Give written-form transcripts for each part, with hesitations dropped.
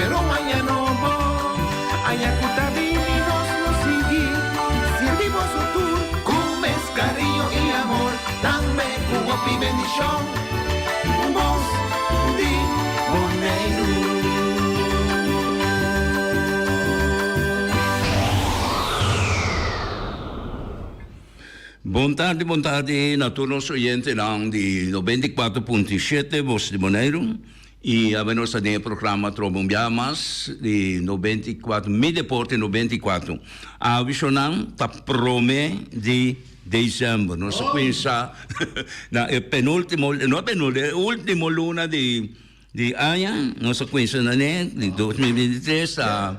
Pero aña nobo, aña ku ta bini nos lo sigui sirbi boso tur ku mes kariño i amor, tambe ku hopi bendishon. Bos di Boneiru. Bon tardi, bon tardi na tur nos oyentenan di 94.7 Bos di Boneiru. I awe nos ta den e programa Trobe un biaha mas di 94, Mi Deporte 94. Awe shonan ta prome di december. Nos a cuminsa na e penultimo, no penultimo, e ultimo luna di di aña. Nos a cuminsa na ne di 2023. Ta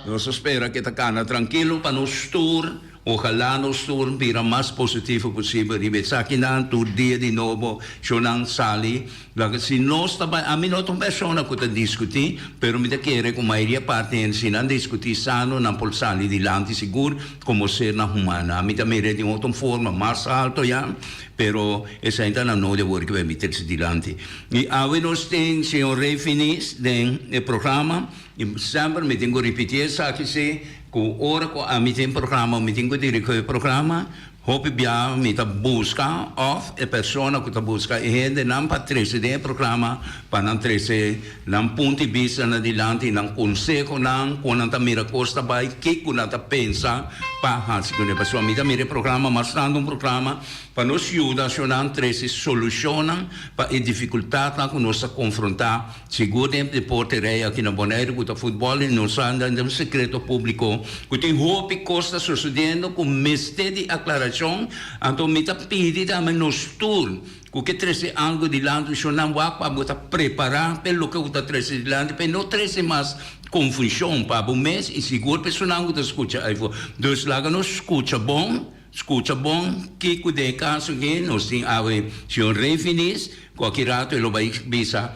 nos a spera ke ta cana trankilo pa nos tur. Ojalá nos tur bira mas positivo posibel riba esakinan tur dia di nobo shonan sali laga si nos ta bai ami no ta un persona ku ta diskutí pero mi ta kere ku mayoria parti hende si nan diskutí sano nan por sali dilanti sigur komo sernan humano ami ta mira di un otro forma mas alto ya pero esei ta na no de wor ku mi trese dilanti i awe nos tin señor Rey Finis den e programa i semper mi tin ku ripití esaki si. Ku ora ku ami tin programa o mi tin ku dirigí e programa, hopi bia mi ta buska òf e persona ku ta buska e hendenan pa trese den e programa pa nan trese nan punto di bista na dilanti, nan konsehonan, kon nan ta mira kos ta bai, kiko nan ta pensa pa hasi kuné. Pasobra mi ta mira e programa mas tantu un programa Pa nos yuda ashonan trese solushonnan pa e difikultatnan ku nos ta konfrontá, sigur den deporte rei aki na Boneiru ku ta futbòl i nos sa den un sekreto públiko ku tin hopi kos ta sosodiendo ku mester di aklarashon, anto mi ta pidi tambe nos tur ku ke trese algu dilanti shonnan wak pa bo ta prepará p'e loke ku ta trese dilanti p'e no trese mas konfushon pa bo mes i sigur p'e esnan ku ta skucha aifo. Dus laga nos skucha bon. Scucha bon kico den e caso aki nos tin awe señor Rey Finis cu aki rato e lo bay bisa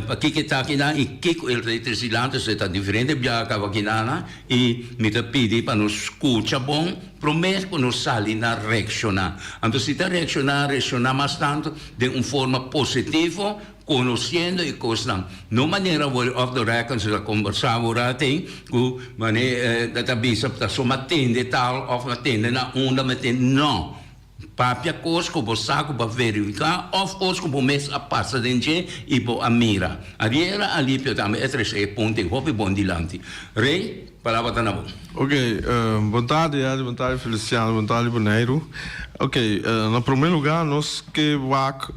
pakico e ta akinan y kico el ta trece dilanti so e ta diferente biaha caba akinana y mi ta pidi pa nos scucha bon prome cu nos sali na reacciona. Anto si ta reacciona reacciona mas tanto den un forma positivo Conociendo e cosnan. No manera word off the record su ta conversa awor aten cu mane ta bisa ta so ma tende tal of ma tende na unda ma tende no. Papia cos cu bo sa cu bo a verifica of cos cu bo mes a pasa den dje y bo a mira. Ariela Alipio tambe a trece e punto y hopi bon dilanti. Rey, palabra ta na bo. Ok, bon tardi Edy, bon tardi Feliciano, bon tardi Boneiru. Ok, na prome lugar nos ke wak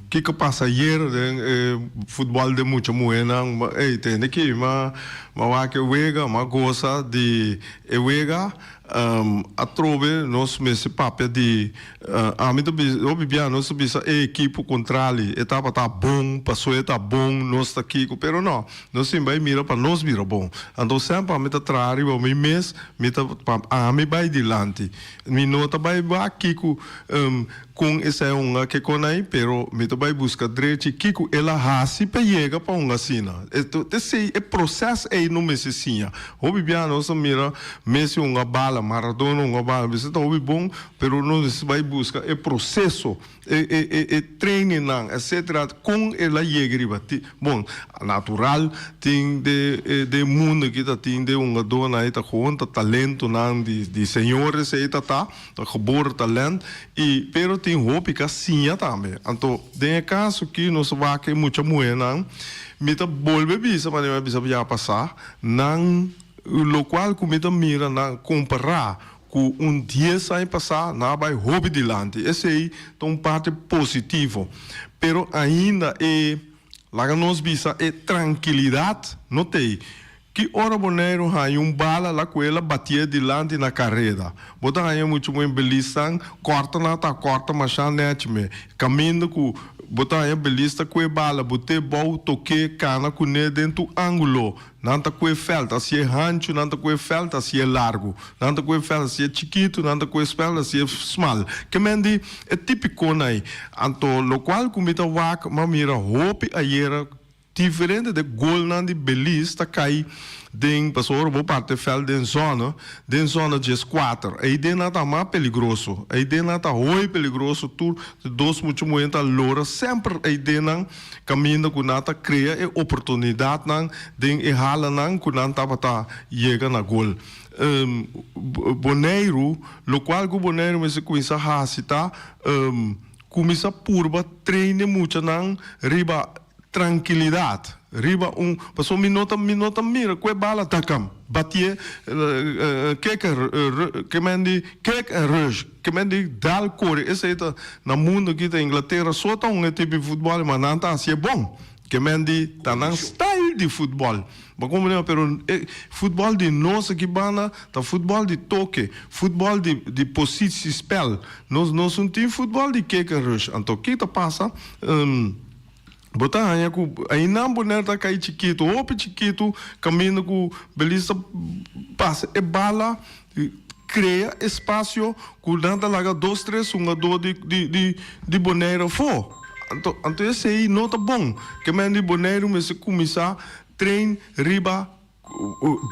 kiko pasa ayer den e futbol den mucha muhernan. Ey, tende ki mi a wak e wega, mi a gosa di e wega. Atrobe nos mester papia di ami ta bisa hopi bia nos ta bisa e ekipo kontrali e tabata bon paso e ta bon nos ta kiko pero no nos tin bai mira pa nos bira bon anto semper ami ta traha riba mi mes mi ta pa ami bai dilanti mi no ta bai wak kiko Kon esei hunga ke kon ai, pero mi ta bai buska drechi kiko el a hasi pa yega pa hunga asina. Esei, e proses ei no mester siña. Hopi bia nos ta mira Messi hunga bala, Maradona hunga bala, mester ta hopi bon, pero nos mester bai buska e proseso, e e e e trainingnan, etcetera, kon el a yega riba. Bon, natural tin de den mundo aki ta tin de hungadónan ei ta gewoon ta talentonan di di señor esei ta ta. Ta geboren talent y pero tin hopi ka siña tambe. Anto den e caso ki nos wak e mucha muhernan mi ta bolbe bisa manera mi a bisa ya pasa nan locual cu mi ta mira nan compara cu un dies aña pasa nan a bay hopi dilanti esey ta un parti positivo pero ainda e laga nos bisa e trankilidad no tey. Ki ora Boneiru haña un bala la ku el a batié dilanti na kareda? Bo ta haña muchu buen belisnan kòrta nan ta kòrta mashá nèchi me. Kaminda ku bo ta haña belis ta kue bala bot'é bou tok'é kana kuné den tur ángulo. Nan ta kue fèlt hasié hanchu, nan ta kue fèlt hasié largu. Nan ta kue fèlt hasié chikitu, nan ta kue fèlt hasié smal. Ke men di e típikonan ei. Anto lokual ku mi ta wak, m'a mira hopi ayera. Diferente de golnan di Belize ta kai den pasobra ora bo parti e veld den zona, den zona dieskuater. Eiden nan ta mas peligroso. Eiden nan ta hoy peligroso tur dos mucha muhé ta lora semper eiden nan kaminda ku nan ta krea e oportunidatnan den e halanan ku nan tabata yega na gol. Boneiru, lokual ku Boneiru mester kuminsá hasi ta kuminsá purba train e muchanan riba trankilidat, riba un, pasobra mi no ta mi no ta mira ku e bala ta kam batié kek en ke men di kek en rush, ke men di dal kore, esei ta na mundu aki ta Inglatera so ta un e tipo di futbòl ma nan ta hasié bon. Ke men di ta nan style di futbòl. Bo komprende? Pero e futbòl di nos aki banda ta futbòl di toke, futbòl di di positiespel. Nos nos no tin futbòl di kick and rush. Anto ki ta pasa? Bo ta haña ku einan Bonaire ta kai chikitu, hopi chikitu, kaminda ku Belize ta pasa e bala, krea espasio ku nan ta laga dos tres hungadó di di di di Bonaire afó. Anto anto esei no ta bon. Ke men di Boneiru mester kuminsá train riba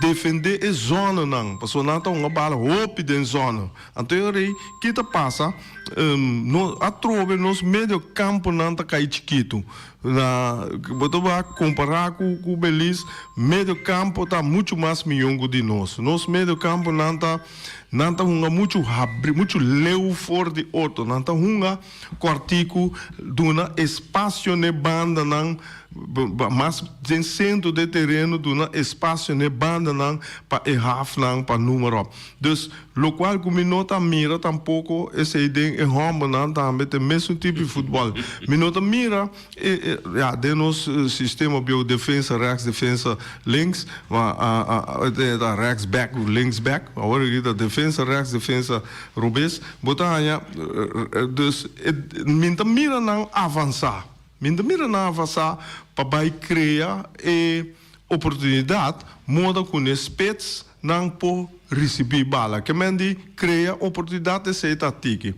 defendé e zònenan, pasobra nan ta hunga bala hopi den zòne. Anto e ora ei ki ta pasa? No atrobe nos medio kamponan ta kai chikitu. Na bo ta wak kompará ku ku Belize, medio kampo ta muchu mas miyon ku di nos. Nos medio kamponan ta nan ta hunga muchu habri, muchu leu for di otro. Nan ta hunga kòrtiku, duna espasio n'e bandanan, mas den sentro di e tereno duna espasio n'e bandanan pa e hafnan pa numero op. Dus lokual ku mi no ta mira tampoko esei den e hòmbernan tambe ta e mesun tipo di futbòl. Mi no ta mira e e ya den nos sistema bieu defensa rechts defensa links ma e ta rechts bèk links bèk awor aki ta defensa rechts defensa robes bo ta haña dus e mi ta mira nan avansá mi ta mira nan avansá pa bai krea e oportunidat moda ku ne spits Nan por risibí bala. Ke men di krea oportunidat esei ta tiki.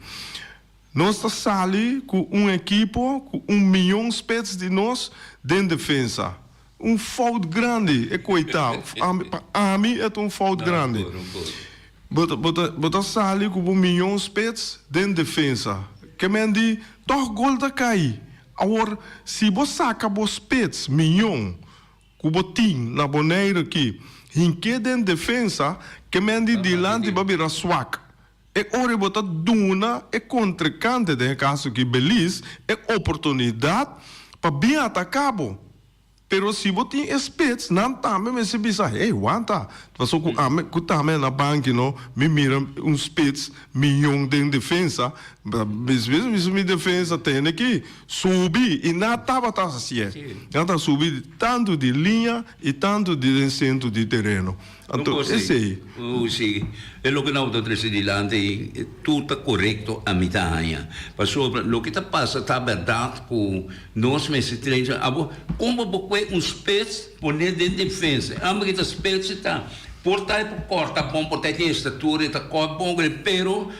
Nos ta sali ku un ekipo ku un miyon spits di nos den defensa. Un fout grandi e koitá. Pa ami e ta un fout grandi. Bo ta bo ta bo ta sali ku bo miyon spits den defensa. Ke men di tòg gol ta kai. Awor si bo saka bo spits miyon Ku bo tin na Bonaire ki hink'é den defensa ke men di dilanti ba bira swak. E ora bo ta duna e kontrinkante, den e kaso aki Belize, e oportunidat pa bin ataká bo. Pero si bo tin e spits, nan tambe mester bisa, hey, wanta, paso ku ami ku tambe na banki no, mi mira un spits miyon den defensa, Mis mi defensa tene ki subi i na tabata hasié. Nan ta subi tantu di liña i tantu di den sentro di tereno. Anto esei. Si, e loke nan ta trese dilanti tur ta korekto ami ta haña. Pasobra loke ta pasa ta bèrdat ku nos mester train. Abo kon bo por kue un spits pone den defensa? Amo ki ta spits e ta por ta e por kòrta bon, por ta e tin estatura e ta kòrt bon, pero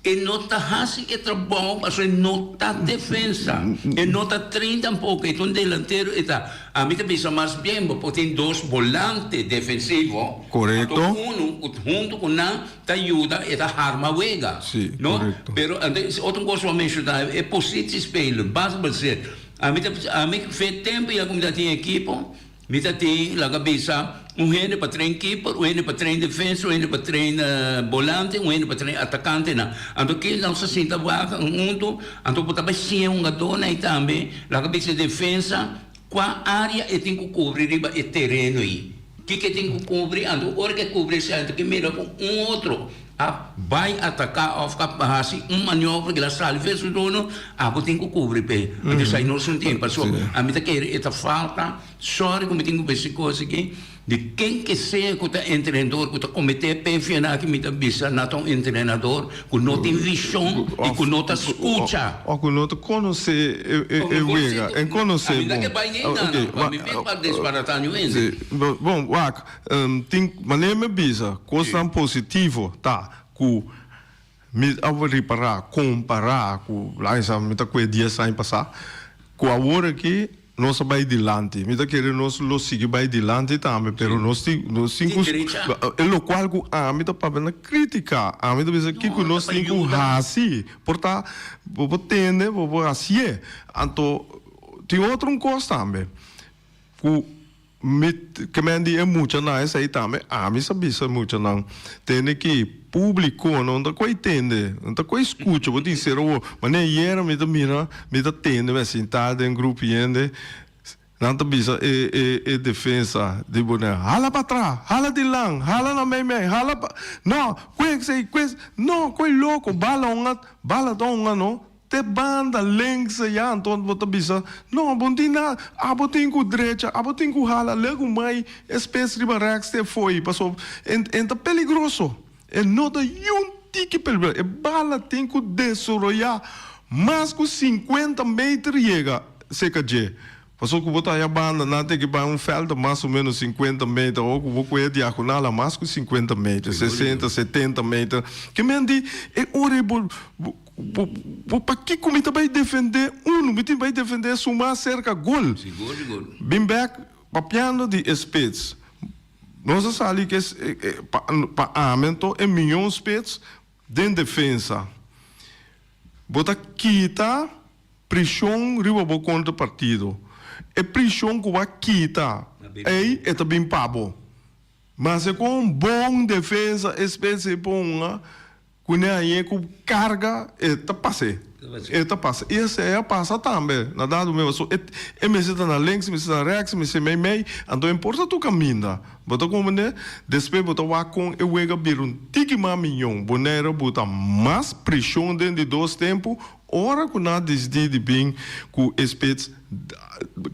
E no ta hasi e trabou pasobra e no ta defensa, e no ta train tampoco, e ta un delantero, e ta, ami ta bisa mas bien bo por tin dos bolante defensivo, Correcto. anto uno cu hunto cu nan ta yuda e ta harma wega, Si, no? correcto. Pero anto otro cos cu a menciona e positiespelen, basketbalsel, ami ta, ami fe tempo ya cu mi ta tin ekipo, Mi ta tin, laga bisa, un hende pa train keeper, un hende pa train defensa, un hende pa train bolante, un hende pa train atakantenan. Anto ki nos a sinta wak huntu, anto bo ta bai siña e hungadónan ei tambe, laga bisa defensa, kua área e tin ku kubri riba e tereno ei. Kiko e tin ku kubri, anto ora ku e kubri esei, anto ke mira ku un otro a bai ataká òf a hasi un maniobra ku el a sali for su dono, abo tin ku kubri p'e. Anto esei no sun tin. Pasobra ami ta kere e ta falta, sòri ku mi tin ku bisa e kos aki, di ken ke sea ku ta entrenador ku ta kometé pefia aki mi ta bisa na ta un entrenador ku no tin vishon i ku no ta skucha. Òf ku no ta konosé e wega. E konosé bon. Ami ta ke bai ni einan, pa mi bin pa desbaratá niun hende. Bon, wak. Tin manera mi a bisa, kosnan positivo ta ku mi a ripará kompará ku laga mi ta kue dies aña pasá, ku awor aki. Nos a bai dilanti. Mi ta kere nos lo sigui bai dilanti tambe, pero nos tin, nos tin ku, e lokual ku ami ta papia na kritika. Ami ta bisa kiko nos tin ku hasi. Por ta bo por tende, bo por hasié. Anto tin otro un kos tambe ku Mi ke men di e muchanan esei tambe, ami sa bisa e muchanan, tende ki publico no ta koe tende, no ta koe scucha, bo tin sera wor. Manera ayera mi ta mira, mi ta tende, mi a sinta den grupo hende, nan ta bisa e e e defensa di Bonaire, hala pa atras, hala dilan, hala na mei mei, hala pa, no, koe esei, koe esei, no, koe loko, bala un a, bala ta un a no. Te banda links ya anto bo ta bisa, no bo no tin nada, abo tin ku drecha, abo tin ku hala legu mai e spes riba rèks te fo'i pasobra e ta peligroso, e no ta yun tiki peligroso, e bala tin ku desaroyá mas ku sinkuenta meter yega serka dje. Pasobra ku bo ta haya banda nan tin ki bai un vèlt di mas o ménos sinkuenta meter o ku bo kohe diagonal a mas ku sinkuenta meter, sesenta, setenta meter. Ke men di e ora ei bo bo bo pakiko mi ta bai defendé unu, mi tin bai defendé esun mas serka gol. Sigur sigur. Bin bèk papiando di e spits, nos a sali ku e pa pa ami anto e mion spits den defensa. Bo ta kita Prishon riba bo kontra partido. E prishon ku bo a kita ei e ta bin pa bo. Mase kon bon defensa e specie ponga ku ne hañ'é ku karga e ta pas'é. E ta pasa. I esei a pasa tambe na dado momento. So e e mester ta na links, e mester ta na rechts, e mester mei mei. Anto e importa tur kaminda. Bo ta komprendé? Despues bo ta wak kon e wega bira un tiki mas miñon. Bonaire a buta mas prishon den di dos tempu Ora ku nan a disidí di bin ku e spits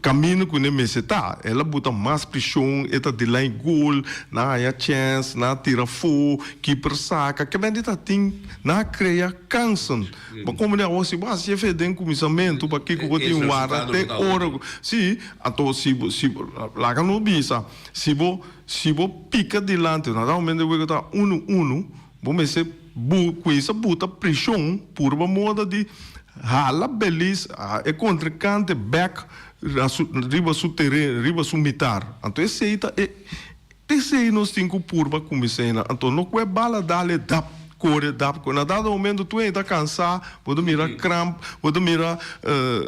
kaminda ku ne mester ta, el a buta mas preshon, e ta delay gol, nan a haña chèns, nan a tira afó, kiper saka, kebende ta tin, nan a krea kansen. Bo komprende awor si bo hasi efe den kuminsamentu pakiko bo tin warda te ora ku, si, anto si bo, si bo, laga nos bisa, si bo, si bo pika dilanti, na dat momento e wega ta unu unu, bo mester. Bu cuinsa buta presion purba moda di hala Belize e contrincante bek riba su tereno, riba su mitar. Anto esey ta e esey nos tin cu purba cuminsa eynan. Anto no cu e bala dale dap core dap core. Na dado momento tur hende ta cansa, bo ta mira cramp, bo ta mira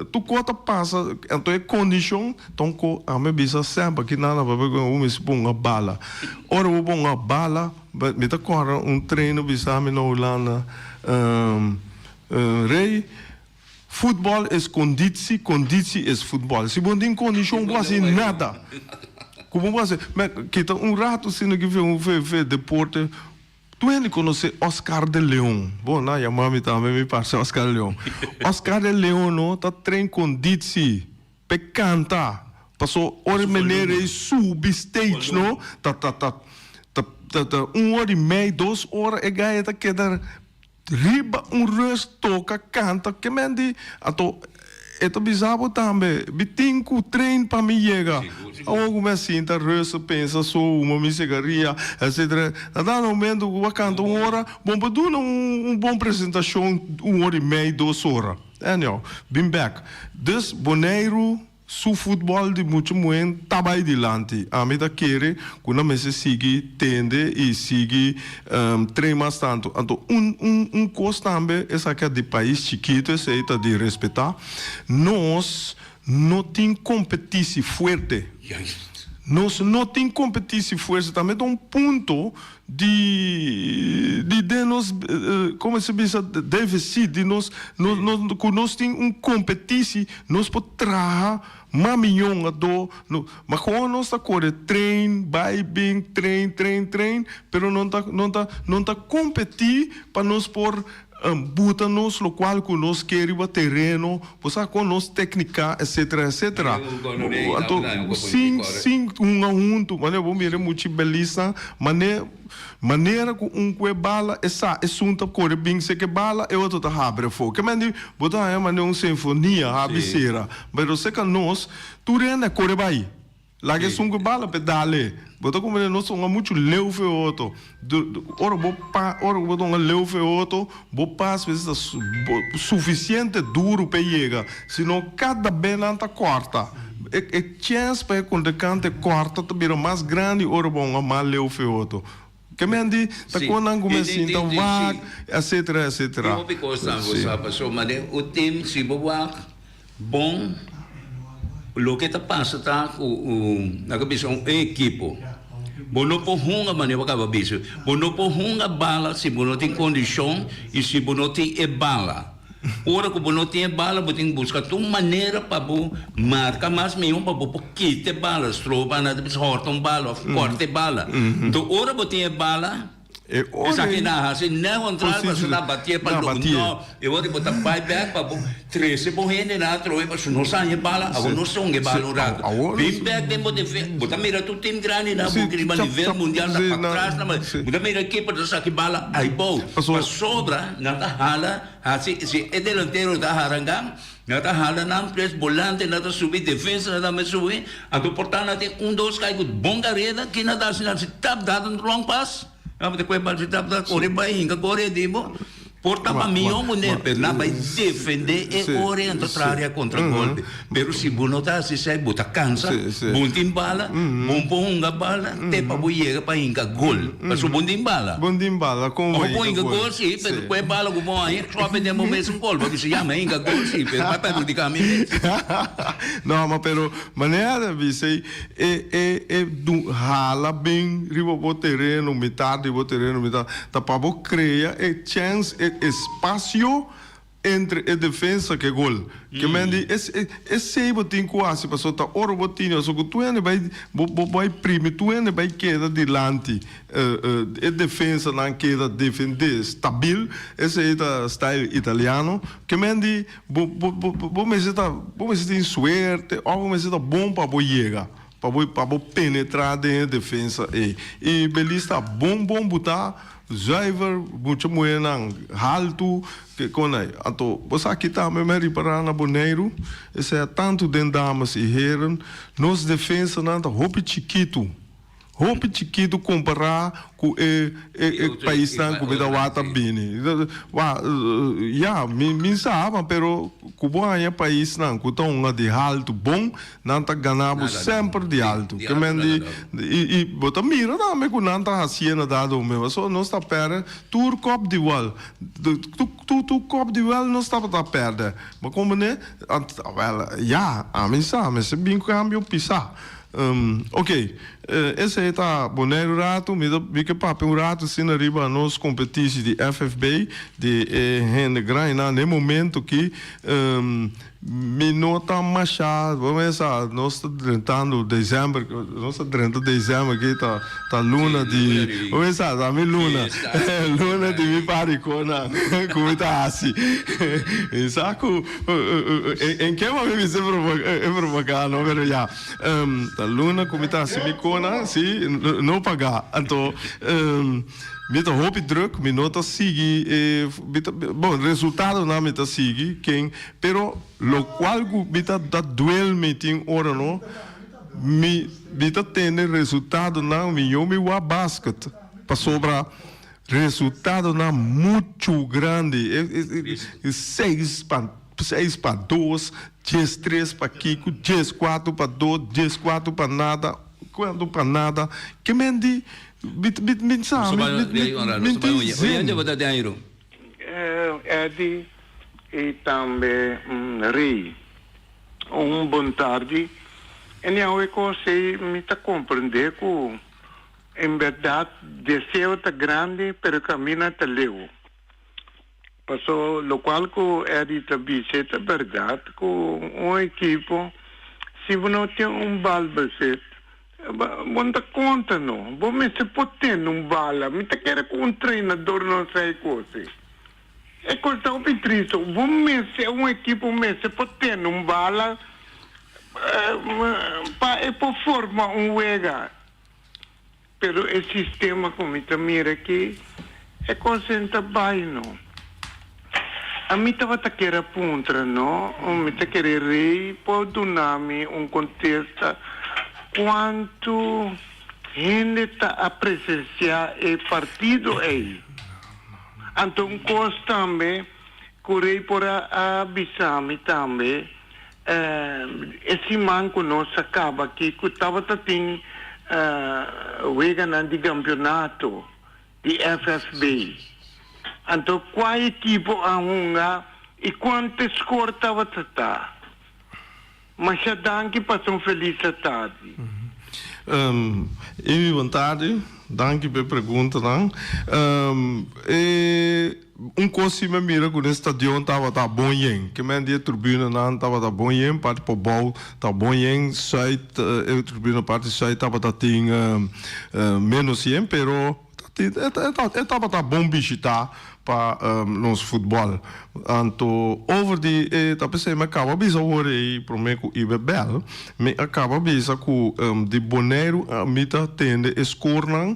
tur cos ta pasa. Anto e condicion ta un co ami a bisa semper aki nan na papia cu bo mester ponga bala. Ora bo ponga bala. Mi ta kòrda un trainer bisa mi na Hulanda, Rey, futbòl es konditsi, konditsi es futbòl. Si bo no tin kondishon, bo hasi nada. Ku bo hasi? Kita un ratu asina ki fe deporte. Tur hende konosé Oscar de Leon. Bo, nan yama mi tambe, mi parse Oscar de Leon. Oscar de Leon no ta train konditsi. P'e canta, paso ora e meneer ei subi stage no, ta ta ta ta ta ta un ora y mei, dos ora e gaya ta keda riba un rust toca canta ke men di anto e ta bisa bo tambe mi tin cu train pa mi yega awor cu mi a sinta rust pensa so huma mi cigaria etcetera na dado momento cu bo a canta un ora bo por duna un bon presentacion un ora y mei dos ora. Anyhow, bin bek. Dus Boneiru su futbòl di mucha muhé ta bai dilanti. Ami ta kere ku nan mester sigui tende i sigui train mas tantu. Anto un un un kos tambe esaki a di pais chikitu esei ta di respetá. Nos no tin kompetisi fuerte. Nos no tin kompetisi fuerte. Tambe ta un punto di di den nos como se bisa deficit di nos nos nos cu nos tin un competici nos por traha mas miyon ado no ma como nos ta core train bay bin train train train pero no ta no ta no ta competi pa nos por buta nos locual cu nos ke riba tereno bo sa con nos tecnica etcetera etcetera anto sin sin hunga hunto manera bo mira muchi belisnan mane manera cu un cu e bala e sa esun ta core bin seke bala e otro ta habri afo ke men di bo ta haña manera un sinfonia habi sera pero seka nos tur hende a core bay. Laga esun ku bala p'e dale. Bo ta komprende nos ta hunga muchu leu fe otro. Ora bo pa ora ku bo ta hunga leu fe otro, bo pas mester ta sufisiente duru p'e yega, sino kada be nan ta kòrta. E e chèns pa e kontrinkante kòrta ta bira mas grandi ora bo hunga mas leu fe otro. Ke men di ta kon nan ku men sinta wak, etcetera, etcetera. Tin hopi kosnan bo sa pasobra den un tim si bo wak bon loke ta pasa ta ku nan ta bisa un ekipo bo no por hunga manera bo kaba bisa bo no por hunga bala si bo no tin kondishon i si bo no tin e bala. Ora ku bo no tin e bala bo tin ku buska tur manera pa bo marka mas mihó pa bo por kita e bala, stroba nan ta bisa hòrta un bala òf kòrta e bala. Enton ora bo tin e bala esaki nan a hasi nèt kontrario pasobra nan a batié pa loke no e ora bo ta bai bèk pa bo trese bo hendenan atrobe pasobra nos haña e bala awor nos hunga e bala un rato bin bèk den bo defensa bo ta mira tur tim grandi nan bo riba nivel mundial ta patras nan bo ta mira keeper ta saka e bala aibou pasobra nan ta hala. Hasi, si e delantero ta harangá, nan ta hala nan tres bolante nan ta subi, defensa nan tambe subi, anto por ta nan tin un dos kai ku bon kareda, ki nan ta hasi nan si tap dat un long pas, nan ta kue bal si tap dat kore bai hinka kore di bo, por ta pa mion ku ne, pero nan bai defende e ora anto traha ria kontra golpe, pero si bo no ta hasi esei bo ta kansa, bo no tin bala, bo no por hunga bala te pa bo yega pa hinka gol, pasobra bo no tin bala. Bo no tin bala. Bo por hinka gol si, pero ku e bala ku bo haña, sòpi den bo mes un gol. Bo bisa, ya, mi a hinka gol si, pero bai perhudiká mi mes. No, ma pero manera ta bisa ei, e e e du hala bin riba bo tereno, mitar di bo tereno, mitar, ta pa bo krea e chèns, e espasio Entre e defensa ke gol. Ke men di es esei bo tin ku hasi pasobra ta ora bo tini pasobra ku tur hende bai bo bo bai primi tur hende bai keda dilanti e defensanan keda defende stabil esei ta style italiano ke men di bo bo bo mester ta bo mester tin suerte of bo mester ta bon pa bo yega pa bo pa bo penetra den e defensa ei i Belize ta bon bon buta. Zuiver, mucha muhernan haltu, ke kon ei. Anto, bo sa ki tambe mi a ripará na Boneiru, esei a tantu den dames i heren, nos defensanan ta hopi chikitu, hopi chikitu kompará ku e e paisnan ku mi ta wak ta bini. Wa, ya, mi mi sa, ma pero ku bo haña paisnan ku ta hunga di haltu bon, Nan ta gana bo semper di altu. Ke men di, i, i bo ta mira tambe ku nan ta hasié na dado momento. Pasobra nos ta pèrdè tur kòp di wèl. Tu, tu, tur kòp di wèl nos tabata pèrdè. Bo komprendé? Ant, wèl, ya, ami sa, mester bin kambio pisá. Oké, esei ta Boneiru ratu. Mi ta, mi ke papia un ratu asina riba nos kompetisi di FFB, di e hende grandinan. Den momento ki. Mi no ta masha, bo mesa nos ta drentando december, nos ta drenta december ki ta ta luna di, bo mesa ta mi luna, luna di mi parikona ku mi ta hasi. Mi sa ku en ke mami mi e provoká no, pero ya, ta luna ku mi ta hasi mi kona, si, no paga. Anto Mi ta hopi druk, mi no ta sigui e, mi ta, bon, resultadonan mi ta sigui ken, pero locual cu mi ta ta duel mi tin ora no, mi, mi ta tende resultadonan mi yo mi wak basket, pasobra resultadonan mucho grandi, e, e, e seis pa, seis pa dos, diestres pa kico, diescuatro pa dos, diescuatro pa nada, cuanto pa nada, ke men di. Mi sa, mi tin zin. Eddy y tambe Rey, un bon tardi. Anyhow e cos ey mi ta comprende cu en berdad deseo ta grandi pero camina ta leu. Paso locual cu Eddy ta bisa ta berdad cu un ekipo si bo no tin un balbezit Bo no ta konta no. Bo mester por tende un bala. Mi ta kere ku un trenador no sa e kos ei. E kos ta hopi tristu. Bo mester, un ekipo mester por tende un bala pa e por forma un wega. Pero e sistema ku mi ta mira aki, e kos ei no ta bai no. Ami tabata kere a puntra no, mi ta kere Rey por duna mi un contesta cuanto hende ta a presencia e partido ey. Anto un cos tambe cu Rey por a bisa mi tambe. E siman ku nos a kaba aki ku tabata tin weganan di kampionato di FFB. Anto kua ekipo a hunga i kuantu e skor tabata ta? Masha danki pasa un felis atardi. Ivy bon tardi, danki pa e preguntanan. E un kos si mi a mira ku den stadion tabata bon yen, ke men di e tribunanan tabata bon yen, parti pabou ta bon yen, sùit e tribuna parti sùit tabata tin ménos yen, pero E tabata bon bishita pa nos futbòl. Anto over di e ta p'esei mi a kaba bisa awor ei promé ku Ibe bèl, mi a kaba bisa ku di Boneiru mi ta tende e skornan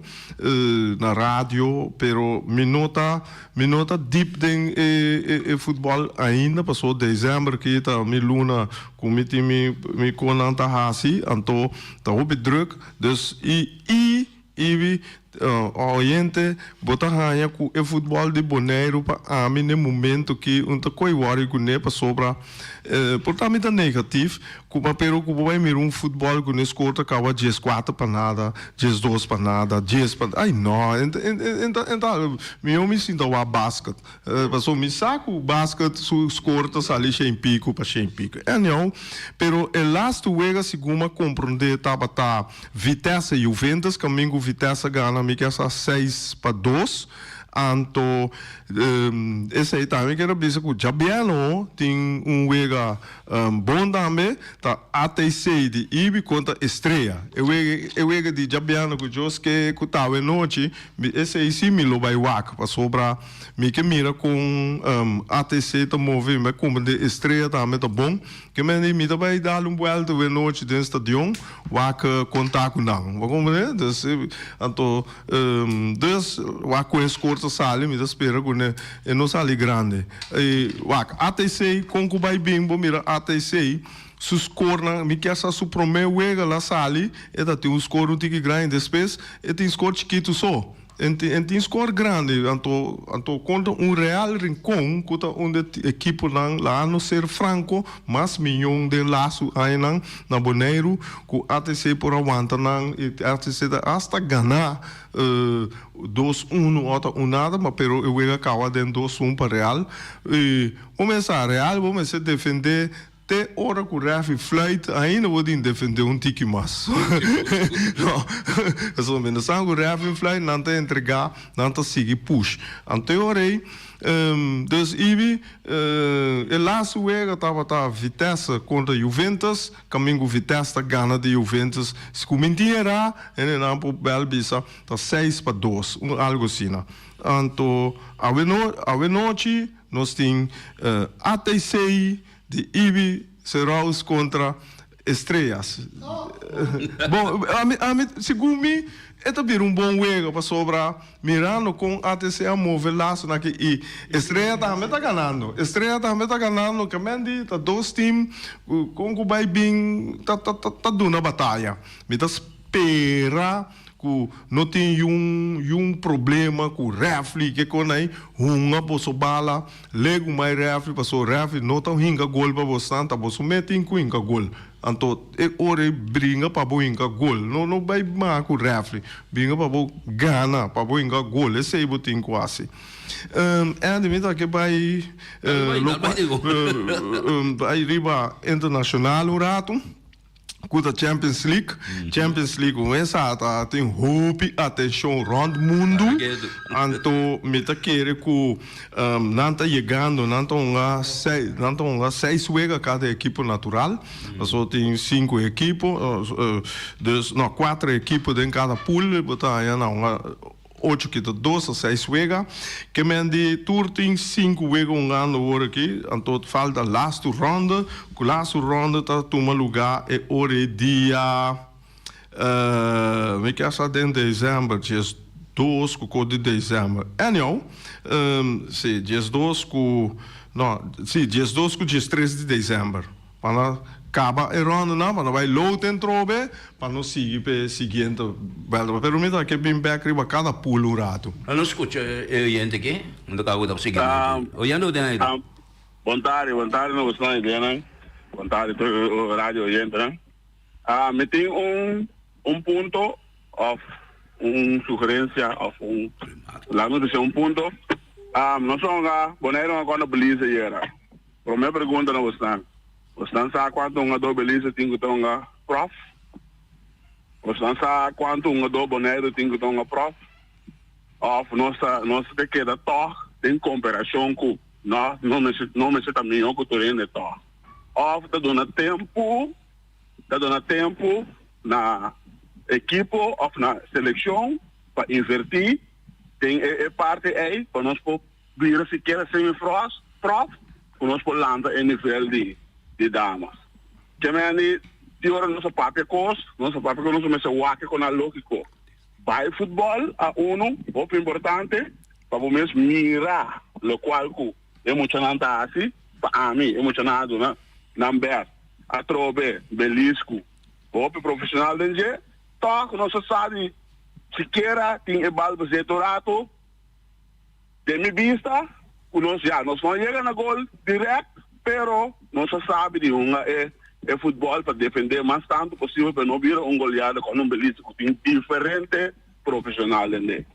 na radio pero mi no ta mi no ta dip den e futbòl ainda pasobra desèmber aki ta mi luna ku mi tin mi mi konan ta hasi anto ta hopi drùk dus i i Ibi, oyente, bo ta haña ku e futbòl di Boneiru pa ami n'e momento ki un ta koi wòri kuné pasobra por ta mi ta negatif ku ma pero ku bo bai mira un futbòl ku n'e skor ta kaba dieskuater pa nada, diesdos pa nada, dies pa ai no enta mihó mi sinta wak basket Pasobra mi sa ku basket su skor ta sali shen piku pa shen piku. Anyhow, pero e lastu wega segun m'a komprondé tabata Vitesse Juventus, kamin ku Vitesse a gana mi ke sa 6-2. Anto esei tambe kier a bisa ku djabièrnò tin un wega bon tambe, ta ATC di Ibi kontra Estrella. E wega e wega di djabièrnò ku Dios ke ku ta awenochi Mi esei si mi lo bai wak pasobra mi ke mira kon ATC ta move, mi a komprende Estrella tambe ta bon. Ke mende mi ta bai dal un buelta we nochi den stadion wak kon ta ku nan. Bo a komprende? Dus anto dus wak kon e skor ta sali mi ta spera ku e no sali grandi. Wak ATC kon ku bai bin bo mira ATC Su skornan, mi kier sa su promé wega la sali e ta tin un skor un tiki grandi despues e tin skor chikitu so. En tin en tin skor grandi anto anto kontra un Real Rincon ku ta un de ekiponan la no ser franko mas miyon den lastu añanan na Boneiru ku ATC por a wanta nan i ATC ta asta gana dos uno ota un nada ma pero e wega kawa den dos un pa Real i bo mester Real bo mester defende Te ora ku rèfi fluit ainda bo tin defendé un tiki mas. No, pasobra mi no sa ku rèfi fluit nan ta entregá, nan ta sigui push. Anto e ora ei, dus Ibi, e laatste wega tabata Vitesse kontra Juventus, kaminda ku Vitesse ta gana di Juventus. Si ku mi tin erá, hendenan por bèl bisa ta 6-2, un algu asina. Anto awe no, awe nochi. Nos tin ATC di Ibi Seraus kontra Estrellas. Bon, ami, ami, segun mi, e ta bira un bon wega pasobra mirando kon ATC a move lasonan aki i Estrella tambe ta ganando. Estrella tambe ta ganando, ke men di ta dos team ku kon ku bai bin ta ta ta duna bataya. Mi ta spera Ku no tin yun yun problema ku refli ke kon ai hunga boso bala legu mai refli paso refli no ta hinka gol pa bosnan ta boso me tin ku hinka gol anto e ora ei bringa pa bo hinka gol no no bai maha ku refli bringa pa bo gana pa bo hinka gol esei bo tin ku hasi Andy mi ta ke bai bai riba internashonal un ratu. Ku ta Champions League. Champions League un esa ta tin hopi atencion rond mundu. Anto mi ta kere ku nan ta yegando, nan ta hunga seis, nan ta hunga seis wega kada ekipo natural. Pasobra tin sinku ekipo, dus no kuater ekipo den kada pool bo ta haña nan hunga. Ocho kita dos a seis wega. Ke men di tur tin sinku wega hungando awor aki, anto falta lastu ronde, ku lastu ronde ta tuma luga e ora e dia mi ke sa den december 12 ku ko di december. Anyhow, si 12 ku no si 12 ku 13 di december. Pa no kaba e rondanan, pa no bai lout den trobe, pa no sigui p'e siguiente bèlta. Pero mi ta ke bin bèk riba kada pool un ratu. A nos skucha e oyente aki, un ta kaba ku ta sigui. Oyente o den aire? Bon tardi, bon tardi na bosnan ideanan. Bon tardi tur radio oyentenan. Ah, mi tin un un punto of un sugerencia of un laat me bisa un punto. Ah, nos a hunga Boneiru hunga kontra Belize ayera. Prome pregunta na bosnan, bosnan sa kuantu hungadó Belize tin ku ta hunga prof? Bosnan sa kuantu hungadó Boneiru tin ku ta hunga prof? Of nos ta nos ta keda tòg den komparashon ku no no mester no mester ta mihó ku tur hende tòg? Of ta duna tempu ta duna tempu na ekipo of na selekshon pa invertí den e e parti ei pa nos por bira sikiera semi prof ku nos por lanta e nivel di di damas. Ke meni di ora nos a papia kos nos a papia ku nos mester wak ku nan lógiko. Bai futbòl a unu hopi importante pa bo mes mira lokual ku e muchanan ta hasi. Pa ami e muchanan a duna nan bèst. Atrobe Belisku hopi profeshonal den dje. Tòg nos a sa di sikiera tin e bal bezet un ratu. Den mi bista ku nos ya nos no a yega na gol dirèkt pero nos a sabi di hunga e e futbòl pa defendé mas tantu posibel pa no bira un goleada kon un Belize ku tin diferente profeshonal den dje.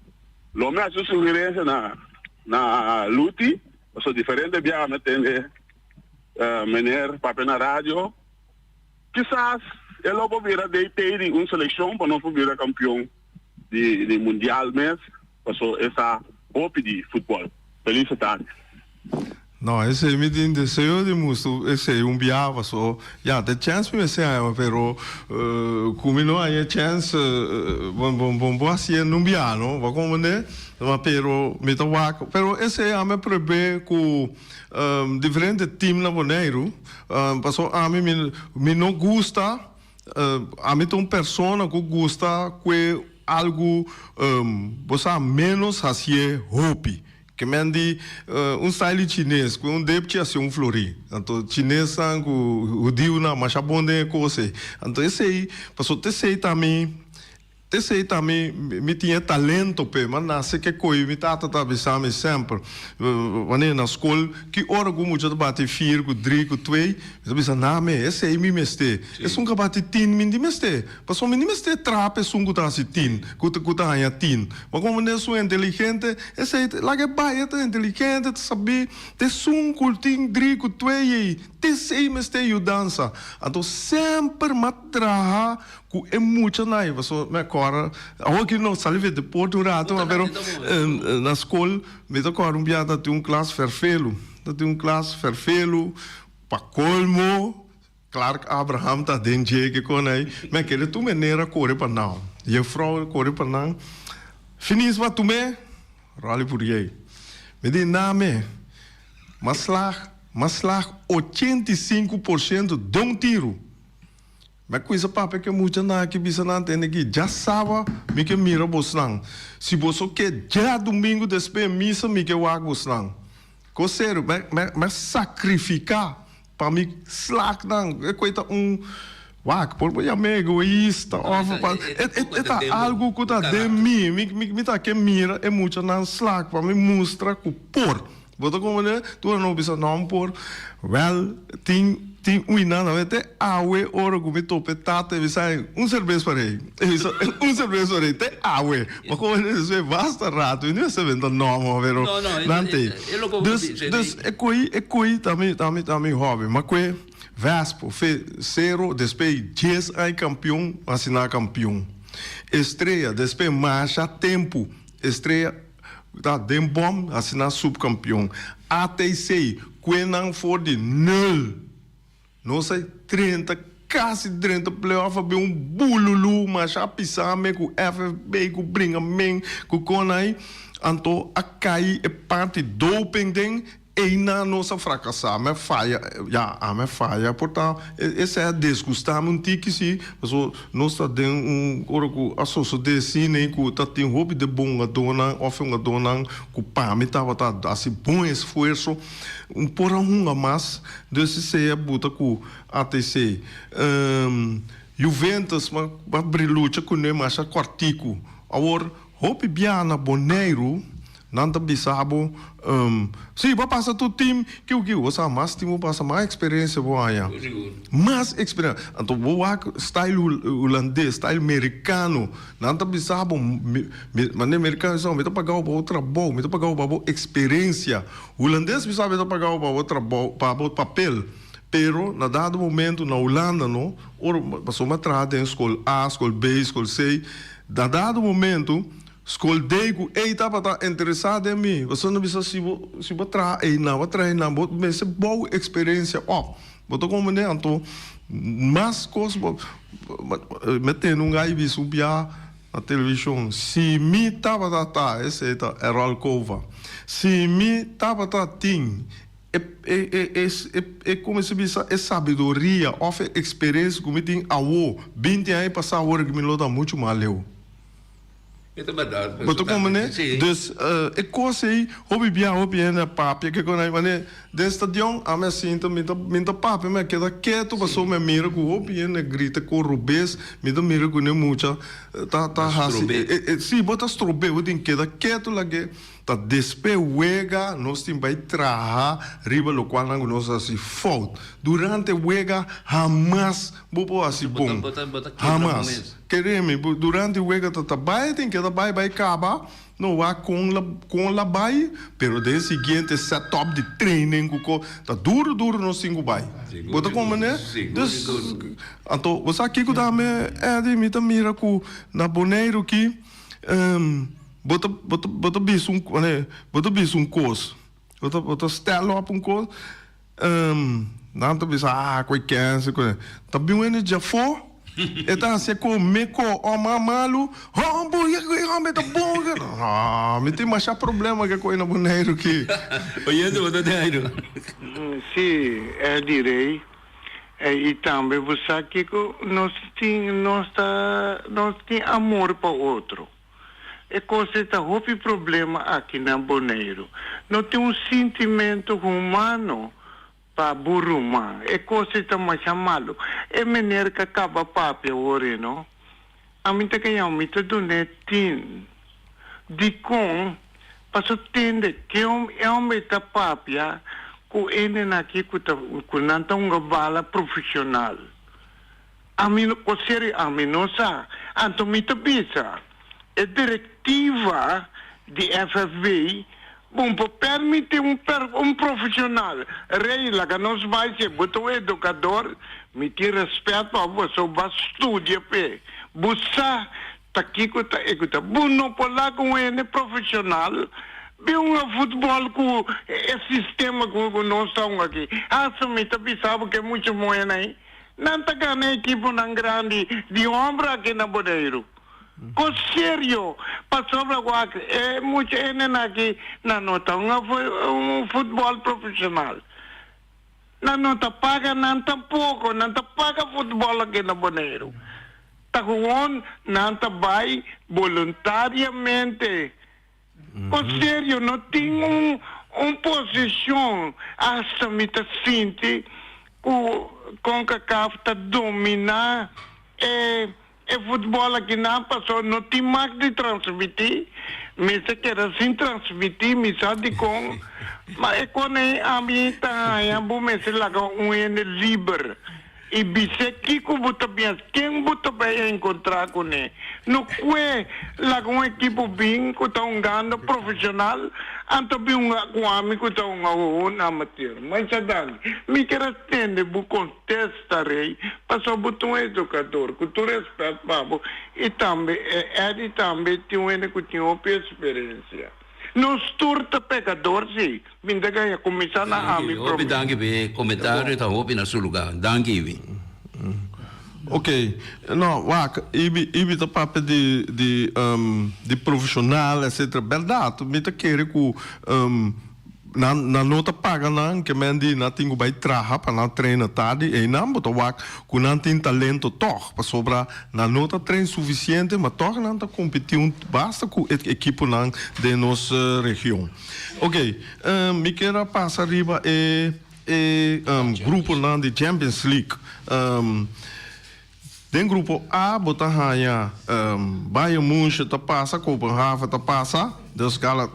Lo mi hasi un sugerensia na na Luti pasobra diferente biaha mi a tende meneer papia na radio kisas e lo por bira DT di un selekshon pa nos por bira kampion di di mundial mes. Paso e sa hopi di futbol. Feliz tardi. No, esei mi tin deseo di mustu esei un bia paso ya ta chèns mi mester haña pero ku mi no haña e chèns bo bo bo hasié nun bia no bo a komprendé ma pero mi ta wak pero esei ami a prueb'é ku diferente team na Boneiru paso ami mi mi no gusta Ami ta un persona ku gusta kue algu bo sa ménos hasié hopi. Ke men di un style di chines, kue un depchi hasié un florí. Anto chinesnan ku hudiunan masha bon den e kos ei. Anto esei, pasobra ta esei ta mi. Esei ta mi, mi tin e talento p'e, m'a nase ke koe mi tata ta bisa mi semper, wanneer na skol, ki ora ku mucha ta bati vier ku drie ku twee, mi ta bisa, na me, esei mi mester. Esun ku a bati tin mi di mester, pasobra mi di mester traha pa esun ku ta hasi tin, ku ta ku ta haña tin. Ma komo manera esun inteligente, esei ta laga e bai, e ta inteligente, ta sabí, ta esun ku tin drie ku twee ei, ta esei mester yudansa. Anto semper m'a traha Ku e muchanan ei, pasobra mi a kòrda, awor ki no sali for deporte un rato, ma pero na skol mi ta kòrda un bia ta tin un klas ferfelu, ta tin un klas ferfelu, pa kolmo Clark Abraham ta den dje ke kon ei, mi a kere tur manera kore pa nan, jefrou a kore pa nan, finis bo a tum'é, Rolly Puriey, mi di name, m'a slag, m'a slag 85% den un tiru. Mi a cuminsa papia cu e muchanan aki bisa nan tende ki djasaba mi ke mira bosnan. Si boso ke djadumingu despues e misa mi ke wak bosnan. Cos serio, mi a mi a sacrifica pa mi slaag nan. E coe ta un wak, por bo yama egoista of pa e ta algo cu ta den mi. Mi mi ta ke mira e muchanan slaag pa mi mustra cu por. Bo ta comprende? Tur a no bisa no por. Wel, tin tin uinan nan te awe ora ku mi topa e tata e bisa un serbes pa rei. E bisa un serbes pa rei te awe. Bo comprende? Despues basta rato mi no mester benta nomo pero No, no, nan te. e loke bo Dus bisa dus e koi e koi ta mi ta mi ta mi hobby. Ma kue Vespo fe sero despues dies aña kampion asina kampion. Estrella despues masha tempu Estrella Ta den bom asina subcampeon. ATC kue nan for di nul. Nos a drenta casi drenta playoff a bin un bululu masha pisa me cu FFB cu bringa men cu con ai anto a cay e parti doping den Einan nos a fracasa, mi a faya, ya, ami a faya, por ta esei a desgusta mi un tiki si, pasobra nos ta den un ora cu a sosode asina cu ta tin hopi de bon hungadónan of hungadónan cu pa mi tabata haci bon esfuerso, un por a hunga mas, dus esei a buta cu ATC. Juventus a bri lucha cune masha cortico, awor hopi bia na Boneiru. Nan ta bisa bo, Si, bo a pasa tur team, kiu kiu. Bo sa, mas team bo pasa, mas experiencia bo haña. Mas experiencia. Anto bo wak style hulandes, style mericano. Nan ta bisa bo, manera mericano bisa bo, mi ta pagao pa bo trabou, mi ta pagao pa bo experiencia. Hulandes bisa mi ta pagao pa bo trabou, pa bo papel. Pero na dado momento na Hulanda no, ora, pasobra mi a traha den skol A, skol B, skol C, na dado momento, Skol D ku ei tabata interesá den mi. Pasobra nan bisa si bo si bo traha einan, bo traha einan, bo mester bou eksperensia òp. Bo ta komprendé? Anto mas kos bo mi a tende un gai bisa un bia na televishon, si mi tabata ta, esei ta Errol Cova, si mi tabata tin e e e e e komo se bisa e sabiduria òf e eksperensia ku mi tin awo, binti aña pasá awor mi lo ta muchu mas leu. E ta berdad. Bo ta comprende? Dus e cos ey hopi bia hopi hende a papia ke con ey den stadion ami a sinta mi ta mi ta papia mi a keda keto pasobra mi a mira cu hopi hende a grita con robes mi ta mira cu ne mucha ta ta haci si bo ta strobe bo tin keda keto lage Ta despe wega nos tin bai traha riba locualnan cu nos a haci fout. Durante wega hamas bo por haci bon. Hamas. Kere mi, durante wega ta ta bai tin keda bai bai caba, no wak con la con la bai, pero den siguiente set up di training cu co ta duro duro nos tin cu bai. Bo ta comprende? Dus, anto bo sa kico tambe Eddy mi ta mira cu na Boneiru ki. Bo ta, bo ta, bo ta bisa un, ane, bo ta bisa un kos. Bo ta, bo ta stel op un kos. Nan ta bisa, ah, koe kense, koe. Ta bin un hende djafó, e ta hasi e ko meko o mas malu. Ho, bo, e homber ta bon. Ah, mi tin masha problema ke koe na Boneiru ki. Oyente, bo ta den airu. Sí, Eddie Rey. I tambe bo sa kiko nos tin, nos ta, nos tin amor pa otro. E kos ei ta hopi problema aki na Boneiru. No tin un sintimentu humano pa bo ruman. E kos ei ta masha malu. E mener ka kaba papia wor no. Ami ta kaña mi ta dun'é tin. Dikon? Paso tende ke e homber ta papia ku hendenan aki ku ta ku nan ta hunga bala profesional. Ami no por serio ami no sa. Anto mi ta bisa e directiva di FFB bon por permiti un un profesional rey laga nos bay si bo ta un educador mi tin respet pa bo pasobra bo a studia p'e bo sa ta kico ta e cu ta bo no por laga un hende profesional bin hunga futbol cu e sistema cu nos ta hunga aki hasta mi ta bisa bo ke mucha muhernan ey Nan ta gana ekiponan grandi di homber aki na Boneiru. Cos serio, pasobra wak e mucha hendenan aki nan no ta hunga un futbol profesional. Nan no ta paga nan tampoco, nan ta paga futbol aki na Boneiru. Ta gewoon nan ta bay boluntariamente. Cos serio, no tin un un posicion hasta mi ta sinti cu Concacaf ta domina e e futbol aki nan paso no tin mak di transmiti, mester keda sin transmiti mi sa dicon, ma e con ey ami ta haya bo mester laga un hende liber. I bis'é kiko bo ta bias, ken bo ta bai enkontrá kuné. No kue laga un ekipo bin ku ta hungando profeshonal, anto bin hunga ku ami ku ta hunga hohon amateur. Masha danki. Mi kier a tende bo kontesta, Rey, pasobra bo ta un edukador, ku tur rèspèt pa bo, i tambe Eddie tambe tin un hende ku tin hopi eksperensia. Nos tur ta pekador, sí. Mi ta gaña kuminsá na ami promé. Hopi danki pa e komentario, ta hopi na su lugá. Danki Ibi. Ok, no, wak, Ibi, Ibi ta papia di, di, di profesional etcetera. Bèrdat, mi ta kere ku nan, nan no ta paga nan, ke men di nan tin ku bai traha pa nan traina tardi, einan bo ta wak ku nan tin talento tòg, pasobra Nan no ta train suficiente, ma toch nan ta competi un basta cu e equiponan den nos region. Ok, mi kier a pasa riba e e gruponan di Champions League. Den grupo A bo ta haña Bayern Munchen ta pasa, Kopenhaven ta pasa, dus Gala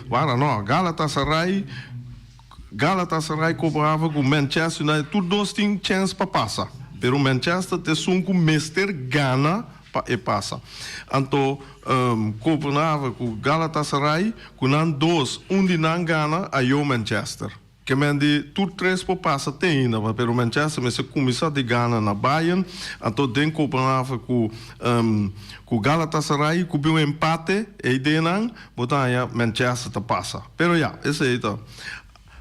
wara no, Galatasaray, Galatasaray, Kopenhaven ku Manchester United tur dos tin chèns pa pasa, pero Manchester ta esun ku mester gana pa e pasa. Anto Kopenhaven ku Galatasaray ku nan dos un di nan gana ayo Manchester. Ke men di tur tres por pasa te ainda, pero Manchester mester kuminsá di gana na Bayern, anto den Kopenhaven ku ku Galatasaray ku bin un empate ei den nan bo ta haña Manchester ta pasa. Pero ya, esei ta.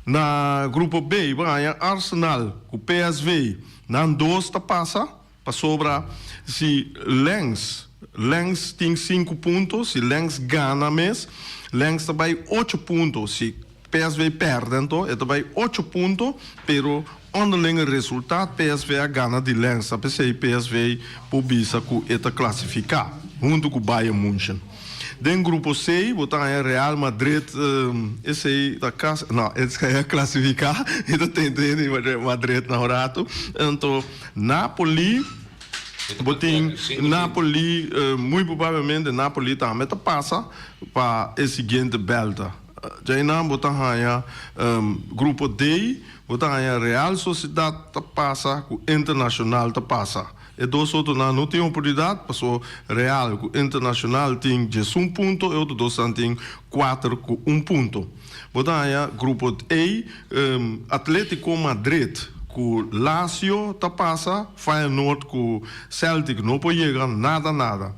Na grupo B bo haña Arsenal ku PSV, nan dos ta pasa pasobra si Lens Lens tin sinku punto, si Lens gana mes Lens ta bai ocho punto, si PSV perde anto e ta bai ocho punto, pero onderlinge resultaat PSV a gana di Lens, ta p'esei PSV por bisa ku e ta klasifiká huntu ku Bayern Munchen. Den grupo C bo ta haña Real Madrid, esei ta kas, no, esei a klasifiká, e ta tenta hende di Madrid na un ratu. Anto Napoli, bo tin Napoli, muy probablemente Napoli tambe ta pasa pa e siguiente bèlta. Djainan bo ta haña grupo D, bo ta haña Real Sociedad ta pasa ku Internacional ta pasa. E dos otronan no tin oportunidat paso Real ku Internacional tin diesun punto, e otro dosnan tin kuater ku un punto. Bo ta haña grupo E, Atletico Madrid ku Lazio ta pasa, Feyenoord ku Celtic no por yega nada nada.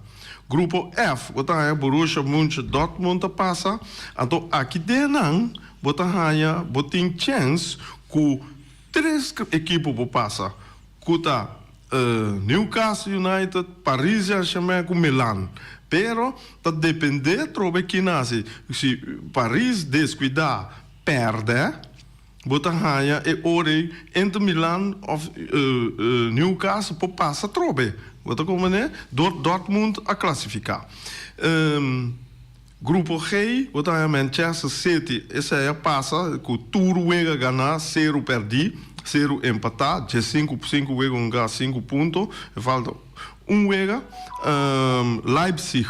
Grupo F, bo ta haña Borussia Mönchen Dortmund ta pasa, anto aki den nan bo ta haña bo tin chèns ku tres ekipo por pasa, ku ta Newcastle United, Paris Saint-Germain ku Milan. Pero ta dependé trobe kin hasi, si Paris deskuidá pèrdè, Bo ta haña e ora ei Inter Milan of Newcastle por pasa atrobe. Bo ta comprende? Dor Dortmund a clasifica. Grupo G, bo ta haña Manchester City, esei a pasa cu tur wega gana, cero perdi, cero empata, diescinco cinco wega hunga cinco punto, e falta un wega. Leipzig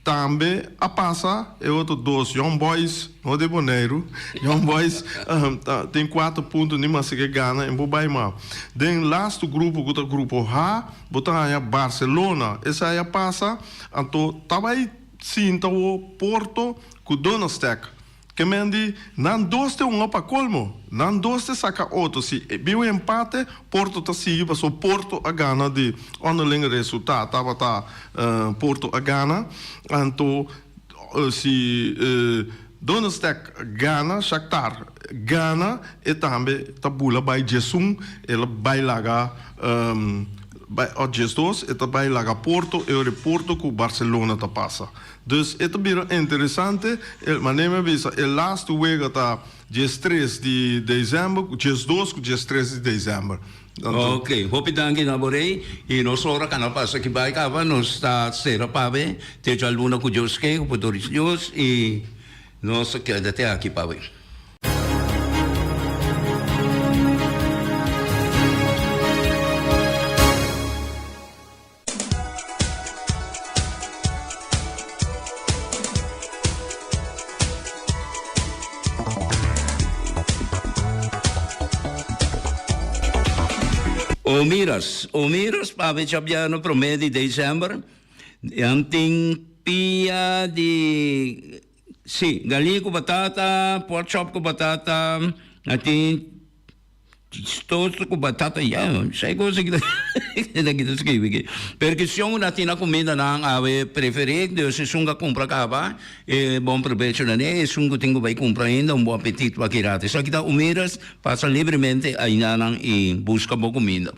Tambe a pasa e otro dos Young Boys, no di Boneiru, Young Boys ta tin kuater punto ni mas ke gana en por bai mas. Den lastu grupo ku ta grupo H bo ta haña Barcelona, esei a pasa anto ta bai sinta awor Porto ku Donastek. Ke men di, nan dos te hunga pa kolmo, nan dos te saka otro. Si bin un empate, Porto ta sigui paso Porto a gana di onderling resultaat tabata Porto a gana. Anto si Donastek gana, Shakhtar gana, e tambe ta bula bai diesun, el a bai laga bai o diesdos, e ta bai laga Porto, e ora Porto ku Barcelona ta pasa. Dus e ta bira interesante, el manera mi a bisa e lastu wega ta diestres di december ku diesdos ku diestres di december. Anto. Ok, hopi danki na bo rey y nos ora ka na pasa aki bai caba nos ta cera pabe te djaluna cu Dios ke cu poder di Dios y nos ta keda te aki pabe. Omiras, Omiras pabia djabièrnè promé di desèmber, nan tin pia di, sí, galiña ku batata, pork chop ku batata, nan tin. Chistoso ku batata ya, sai cosa ki ta ki ta skribi aki. Perkishon na tina kumindanan awe preferí, dus esun ku a kumpra kaba, e bon probecho na ne, esun ku tin ku bai kumpra ainda, un bon apetit pa kirat. Esaki ta Umiras, pasa libremente aindanan i buska bo kuminda.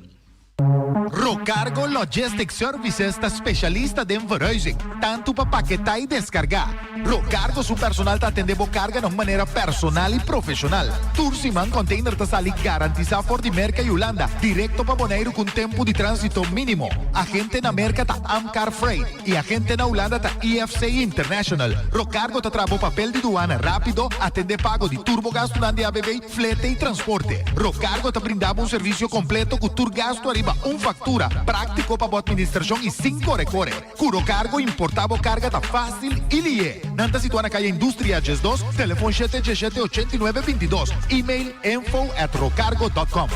Rocargo Logistics Services ta specialista den verhuizing, tantu pa paketá i deskargá. Rocargo su personal ta atendé bo karga na un manera personal i profeshonal. Tur siman container ta sali garantisá for di Merka i Hulanda direkto pa Boneiru ku un tempu di tránsito mínimo. Agente na Merka ta Amcar Freight i agente na Hulanda ta IFC International. Rocargo ta traha bo papel di duana rápido, atendé pago di tur bo gastunan di ABB, Flete y transporte. Rocargo ta brinda bo un servicio completo cu tur gasto ariba. riba un faktura, práktiko pa bo atministrashon i sin kore kore. Ku Rocargo importá bo karga ta fásil i lié. Nan ta situá na Kaya Industria 12, telefon shete djeshete ochenta i nuebe 22, email info@rocargo.com.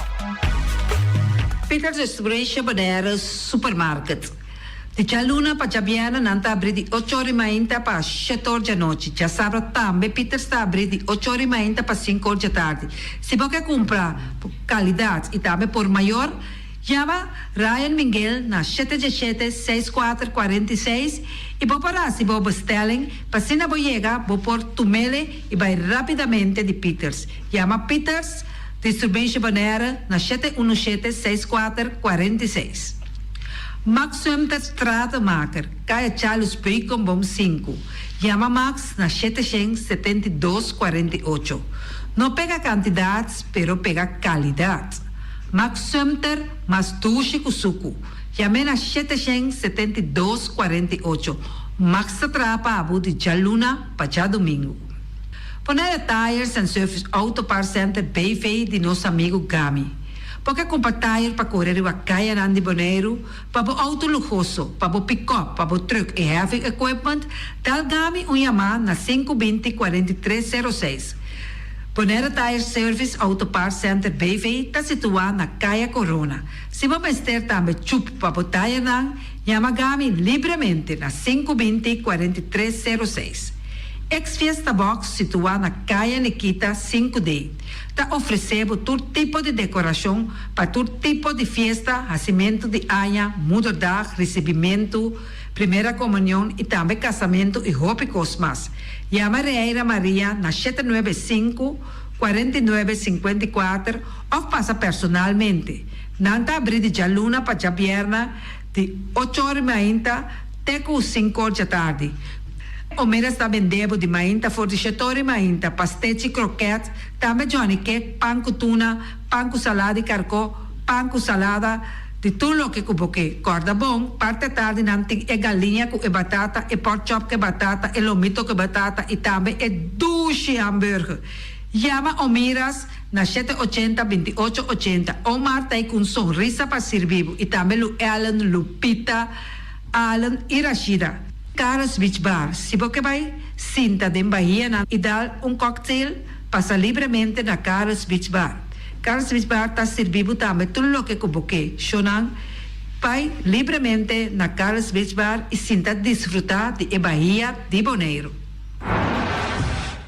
Peters Distribution Bonaire Supermarket. Di djaluna pa djabièrnè nan ta abrí di 8 or di mainta pa 7 or djanochi. Djasabra tambe Peters ta abrí di 8 or di mainta pa 5 or djatardi. Si bo ke kumpra kalidat i tambe por mayor, yama Ryan Miguel na 717 64 46 i bo por hasi bo bestelling pa asina bo yega bo por tum'é i bai rápidamente di Peters. Yama Peters Distribution Bonaire na 717 64 46. Max Sumter Stratenmaker, Kaya Charles Beukenboom 5. Yama Max na 772 48. No pega kantidat, pero pega kalidat. Max Sumter, mas dushi ku suku. Yam'é na 772 48. Max ta traha pa bo di djaluna pa djadumingu. Bonaire Tires and Service Auto Parts Center BV di nos amigu Gami. Bo ke kumpra tire pa kore riba kayanan di Boneiru, pa bo outo luhoso, pa bo pick-up, pa bo truck i heavy equipment, dal Gami un yamá na 520 4306. Bonaire Tire Service Auto Parts Center BV ta situá na Kaya Corona. Si bo mester tambe chup pa bo tirenan, yama Gami libremente na 520 4306. Ex Fiesta Box situá na Kaya Nikita 5D. Ta ofresé tur tipo di dekorashon pa tur tipo di fiesta, hasimentu di aña, moederdag, risibimentu, primera komunion i tambe kasamentu i hopi kos mas. Yama Reira Maria na 795 49 54 òf pasa personalmente. Nan ta abrí di djaluna pa djabièrnè di 8 or mainta te ku 5 or di atardi. Omera ta bende di mainta for di 7 or mainta, pastechi, kroket, tambe johnny cake, pan ku tuna, pan ku salada di karkó, pan ku salada, di tur loke ku bo ke. Kòrda bon, parti atardi nan tin e galiña ku e batata, e pork chop ku batata, e lomito ku batata i tambe e dushi hamburger. Yama Omiras na 780 28 80. Omar ta ku sonrisa pa sirbi i tambe Lu Ellen, Lupita, Allen i Rashida. Carlos Beach Bar. Si bo ke bai sinta den bahia i dal un cocktail, pasa libremente na Carlos Beach Bar. Carlos Beach Bar ta sirbi tambe tur loke ku bo ke. Shonan bai libremente na Carlos Beach Bar i sinta disfrutá di e bahia di Boneiru.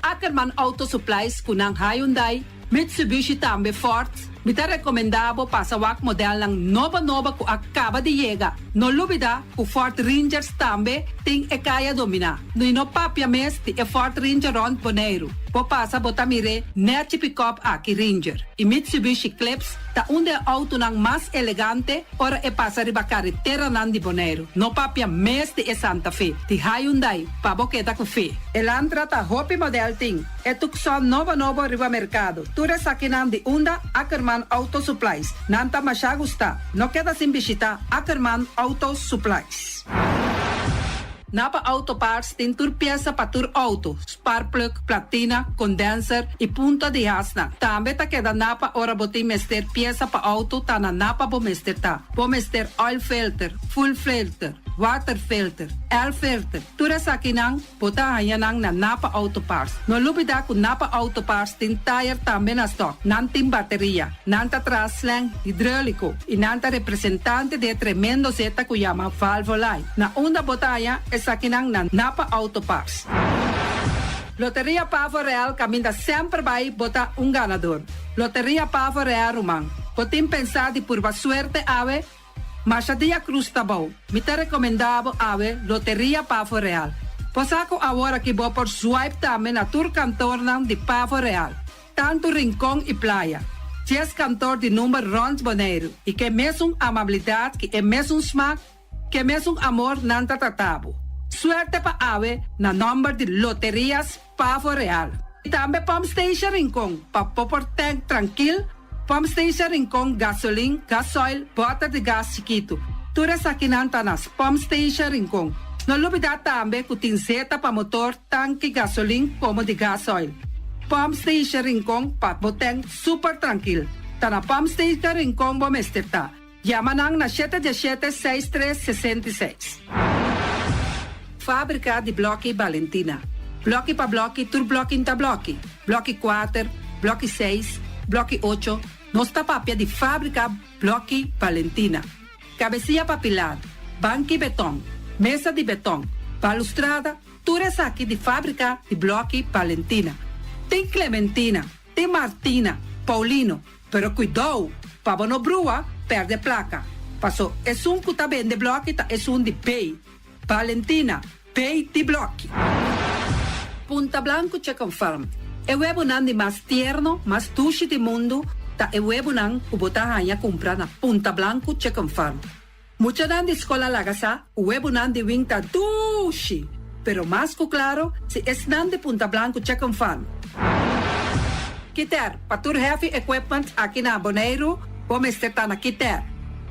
Ackerman Auto Supplies ku nan Hyundai, Mitsubishi tambe Ford, mi ta rekomendá bo pasa wak modelnan nobo nobo ku a kaba di yega. No lubidá ku Ford Rangers tambe tin e kaya dominá. No no papia mes di e Ford Ranger rònt Boneiru. Bo pasa bo ta mir'é nèchi pick-up aki Ranger. I Mitsubishi Eclipse ta un di e outonan mas elegante ora e pasa riba kareteranan di Boneiru. No papia mes di e Santa Fe, di Hyundai, pa bo keda ku fe. Elantra ta hopi model tin. E Tucson nobo nobo riba merkado. Tur esakinan di unda Ackerman Auto Supplies. Nan ta masha gusta. No keda sin bishitá Ackerman Auto Supplies. Napa Auto Parts tin tur piesa pa tur outo, spark plug, platina, condenser i punta di hasnan. Tambe ta keda Napa ora bo tin mester piesa pa outo ta na Napa bo mester ta. Bo mester oil filter, fuel filter, water filter, air filter. Tur esakinan bo ta haña nan na Napa Auto Parts. No lubidá ku Napa Auto Parts tin tire tambe na stock. Nan tin bateria. Nan ta traha slang hidráuliko i nan ta representante di e tremendo zeta ku yama Valvoline. Na unda bo ta haña esakinan na Napa Auto Parts. Loteria Pavo Real kaminda semper bai bo ta un ganadó. Loteria Pavo Real ruman. Bo tin pensá di purba suerte awe? Masha dia krus ta bou. Mi ta rekomendá bo awe Loteria Pavo Real. Bo sa ku awor aki bo por swipe tambe na tur kantornan di Pavo Real. Tantu Rincon i Playa. 10 kantor di number rònt Boneiru i ku e mesun amabilidat, ku e mesun smak, ku e mesun amor nan ta trata bo. Suerte pa awe na nòmber di Loterias Pavo Real. I tambe Pump Station Rincon pa bo por tank trankil. Pump Station Rincon gasolin, gasoil, bòter di gas chikitu. Tur esakinan ta na Pump Station Rincon. No lubidá tambe ku tin zeta pa motor, tanki gasolin komo di gasoil. Pump Station Rincon pa bo tank super trankil. Ta na Pump Station Rincon bo mester ta. Yama nan na shete diesshete seis tres 66. Fábrika di blòki Balentina. Blòki pa blòki tur blòki n'ta blòki. Blòki kuater, blòki seis, blòki ocho, nos ta papia di fábrika blòki Balentina. Kabesia pa pilar, banki betòn, mesa di betòn, balustrada, tur esaki di fábrika di blòki Balentina. Tin Clementina, tin Martina, Paulino, Pero kuidou pa bo no brua perde plaka, paso esun ku ta bende bloki ta esun di bay. Valentina, bay di bloki. Punta Blanco Chicken Farm, E webonan di mas tierno, mas dushi di mundu ta e webonan ku bo ta haña kumpra na Punta Blanco Chicken Farm. Muchanan di skol a laga sa ku webonan di wing ta dushi, pero mas ku klaro si esnan di Punta Blanco Chicken Farm. Kiter, pa tur heavy equipment aki na Boneiru, bo mester ta na Kiter.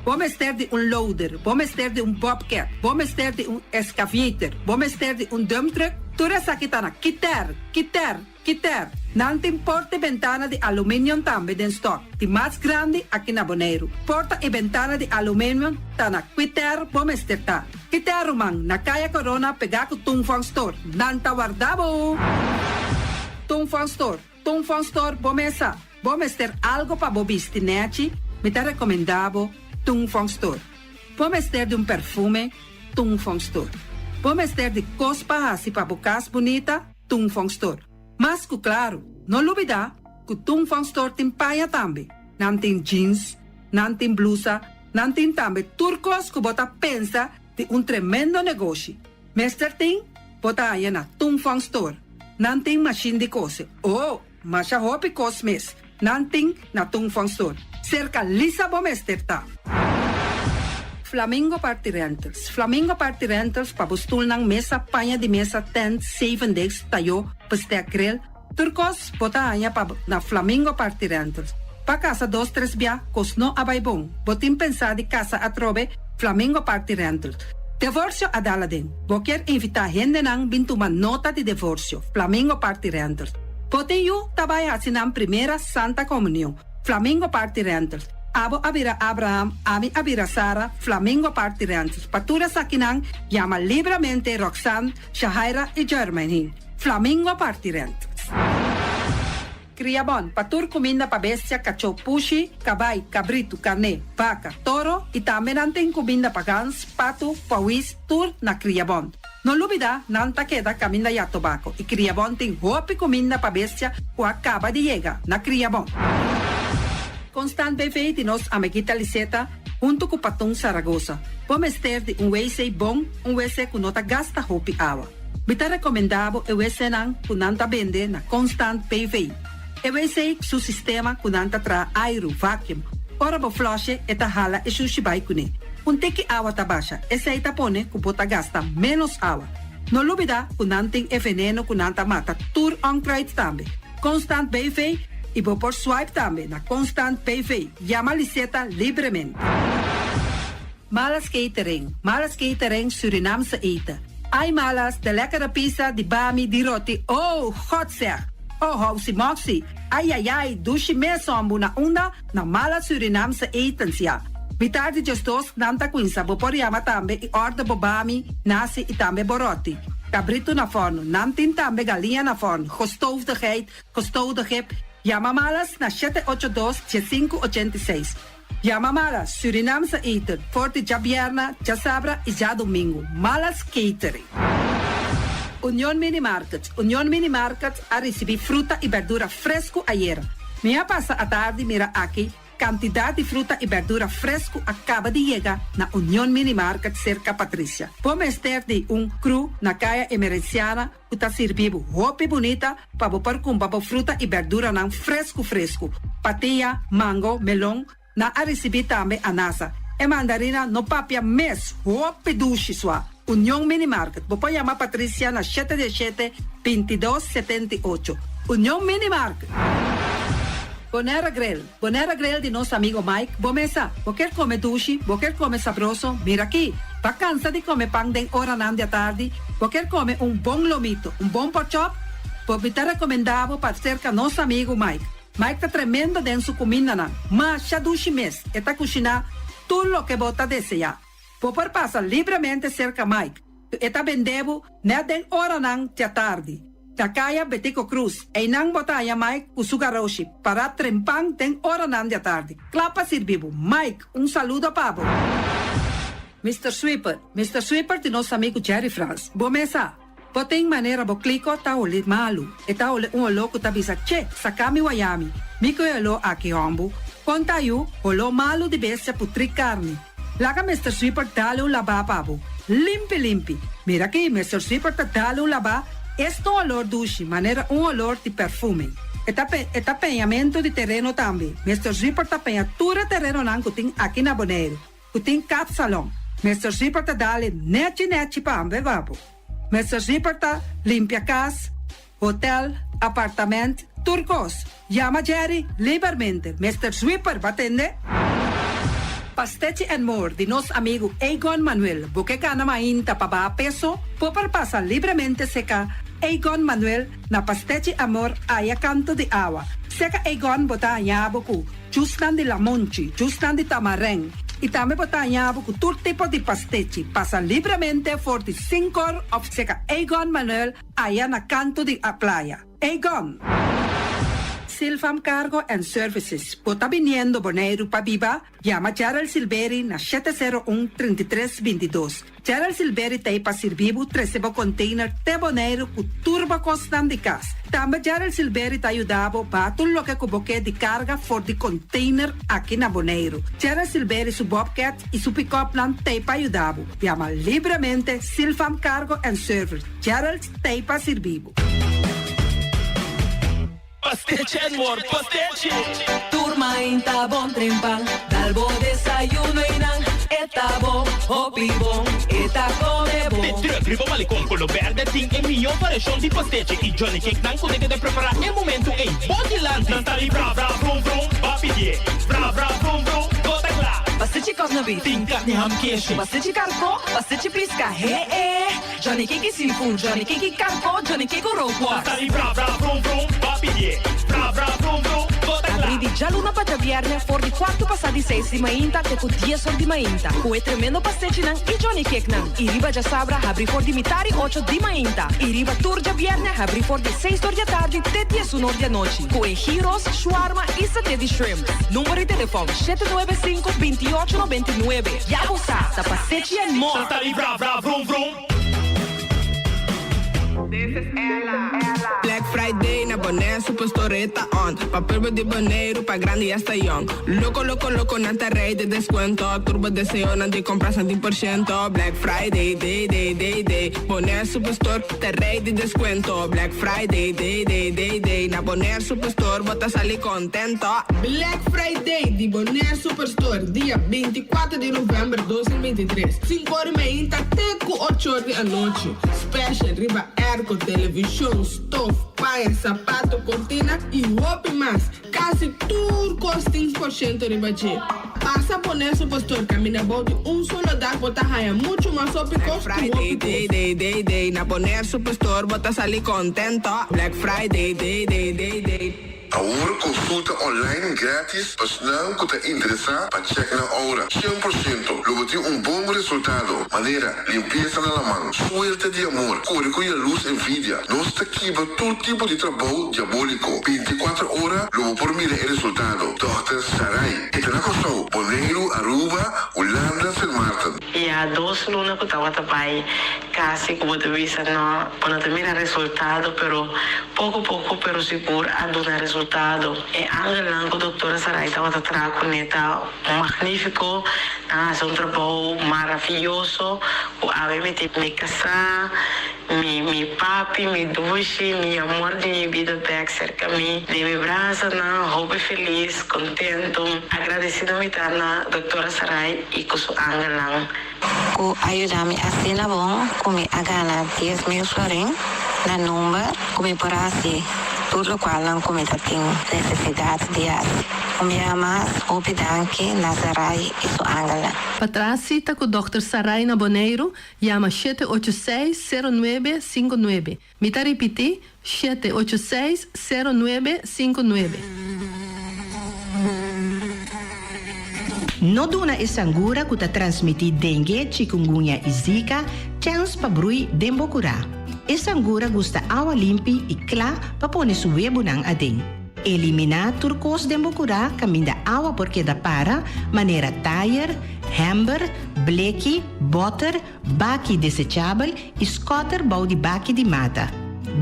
Bo mester di un loader, bo mester di un bobcat, bo mester di un excavator, bo mester di un dump truck, tur esaki ta na Kiter, Kiter. Kiter, nan tin porta i bentana di aluminium tambe den stock, di mas grandi aki na Boneiru. Porta i bentana di aluminium ta na Kiter bo mester ta. Kiter ruman, na Kaya Corona pegá ku Tung Fong Store. Nan ta warda bo! Tung Fong Store, Tung Fong Store bo mesa. Bo mester algo pa bo bisti nechi, mi ta rekomendá bo Tung Fong Store. Bo mester di un perfume, Tung Fong Store. Bo mester di kos pa hasi pa bo kas bunita, Tung Fong Store. Mas ku klaru, no lubidá ku Tung Fong Store tin paña tambe. Nan tin jeans, nan tin blusa, nan tin tambe tur kos ku bo ta pensa di un tremendo negoshi. Mester tin, bo ta haña na Tung Fong Store. Nan tin mashin di kose. Oh, masha hopi kos mes nan tin na Tung Fong Store. Serka Lisa bo mester ta. Flamingo Party Rentals Flamingo Party Rentals pa bo stulnan, mesa, paña di mesa, tent, zevendegs, tayó, bestek, grill, tur kos bo ta haña pa na Flamingo Party Rentals. Pa kasa dos tres bia kos no a bai bon, bo tin pensá di kasa atrobe, Flamingo Party Rentals. Devorsio a dal aden, bo kier invitá hendenan bin tuma nota di devorsio, Flamingo Party Rentals. Bo tin yu ta bai hasi nan primera Santa Komunion, Flamingo Party Rentals. Abo a bira Abraham, ami a bira Sara, Flamingo Party Rentals. Pa tur esakinan, yama libramente Roxanne, Shahaira i Jermaine. Flamingo Party Rentals. Kriabon, pa tur kuminda pa bestia, kachó, pushi, kabai, kabritu, karné, baka, toro i tambe nan tin kuminda pa gans, patu, pawis, tur na Kriabon. No lubida, nan ta keda kaminda ya tobako i Kriabon tin hopi kuminda pa bestia ku a kaba di yega na Kriabon. Constant BV di nos amiguita Liseta huntu ku Patun Saragosa. Bo mester di un wc bon, un wc ku no ta gasta hopi awa. Mi ta rekomendá bo e wcnan ku nan ta bende na Constant BV. E wc su sistema ku nan ta traha airu, vacuum. Ora bo flush'e e ta hala e shushi bai kuné. Un tiki awa ta basha, esei ta pone ku bo ta gasta ménos awa. No lubidá ku nan tin e veneno ku nan ta mata tur onkruid tambe. Constant BV i bo por swipe tambe na Constant BV. Yama Liseta libremente. Malas Catering, Malas Catering Surinaamse eten. Ai Malas, de lekkere pizza, di bami, di roti, oh, God zeg! Oh, housi moxi, ai ai ai, dushi mes hombu na unda? Na Malas Surinaamse etens, ya. Mitar di djesdos nan ta cuinsa, bo por yama tambe y order bo bami, nasi y tambe bo roti. Cabrito na forno, nan tin tambe galiña na forno, gestoofde geit, gestoofde gip. Yama Malas na shete ocho dos, diesinku ochenta i seis. Yama Malas Surinaamse eten for di djabierna, djasabra y djadomingo. Malas Catering. Union Mini Market Union Mini Market a ricibi fruta y berdura fresco ayera. Mi a pasa atardi mira aki cantidad di fruta y berdura fresco a caba di yega na Union Mini Market cerca Patricia. Bo mester di un crew na Caya Emerenciana ku ta sirbi bo hopi bunita pa bo por kumpra bo fruta i berduranan fresku fresku. Patia, mango, melon, nan a risibí tambe anasa. E mandarina no papia mes, hopi dushi sua. Union Mini Market, bo por yama Patricia na shete diesshete, bintidos, setenta i ocho. Union Mini Market! Bonera Grill, Bonera Grill di nos amigo Mike, bo mesa, bo kier come dushi, bo kier come sabroso, mira aki! Bo cansa di come pan den oranan di atardi, bo kier come un bon lomito, un bon porkchop? Bo mi ta recomenda bo pa cerca nos amigo Mike. Mike ta tremendo den su cumindanan, masha dushi mes, e ta cushina. tur loke bo ta deseá. Bo por pasa libremente serka Mike, ku e ta bende bo nèt den oranan djatardi. Na kaya Betico Cruz, einan bo ta haña Mike ku su garoshi pará trempan den oranan djatardi, kla pa sirbi bo. Mike, un saludo pa bo! Mister Sweeper, Mister Sweeper di nos amigu Jerry Frans. Bo mes sa. Bo tin manera bo kliko ta holi malu. E ta holi un oló ku ta bisa, Che, saka mi wayami. Mi ku e oló aki hòmbu. Kon ta yu, holó malu di bestia putrí karni. Laga Mister Sweeper dale un labá pa bo. Limpi limpi. Mira aki, Mister Sweeper ta dale un labá, esta un olor dushi, manera un olor di perfume. E ta e ta peñamentu di tereno tambe. Mister Sweeper ta peña tur e terenonan ku tin aki na Boneiru. Ku tin kapsalon. Mister Zipper ta dale nechi nechi pa hamber babo. Mister Zipper ta limpia kas, hotel, apartament, tur kos. Yama Jerry libermente. Mister Zwipper, ba tende? Pastechi and More di nos amigu Egon Manuel. Bo ke gana mainta pa baha peso? Bo por pasa libremente seka Egon Manuel na Pastechi Amor aya kanto di awa. Seka Egon bo ta haña bo ku. Jusnan di lamonchi, jusnan di tamarèn i tambe bo ta haña bo ku tur tipo di pastechi. Pasa libremente for di Sinkor òf seka Egon Manuel aya na kantu di a playa. Egon! Silfam Cargo and Services, bo ta biniendo Boneiru pa biba? Yama Gerald Silberi na 701 33 22. Gerald Silberi ta ei pa sirbi bo trese bo container te Boneiru ku tur bo kosnan di kas. Tambe Gerald Silberi ta yuda bo baha tur loke ku bo ke di karga for di container aki na Boneiru. Gerald Silberi su bobcat i su pickupnan ta ei pa yuda bo. Yama libremente Silfam Cargo and Service. Gerald ta ei pa sirbi bo. Pastechi and more pastechi! Tur mainta bon trempan, dal bo desayuno y nan e ta bon, hopi bon, e ta come bon. De truck riba malecon color berde tin e mihó variacion di pastechi y Johnny Cake nan cu ta keda prepara e momento ey bo dilanti. Nan ta di bra bra vrum vrum, ba pidié bra bra vrum vrum, bo ta cla. Pastechi cosna beef. Tin carni ham keshi. Pastechi carco, pastechi pisca, he e. Johnny Cake y seafood, Johnny Cake y carco, Johnny Cake cu rookworst. Ta sali bra bra vrum vrum, ba pidié bra bra vrum vrum, bo ta Abrí kla. di djaluna pa djabièrnè for di kuartu pasá di seis di mainta te ku dies or di mainta ku e tremendo pastechinan i Johnny Cakenan. I riba djasabra habrí for di mitar i ocho di mainta i riba tur djabièrnè habrí for di seis or di atardi te diesun or di anochi ku e gyros, shawarma i saté di shrimp. Number di telefòn, shete nuebe sinku, bintiocho nobentinuebe. Ya bo sa, ta pastechi and more! Ta sali bra bra vrum vrum. Black Friday na Bonaire Superstore ta on Pa pueblo di Boneiru, pa grandi y hasta young Loco loco loco nan ta rey di descuento Tur bo deseonan di compra san tin por ciento Black Friday day day day day Bonaire Superstore ta rey di descuento Black Friday day day day day Na Bonaire Superstore bo ta sali contento Black Friday di Bonaire Superstore dia 24 di november 2023, sinku or meinta te ku ocho or di anochi. Special riba airco, television, stof, paña, sapato, cortina y hopi mas. Casi tur cos tin por ciento riba dje. Pasa Bonaire Superstore caminda bou di un solo dak bo ta haya mucho mas hopi cos Black ku hopi Friday cos. day day day day na Bonaire Superstore bo ta sali contento. Black Friday day day day day. Awor konsulta online gratis pa esnan ku ta interesá pa chèk nan oura. 100% lo bo tin un bon resultado, manera, limpiesa na laman, suerte di amor, kore ku yalus envidia. Nos ta kibra tur tipo di trabou diabóliko. 24 ora lo bo por mira e resultado. Dòkter Sarai. E ta na Kòrsou, Boneiru, Aruba, Hulanda, Sint Maarten. Ya dos luna ku tabata bai kasi ku bo ta bisa no, bo no ta mira resultado pero poko poko pero sigur a duna resultado. E angelnan ku doktora Sarai tabata traha kuné ta magnifiko, nan a hasi un trabou maraviyoso ku awe mi tin mi kasá, mi mi papi, mi dushi, mi amor di mi bida bèk serka mi den mi brasanan, hopi felis, kontentu, agradesido mi ta na doktora Sarai. I ku su angelnan. Ku a yuda mi asina bon ku mi a gana 10,000 florin na number ku mi por hasi tur lokualnan ku mi ta tin nesesidat di hasi. Un biaha mas, hopi danki na Sarai i su angelnan. Pa traha sita ku dòkter Sarai na Boneiru, yama 786 09 59. Mi ta ripití, 786 09 59. No duna e sangura ku ta transmití dengue, chikungunya i zika chèns pa brui den bo kurá. E sangura gusta awa limpi i kla pa pone su webunan aden. Eliminá tur kos den bo kurá kaminda awa por keda para, manera tayer, hèmber, bleki, bòter, baki desechabel i skòter bou di baki di mata.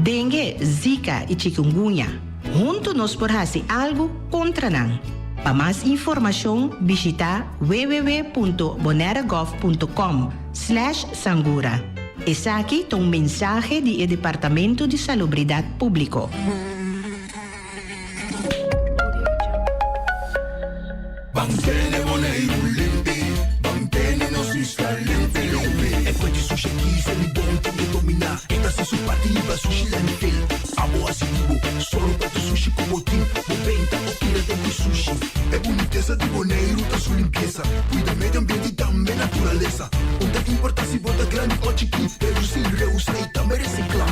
Dengue, Zika i chikungunya. Huntu nos por hasi algu kontra nan. Pa mas informashon bishitá www.bonairegov.com slash sangura. Esaki ta un mensahe di e Departamento di Salubridat Públiko. Ban tene Boneiru limpi, ban tene nos isla limpi limpi. E kue di sushi aki se mi bon tin e dominá. E ta hasi su parti liba sushi landfill. Abo hasi di bo, solo pa tur sushi ku bo tin. Bo benta o tira den ku sushi. E bunitesa di Boneiru ta su limpiesa. Kuida medio ambiente i tambe naturalesa. Un ta importá si bo ta grandi o chikí. Redusí, reusá i tambe resiklá.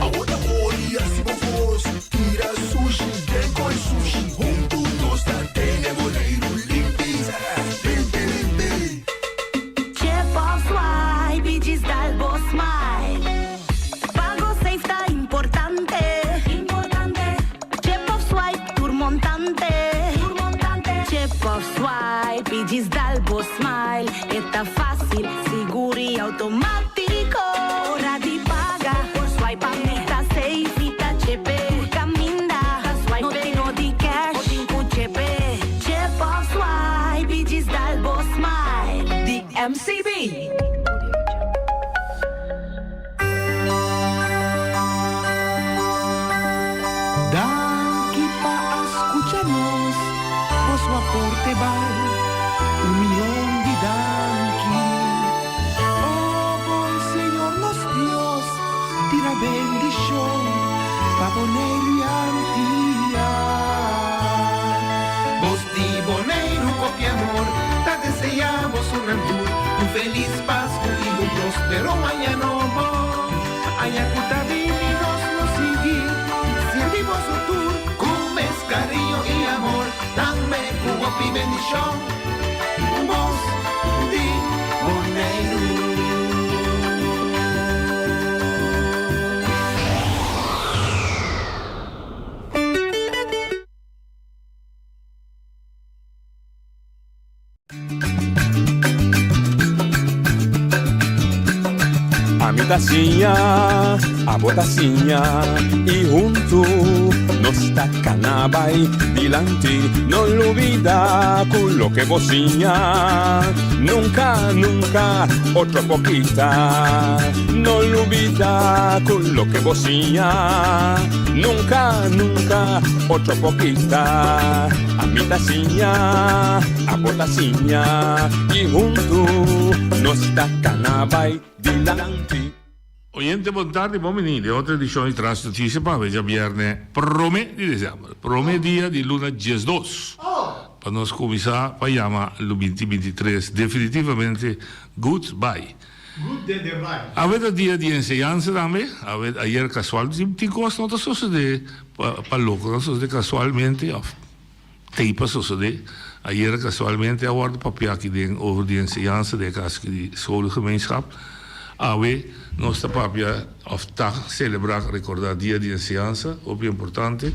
Awo ta ora di hasi bo kos. Tira sushi den koi sushi. Huntu nos ta tene Boneiru limpi, limpi, limpi. Chip of swipe i djis dal bo smile. Pago safe ta importante. Chip of swipe tur montante. Chip of swipe i djis dal bo smile. E ta fácil, sigur i automático. Ora di paga, por swipe a mi ta safe, mi ta chepe. Tur caminda, ta swipe, no tin no di cash, bo tin cu chepe. Chip of swipe i djis dal bo smile. Di MCB. Danki pa a scucha nos, boso aporte bal un miyon di danki. Oh bon Señor nos Dios, tira bendicion pa Boneiru y Antia. Bos di Boneiru hopi amor, ta desea boso nan tur un feliz Pascu y un prospero aña nobo. Aña cu ta bini nos lo sigui sirbi boso tur cu mes cariño y amor, tambe cu hopi bendicion. Bos di Boneiru. Ami ta siña, abo ta siña y huntu nos ta cana bay dilanti. No lubida cu loke bo siña nunca, nunca otro por kita. No lubida cu loke bo siña nunca, nunca otro por kita. Ami ta siña, abo ta siña y huntu nos ta cana bay dilanti. Oyente bon tardi bon bini den otro edicion di Tras Noticia pa awe djabierne prome di december, prome dia di luna 12 pa nos cuminsa pa yama lo binti 23 definitivamente good bye. Awe ta dia di enseñansa tambe, awe ayer casual tin cos no ta sucede pa loco, ta sucede casualmente of tei pa sucede. Ayer casualmente a wordo papia aki den over di enseñansa den e cas aki di scholengemeenschap. Awe nos ta papia of ta celebra recorda dia di enseñansa, hopi importante.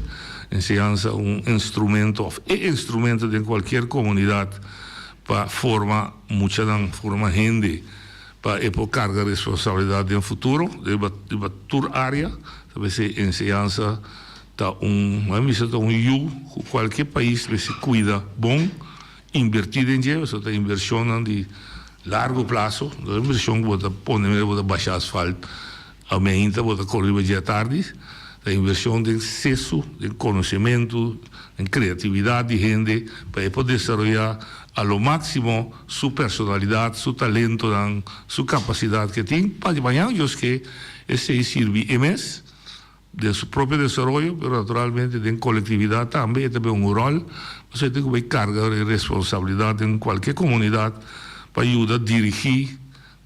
Enseñansa un instrumento of e instrumento den cualkier comunidad pa forma muchanan, forma hende pa e por carga responsabilidad den futuro riba riba tur area. Ta p'esei enseñansa ta un, bo a bisa ta un yu cu cualkier pais mester cuida bon, inverti den dje, pasobra ta inversionnan di largo plazo, no ta inversion cu bo ta pone mira bo ta basha asfalt Ameinta bo ta kore riba dje atardi, ta inversion den sesu, den konosementu, den kreatividat di hende pa e por desaroyá a lo máksimo su personalidat, su talentonan, su kapasidat ke tin pa di mañana Dios ke esei sirbi e mes den su propio desaroyo, pero naturalmente den kolektividat tambe e ta bin un ròl, pasobra e tin ku bai karga e responsabilidat den kualke komunidat pa yuda dirigí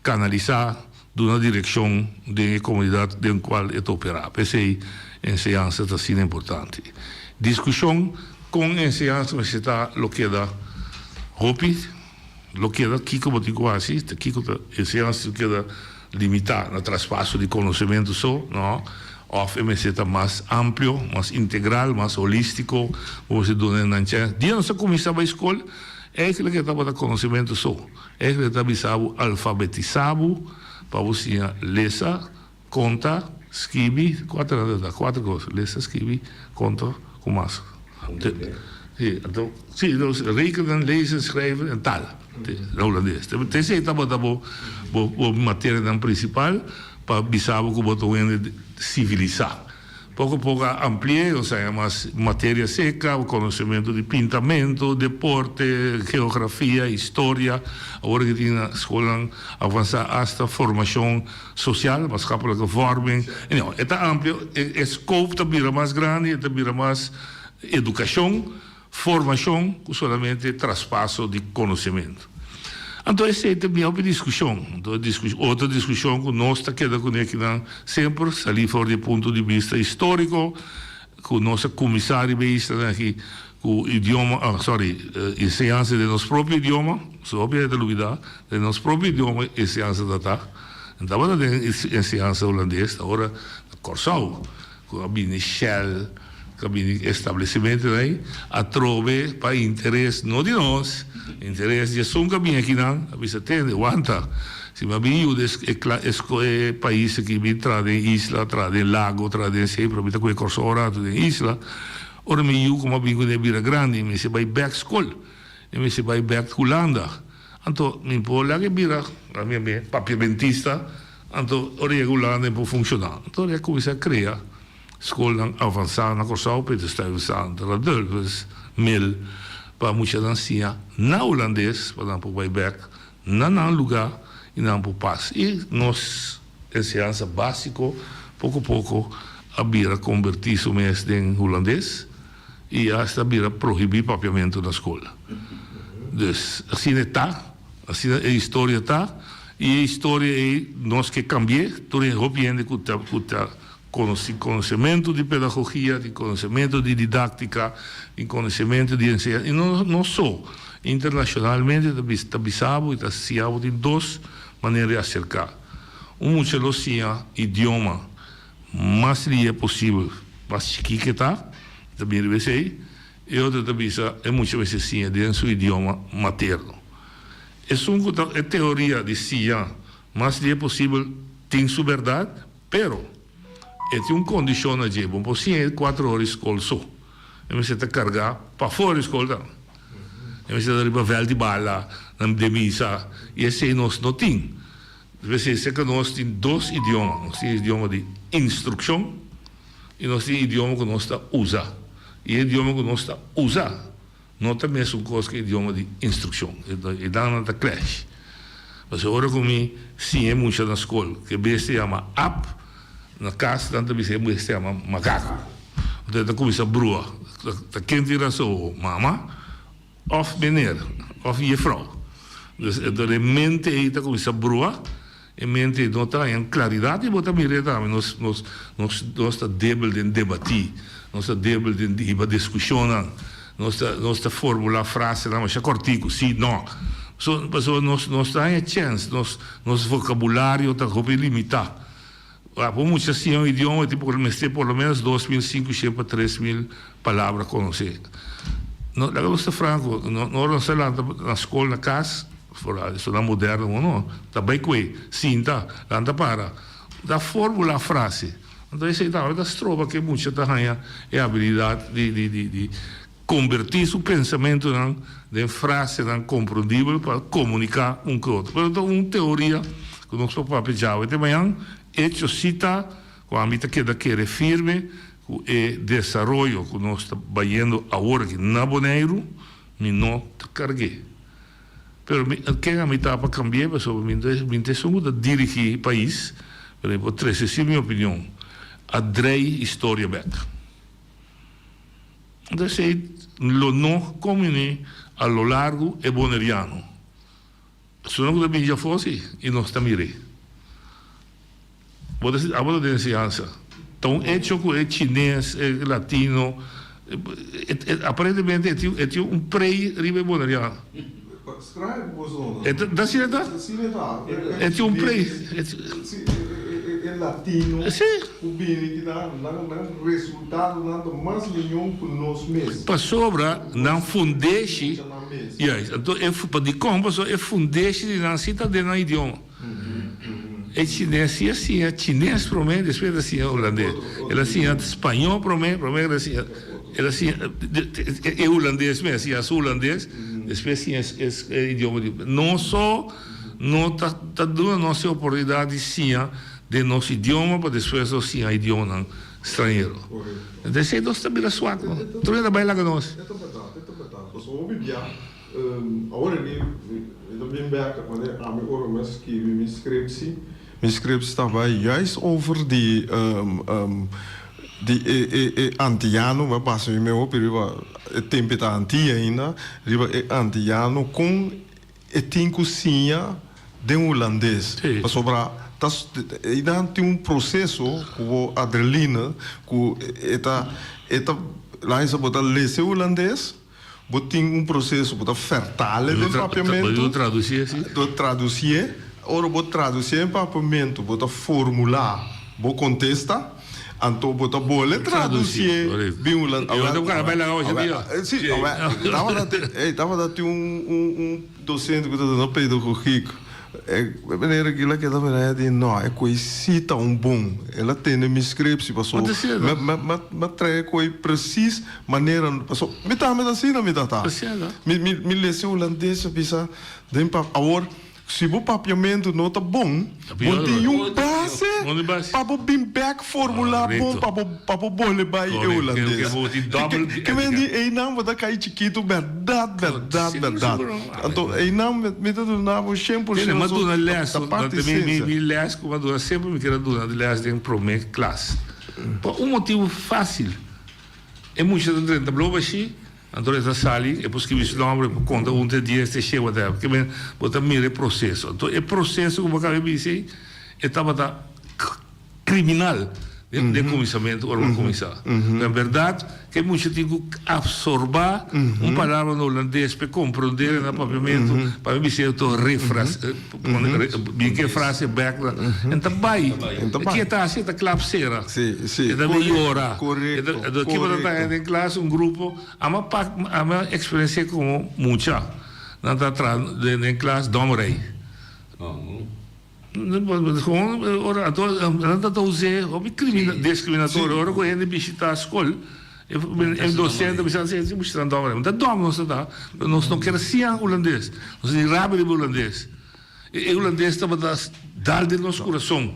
Kanalisá, duna direkshon den e komunidat den kual e ta operá. P'esei enseñansa ta asina importante. Diskushon kon enseñansa mester ta lo keda hopi. Lo keda kiko bo tin ku hasi, ta kiko ta enseñansa tin keda limitá na traspaso di konosementu so, no, òf e mester ta mas amplio, mas integral, mas holístiko, bo mester duna nan chèns. Dia nos a kuminsá bai skol, eigentlik e tabata konosementu so. Eigentlik e ta bisa bo alfabetisá bo pa bo siña lesa, Konta, skibi, kuater nan ta da, kuater kos, lesa, skibi, konta ku mas. Si, anto, si, nos rekenen, lezen, schrijven en taal, na hulandes. Te esei tabata bo, bo, bo materianan prinsipal pa bisa bo ku bo ta un hende sivilisá. Poko poko a ampli'é, nos haña mas materia seka, konosementu di pintamentu, deporte, geografia, historia. Awor ke tin na skolnan avansá asta formashon sosial, maatschappelijke vorming. Anyhow, e ta amplio, e scope ta bira mas grandi, e ta bira mas edukashon. Formashon ku solamente traspaso di konosementu. Anto esei ta mi hopi diskushon. Anto otro diskushon ku nos ta keda kuné akinan semper salí for di e punto di bista históriko ku nos a kuminsá riba e islanan aki ku idioma, sorry, enseñansa den nos propio idioma, so hopi hende ta lubidá, den nos propio idioma enseñansa ta ta. No tabata den enseñansa hulandes, ta ora na Kòrsou. Ku a bini Shell, ku a bini establesimentonan ei, atrobe pa interes no di nos, interes di esun ku a bini akinan, a bisa tende, wanta, si mi a bin yuda e e pais aki bin traha den isla, traha den lago, traha den esei, pero mi ta kohe Kòrsou un ratu den isla, ora mi yu ku mi a bin kuné bira grandi, mi mester bai bèk skol, mi mester bai bèk Hulanda, anto mi por laga e bira, ami a bin papiamentista. Anto ora yega Hulanda e por funshoná. Anto ora e a kuminsá krea skolnan avansá na Kòrsou, Peter Stuyvesant, Radulphus, Mil, pa muchanan siña na hulandes pa nan por bai bèk na nan lugá i nan por pas. I nos enseñansa básiko poko poko a bira kombertí su mes den hulandes i asta a bira prohibí papiamentu na skol. Dus asina e ta. Asina e historia ta, i e historia ei nos ke kambi'é. Tur e hopi hende ku ta ku ta konosí konosementu di pedagogia, tin konosementu di didáktika, tin konosementu di enseñansa, i no no so, internashonalmente ta bisa ta bisa bo i ta siña bo tin dos manera di aserká. Un mucha lo siña idioma mas lihe posibel, mas chikí ke ta, ta bini riba esei. E otro ta bisa e mucha mester siña den su idioma materno. Esun ku ta e teoria di siña mas lie posibel tin su bèrdat, pero e tin un kondishon na dje, bo por siña e kuater ora di skol so. E mester ta kargá pafó di skol tambe. E mester ta riba vèlt di bala, na den misa, i esei nos no tin. P'esei serka nos tin dos idioma, nos tin idioma di instrukshon i nos tin idioma ku nos ta usa. I e idioma ku nos ta usa no ta mesun kos ku e idioma di instrukshon. E nan ta clash. Pasobra ora ku mi siña e mucha na skol ku e bestia yama ap, na kas nan ta bisa e bestia yama makaku. Anto e ta kuminsá brua. Ta ken tin rason? Mama Of meneer, of jefrouw. Dus enton e mente ei ta kuminsá brua, e mente ei no ta haña klaridat i bo ta mir'é tambe nos nos nos nos ta debel den debatí, nos ta debel den hiba diskushonnan, nos ta nos ta formulá frasenan masha kòrtiku, sí, no. So pasobra nos nos ta haña chèns, nos nos vokabulario ta hopi limitá. Pa bo mucha siña un idioma e tin por mester por lo menos 2500 pa 3000 palabra konosé. No, laga nos ta franko, no ora nos ta lanta na skol na kas, foral esnan moderno awo no, ta bai kue, sinta, lanta para, ta formula frase. Anto esei tambe ta stroba ke mucha ta haña e abilidat di di di di Kombertí su pensamentunan den frasenan komprondibel pa komuniká un ku otro. Pero ta un teoria ku nos por papia djawe te mañan. Echo sí ta ku ami ta keda kere firme ku e desaroyo ku nos ta bayendo awor aki na Boneiru, mi no ta karg'é. Pero mi, ken ami ta pa kambi'é? Pasobra mi mi ta esun ku ta dirigí pais, pero mi por trese sí mi opinion. A drei historia bèk. Esei lo no kombiní a lo largu e boneriano. Esunnan ku ta bini djafó si i nos ta mir'é. Bo ta abo ta den enseñansa. Ta un echo ku e chines, e latino, aparentemente e tin e tin un prei riba e boneriano. E ta asina ta? E tin un play. Si, e latino ku bini kinan, nan resultadonan ta mas miñon ku nos mes. Pasobra nan fundeshi, juist, anto e pa dikon? Pasobra e fundeshi di nan si ta den nan idioma. E chines si a siña chines promé, despues el a siña hulandes. El a siña spañó promé, promé el a siña, el a siña e hulandes mes, a siña su hulandes, despues siña e idioma di. Nos so no ta ta duna nos e oportunidat di siña den nos idioma pa despues nos siña idiomanan stranhero. Entonces esei nos ta bira swak, no? Tur hende ta bai laga nos. E ta bèrdat, e ta bèrdat. Pasobra hopi bia Awor aki mi ta bin bek wanneer ami ora mi a skibi mi scriptie, mi scriptie ta bai juist over di di e e e Antiano, mi a basa mi mes hopi riba e tempo e ta Antia ainda, riba e Antiano kon e tin ku siña den Hulandes, pasobra ta einan tin un proseso ku bo adreline ku e ta e ta laisa bo ta lesa e Hulandes. Bo tin un proseso, bo ta fertale den papiamentu. Bo traducié, si. Bo traducié. Ora bo traducié den papiamentu, bo ta formulá bo kontesta, anto bo ta bole traducié bin hulandes. Awor ta buka bai laga ocho dia. Si, tabata tin, ey, tabata tin un un docente ku ta duna pedagogiek. E meneer aki la keda mira e di no e koe si ta un bon. El a tende mi scriptie paso mi a trae e koe precies manera paso mi tambe ta asina mi ta ta. Mi mi lesa e hulandes a bisa den pap awor si bo papiamento no ta bon bo tin un base pa bo bin bek formula bon pa bo pa bo bole bai e hulandes. Ke men di eynan bo ta kai chikito berdad berdad berdad. Anto einan mi ta duna bo 100% Tene, m'a duna les, ta parti mi, mi, esencia. mi les ku m'a duna semper mi kier a duna les den promé klas. Pa un motibu fásil. E mucha ta drenta blo bashí, anto e ta sali, e por skibi su nòmber, e por konta un te dies te shen whatever. Ke men bo ta mira e proseso. Anto e proseso ku bo a kaba di bisa ei, e tabata criminal den cuminsamentu ora bo a cuminsa. En berdad ke mucha tin cu absorba un palabra na holandes p'e comprende na papiamentu pa mi bisa to refras bin ke frase bek na en ta bay ke ta haci e ta klap cera e ta bin yora kiba ta traha den klas un grupo ama pak ama experiencia como mucha nan ta traha den klas domrey. Gewoon ora anto nan ta ta us'é hopi discriminatorio ora ku hende bishita skol e docente ta bisa si bo shita dòm ta dòm nos ta ta pero nos no kier siña hulandes nos tin rabia riba hulandes e hulandes tabata dal den nos kurason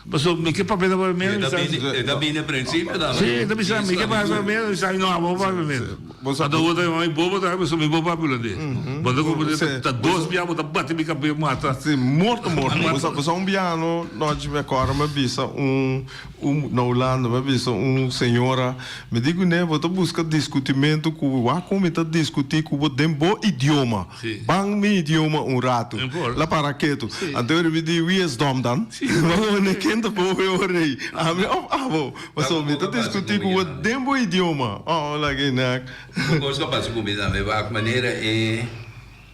pasobra mi ke papia na papiamentu E ta bini principio tambe si e ta bisa mi ke papia na papiamentu mi sa no abo papia papiamentu. Anto bo ta yama mi bobo tambe pasobra mi bo papia hulandes. Bo ta comprende ta dos bia bo ta bati mi kabes mata. Si, morto morto. Bo sa bo sa un bia no nochi mi acorda mi a bisa un un na Hulanda mi a bisa un señora mi di cune bo ta busca discutimento cu bo wak con mi ta discuti cu bo den bo idioma. Ban mi idioma un rato. La para ketu. Anto mi di wie is dom dan? Bo ne ken ta bobo e ora ei? Ami of abo? Pasobra mi ta diskutí ku bo den bo idioma. Oh, laga e nek. Un kos ku a pasa ku mi tambe wak manera e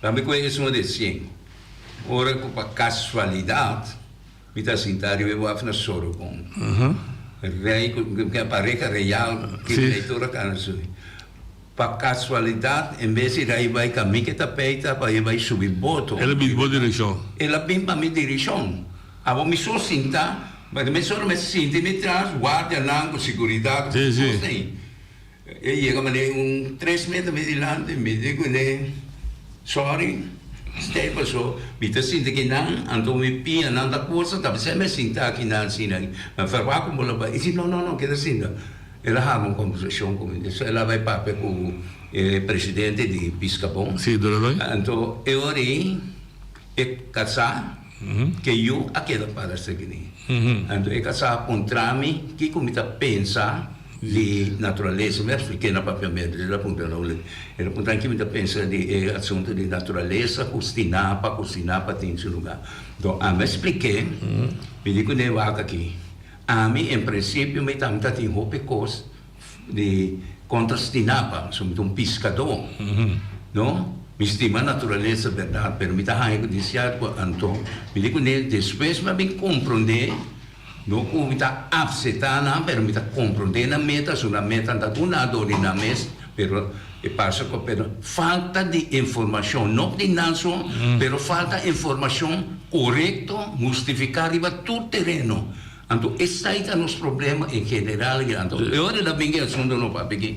tambe ku e esun resien. Ora ku pa kasualidat mi ta sinta riba e waf na Sorobon. Rei ku pareha real ku e tur a kana subi. Pa kasualidat en bes di rei bai ka mi ke ta peita pa e bai subi boto. El a bin bo direkshon. El a bin pa mi direkshon. Abo mi so sinta, ma mi solo me sinti mi tras guardianan ku seguridat ku kos ei. E yega manera un tres meter mi dilanti, mi di kuné, Sorry, stay paso mi ta sinti kinan, anto mi pianan ta kosa, ta p'esei mi a sinta akinan asina. Mi a ferwagt ku bo lo bai. E di, No, no, no, keda sinta. El a haba un kombersashon ku mi. Despues el a bai papia ku e presidente di Piskabon. Anto e ora ei e kasá ke yu a keda para serkini. Anto e kasá a puntra mi kiko mi ta pensa di naturalesa. Mi a splik'é na papiamentu. El a puntra na hulandes. El a puntra mi kiko mi ta pensa di e asuntu di naturalesa ku Stinapa, ku Stinapa tin su lugá. Anto ami a splik'é, mi di kuné wak aki. Ami en principio mi tambe ta tin hopi cos di contra Stinapa, pasobra mi ta un piscador, no? Mi stima naturalesa bèrdat, pero mi ta haña ku di sierto anto mi di kuné despues mi a bin komprondé, no ku mi ta apseptá nan, pero mi ta komprondé nan meta, su nan meta ta duna dor di nan mes, pero e pasa ku pero falta di informashon, no di nan so, pero falta informashon korekto, hustifiká riba tur tereno. Anto esei ta nos problema en general, anto e ora el a bin e asuntu no papia aki.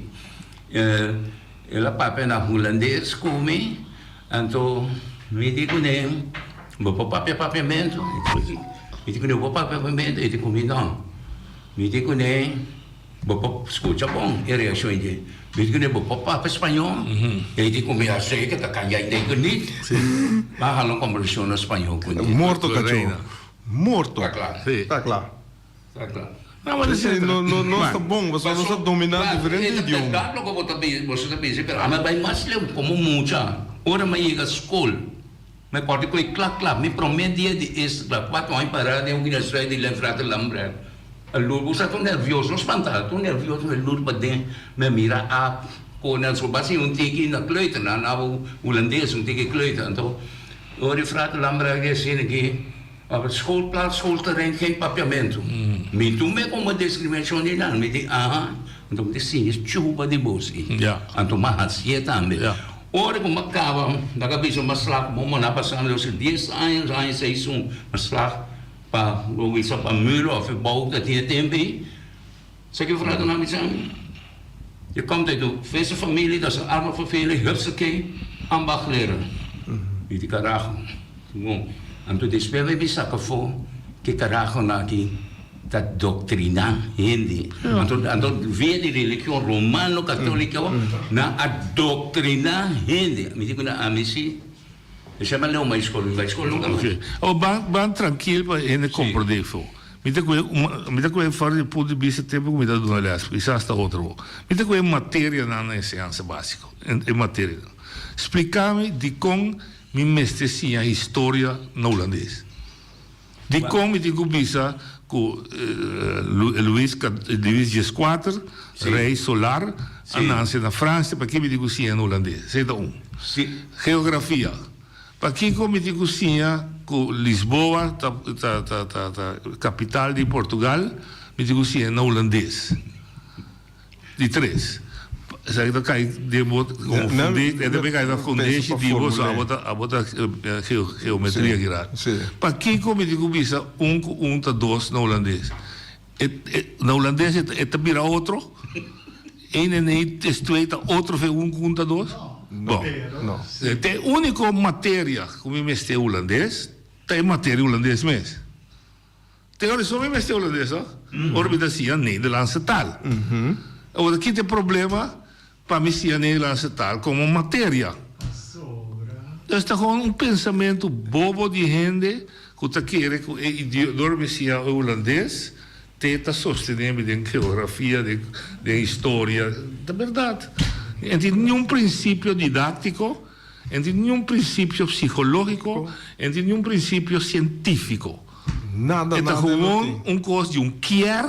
El a papia na hulandes ku mi, anto mi di kuné, Bo por papia papiamentu? Mi di kuné, Bo por papia papiamentu? E di ku mi, No. Mi di kuné, Bo por skucha bon e reakshon ei di. Mi di kuné, Bo por papia spañó? E di ku mi, A zeker, ta kan jij denken niet. Mi a hala un kombersashon na spañó kuné. Morto kachó. Morto. Ta kla. Ta kla. Ta kla. No, maar esei no, no, no ta bon, pasobra nos ta dominá diferente idioma. E ta bèrdat loke bo ta bisa, boso ta bisa, pero ami a bai mas leu komo mucha. Ora mi a yega skol, mi a kòrda ku e kla kla, mi promé dia di eerste klas, kuater aña pará den un gimnasia di Lenfrater Lambrecht. A lur, bo sa tur nèrvioso, no spantá, tur nèrvioso, mi a lur paden, mi a mira ap, kon nan so basi un tiki na kleuter, nan abo hulandes, un tiki kleuter. Anto, ora e frater Lambrecht di asina ki. Op het schoolplaats, schoolterrein geen papiamento. Mi tur me como discriminacion di nan. Mi di aha, anto mi ta siña chuba di bos ei. Anto mi a hacié tambe. Ora cu mi a caba, mi a bisa mi a slag bo mona pasando los dies aña, aña seis un, mi a slag pa, bo bisa pa muur of e bouw cu ta tin e tempo ei. Sa ki fraga nan bisa mi? Je komt uit een visserfamilie, dat is een arme familie, hupsakee, ambacht leren. Mi di carajo, bon. Anto despues mi bin saca afo ke carajonan aki ta doctrina hende. Anto, anto via di religion romano catolico nan a doctrina hende. Mi di cu nan, ami si. Esei mi a leu bai skol, mi bai skol nunka mas. Awor ban ban trankil pa hende komprondé efo. Mi ta kohe mi ta kohe for di punto di bista tempu ku mi ta duna lès, kisas ta otro bo. Mi ta kohe materianan na enseñansa básiko, e materianan. Splika mi dikon mi mester siña historia na hulandes. Dikon mi tin ku bisa ku Luis Luis dieskuater, rei solar, a nanse na Fransia, pakiko mi tin ku siña na hulandes? Esei ta un. Geografia, pakiko mi tin ku siña ku Lisboa ta ta ta kapital di Portugal, mi tin ku siña na hulandes? Di tres. Esaki ta kai den bo komo funde, e ta kai na fundeshi di bo, so abo ta abo ta geometria ki rato. Pakiko mi tin ku bisa un ku un ta dos na hulandes? E e na hulandes e ta e ta bira otro? Een en een is twee ta otro fe un ku un ta dos? Bon. Te e uniko materia ku mi mester hulandes ta e materia hulandes mes. Te ora so mi mester holandés ho. Ora mi ta siña Nederlandse taal. Awor ki ta e problema pa mi siña Nederlandse taal como materia? Dus ta gewoon un pensamentu bobo di hende cu ta kere cu e idioma, dor mi siña e holandés te ta sostene mi den geografia, den historia. Ta berdad. En tin niun principio didáctico, en tin niun principio psicológico, en tin niun principio científico. Nada, E ta nada no gewoon tin. un kos di un kier,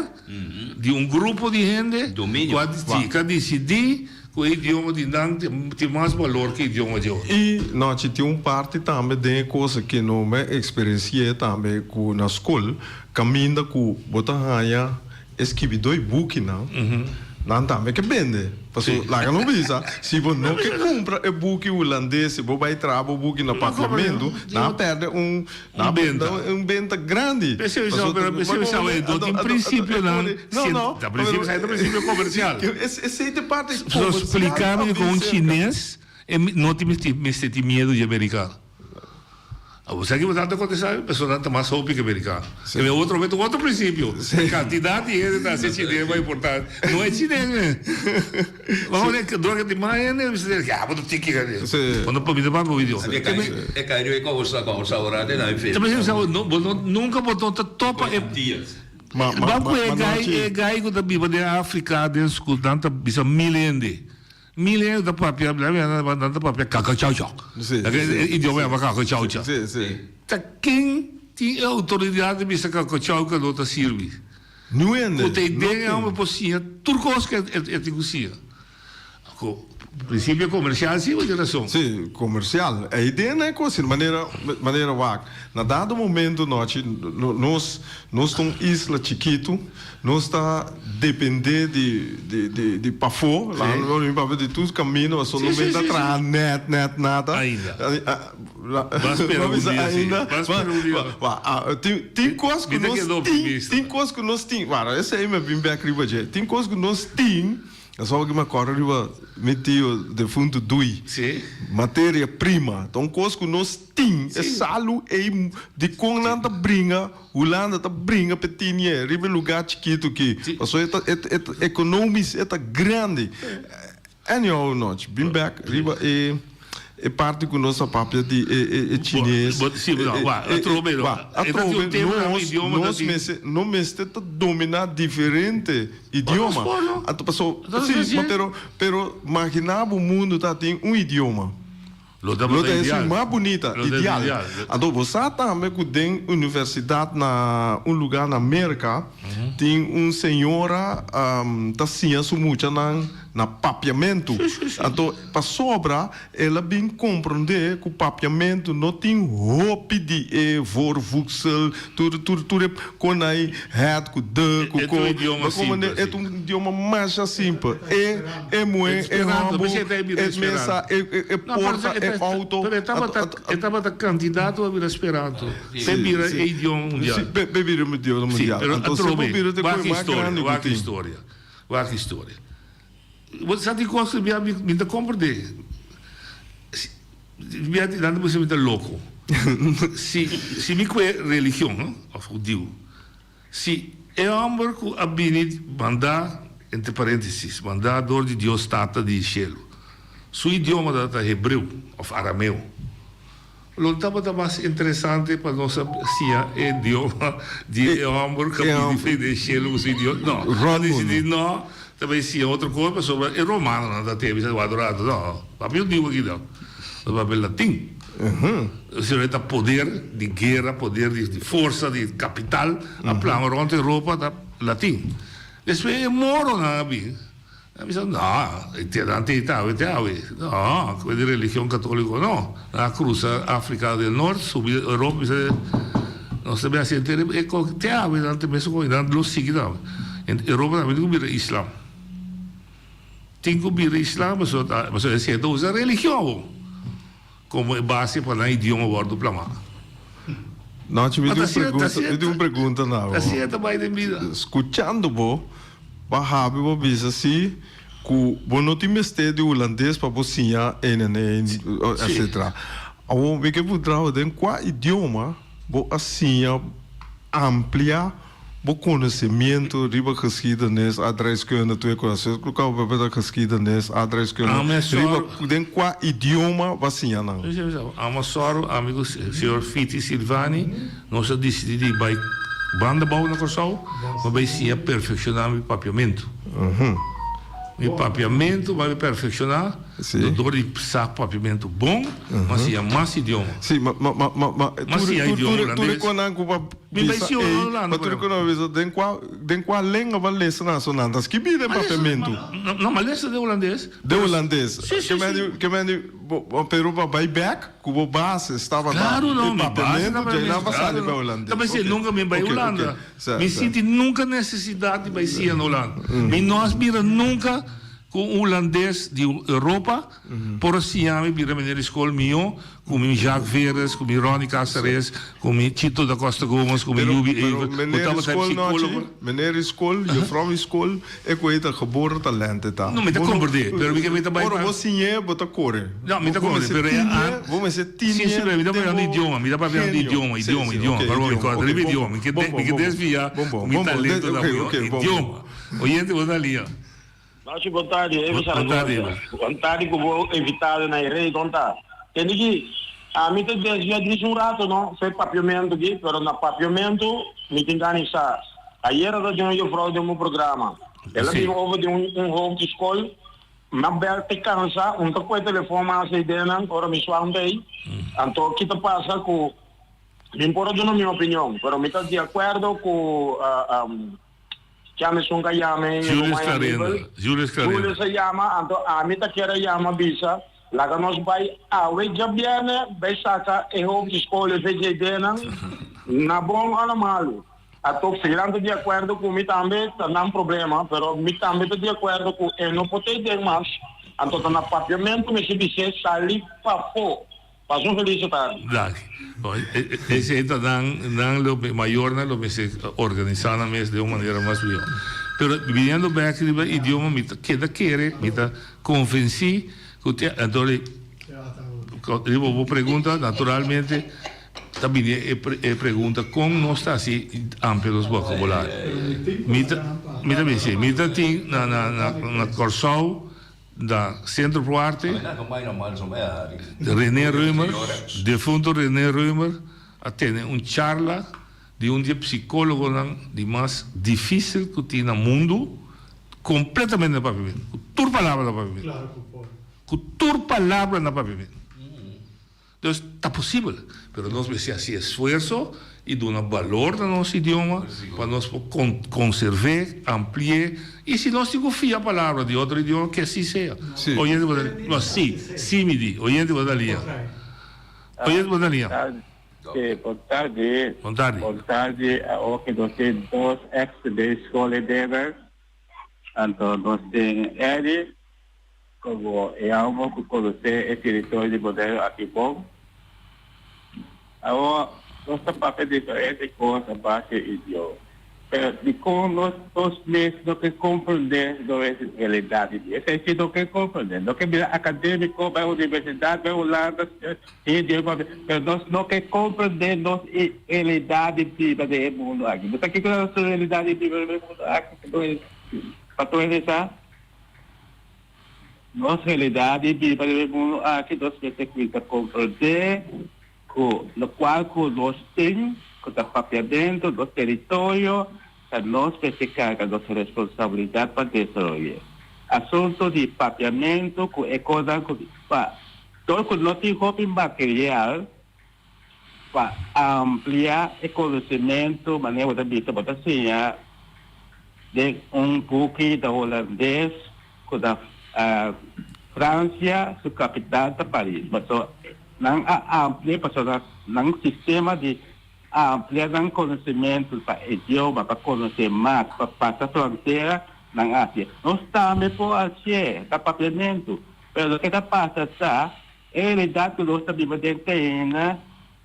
di un grupo di hende Dominio. ku a si, ku a disidí ku e idioma di nan tin mas balor ku e idioma di otro. I nochi tin un parti tambe den e kos aki no mi a eksperensi'é tambe ku na skol kaminda ku bo ta haña E skibidó e bukinan, nan tambe ke bende. Pasobra laga no bisa, si bo no ke kumpra e buki hulandes, si bo bai traha bo buki na papiamentu, nan a pèrdè un, nan a pèrdè un benta grandi. P'esei mi sa, no tin prinsipionan, ta prinsipio, esaki ta prinsipio komersial. Esei ta e parti So komersial. splika mi ku un chines e no tin mester tin miedu di amerikano. Abo sa ki bo ta kontestá? Personanan ta mas hopi ke merikano. E mi otro mete un otro prinsipio. E kantidat di hende ta hasi e chines mas importante. No e chines mes. Bo a dor ke tin mas hende, mi sa ya bo ta tiki hende. Bo no papia pa bo idioma. E kai riba e kousa kousa ora te na e Ta pensá sa bo no nunka bo no ta topa e Ban ku e gai e gai ku ta biba den Afrika den sku nan ta bisa mil hende. Mil hende ta papia, nan ta papia kakachaucha. E idioma yama kakachaucha. Ta ken tin e outoridat di bisa kakachaucha no ta sirbi? Niun hende. Ku ta e den e homber por siña tur kos ku e tin ku siña. Ku prinsipio komersial si bo tin rason. Si, komersial. E idea nan e kos manera manera wak. Na dado momento nochi nos nos ta un isla chikitu, nos ta depende di di di di pafó, laga nos mi papia di tur kaminda pasobra no mester traha nèt nèt nada. Ainda. Ban spera un dia si. Ban spera un dia. Tin tin kos ku nos tin, tin kos ku nos tin, wara esei mi a bin bèk riba dje, tin kos ku nos tin. Pasobra ku mi a kòrda riba mi tio defuntu Dui. Sí. Materia prima ta un kos ku nos tin. E salu ei dikon nan ta bringa, Hulanda ta bringa p'e tin e riba e lugá chikitu aki. Pasobra e ta e ta ekonomis e ta grandi. Anyhow noch bin bèk riba e e parti ku nos a papia di e e e chines. Bo sí, no, wak, atrobe no. Wak, atrobe nos nos mester no mester ta dominá diferente Idioma. Anto paso, si, ma pero, pero magina bo mundu ta tin un idioma. Lo ta Lo ta esun mas bunita, ideal. Anto bo sa tambe ku den universidat na un luga na Merka tin un señora ta siña su muchanan na papiamentu. Anto pasobra El a bin komprondé ku papiamentu no tin hopi di e voorvoegsel, tur tur tur e kon ai het ku de ku ko. E ta un idioma Bo komprondé? simpel, E ta un idioma masha simpel. E e muhé, e Esperanto, hòmber, p'esei ta e bira e esperanto. mesa, e e e No, pero porta, e e ta outo. pero e Anto tabata anto e tabata kandidato pa bira esperanto, Sí, p'e bira sí. e idioma Sí, mundial. p'e p'e bira un idioma Sí, mundial. pero Anto si bo atrobe, bira ta wak koe mas historia, grandi ku wak tin. historia, wak historia. Bo sa di kos ku mi mi ta komprendé. Si mi a nan ta bisa mi ta loko. Si si mi kue religion no òf hudiu, si e hòmber ku a bini mandá, entre paréntesis, mandá dor di Dios Tata di shelu, su idioma tabata hebreu òf arameo. Lo tabata mas interesante pa nos a siña e idioma di e homber ku a bini for di e shelu ku su idioma. No, a disidí no ta bai siña otro kos pasobra e romanonan ta tene bisa wak rato. No, papia hudiu aki no, nos papia latin. Esei ta poder di guera, poder di forsa, di kapital a plama rònt Europa ta latin. Despues e moronan a bin. Nan a bisa, No, e nan te ita awe te awe. No, ku e di religion katoliko no. Nan a krusa Afrika del Nort, subi Europa, bisa nos ta bin hasi henter e ko te awe nan ta mesun kon, nan lo sigui tambe. En Europa tambe tin ku bira islam. Tin ku bira islam pasobra pasobra esei ta usa religion awor komo e base pa nan idioma wòrdu plamá. Nacho, mi tin un pregunta, mi tin un pregunta na bo. Asina ta bai den bida. Skuchando bo, Bo habi bo bisa si ku bo no tin mester di hulandes pa bo siña een en een etcetera. Awor mi ke puntra bo den kua idioma bo a siña amplia bo konosemiento riba geschiedenis, aardrijkskunde, tur e kos. Ku kaba bo papia ta geschiedenis, aardrijkskunde, riba den kua idioma bo a siña nan? Amo sòru ami ku señor Fiti Silvani. Nos a disidí di bai banda bou na Kòrsou pa bai siña perfekshoná mi papiamentu. Mi papiamentu bai perfekshoná dor di sa papiamentu bon, m'a siña mas idioma. Sí, ma, ma, ma, ma, ma, M'a siña idioma tur, tur hulandes. e konan ku ba Mi bai bisa siña ei, Hulanda, ma por tur e ehempel. konan bisa den kua, den kua lenga ba lesa nan so nan ta skibí den M'a lesa, papiamentu. ma, no, m'a lesa den hulandes. Den hulandes. Sí, sí, Ke men sí. di, ke men di, bo, bo, pero bo a bai bèk ku bo base tabata Claro, no, e mi base papiamentu, tabata djei nan mes, ba sali claro, pa no. hulandes. Ta pensé, Oké, nunka mi bai oké, oké. Hulanda. Sa, Mi sa. sinti nunka nesesidat di bai siña na Hulanda. Mi no a mira nunka ku un hulandes di Europa por a siña mi bira meneer di skol mihó Ku mi Jacques Veres, ku mi Ronnie Caceres, ku mi Chito da Costa Gomez, ku mi Pero, Yubi pero Evert, ku meneer tabata e skol nochi, psicólogo. meneer skol, juffrouw di skol, e ku ei ta geboren talent e ta. No, mi ta Bo no, komprendé, pero mi ke mi ta bai ora pa. bo siñ'é, bo ta kore. No, mi Bo ta komprendé, mester pero e tiñ'é, a. bo mester Sí, tiñ'é sí, pero mi ta den papiando bo idioma, mi ta papiando genio. idioma, Sí, idioma, sí, idioma. ok, Perdon, mi idioma, kòrda ok, riba bon, idioma, mi ke bon, de, bon, mi ke bon, bon, desviá bon, ku bon, mi bon, bon, talento de, ta ok, bo ok, bon, bon. idioma. Oyente, bo ta lia. Nochi bon tardi, Evi Bon tardi, Zaragoza. Evi. Bon tardi ku bo invitado na e rei, kon ta? Tende ki, ami ta desvia djis un rato no, fe papiamentu ki, pero na papiamentu mi tin gana di sa. Ayera ta tin un jufrou den bo programa. El a Sí. bin over di un un hoofd di skol, m'a bel te kansa, un ta kohe telefon mas ei den nan ora mi suanta ei. Anto ki ta pasa ku, mi por a duna mi opinion, pero mi ta di akuerdo ku. Chama esun ka yama e Julius ruman Clarenda, Aníbal. Julius Clarenda. Julius a yama, anto ami ta kier a yama bisa, laga nos bai awe djabièrnè bai saka e hopi di skol e VJD-nan, na bon o na malu. Ato si nan ta di akuerdo ku mi tambe ta nan problema, pero mi tambe ta di akuerdo ku e no por ta ei den mas, anto ta na papiamentu mester bis'é sali pafó. Pasa un felis tardi. Danki. Bon, esei ta nan, nan lo, mayornan lo mester organisá nan mes den un manera mas mihó. Pero biniendo bèk riba idioma mi ta keda kere, mi ta konvensí ku te, anto riba bo pregunta naturalmente ta bini e e pregunta kon nos ta hasi amplia nos bokabulario. Mi ta, mi ta bisa, mi ta tin na na na Kòrsou Na Centro Pro Arte, René Römer, defunto René Römer a tene un charla di un di e psicologonan di mas dificil cu tin na mundo, completamente na Papiamento, cu tur palabra na Papiamento, cu tur palabra na Papiamento. Dus ta posibel, pero nos mester hasi esfuerso i duna balor na nos idioma pa nos por konserv'é, ampli'é i si nos tin ku fia palabra di otro idioma ke así sea. Oyente bo ta no si, si mi di, oyente bo ta lia. Oyente bo ta lia. Sí, bon tardi. Bon tardi. Bon tardi, awo ke nos tin dos ex de schoolleiders, anto nos tin Eddie. Komo e alma ku konosé e teritorio di Boneiru aki bon, awor nos ta papia diferente kos a base di idioma. Pero dikon nos nos mes no ke komprendé nos realidat di dia? Esei si no ke komprendé. No ke bira akadémiko, bai universidat, bai Hulanda, siña idioma papia, pero nos no ke komprendé nos realidat di biba den e mundu aki. Bo sa kiko ta nos realidat di biba den e mundu aki? Pa tur hende sa. Nos realidad di biba den e mundo aki nos mester cuminsa comprende cu locual cu nos tin cu ta papiamento, nos teritorio, ta nos mester carga nos responsabilidad pa desaroye. Asunto di papiamento cu e cosnan cu pa dor cu no tin hopi material pa amplia e conocimento manera bo ta bisa bo ta siña den un buki ta holandes cu ta Francia su capital ta Paris paso nan a amplia paso nan sistema di amplia nan conocimento pa idioma pa conoce mas pa pasa frontera nan a haci'e nos tambe por haci'e ta papiamento pero loke ta pasa ta E realidad cu nos ta biba den te ainda,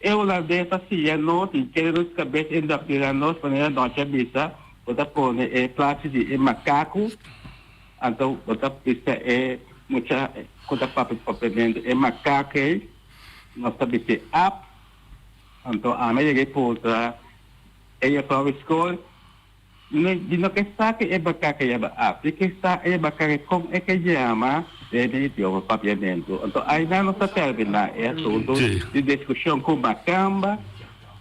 e holandes ta siña nos y kere nos cabes indoctrina nos manera Nochi a bisa, bo ta pone e plachi di e macaco, anto bo ta bisa e mucha cu ta papia papiamento e macaco ey, nos ta bis'e ap, anto ami a yega e puntra e juffrouw di school, Di no ke sa ke e baka ke yama ap, di ke sa e baka ke kon e ke yama den e idioma papiamentu. Anto ainan nos ta terminá e asuntu di diskushon ku makamba,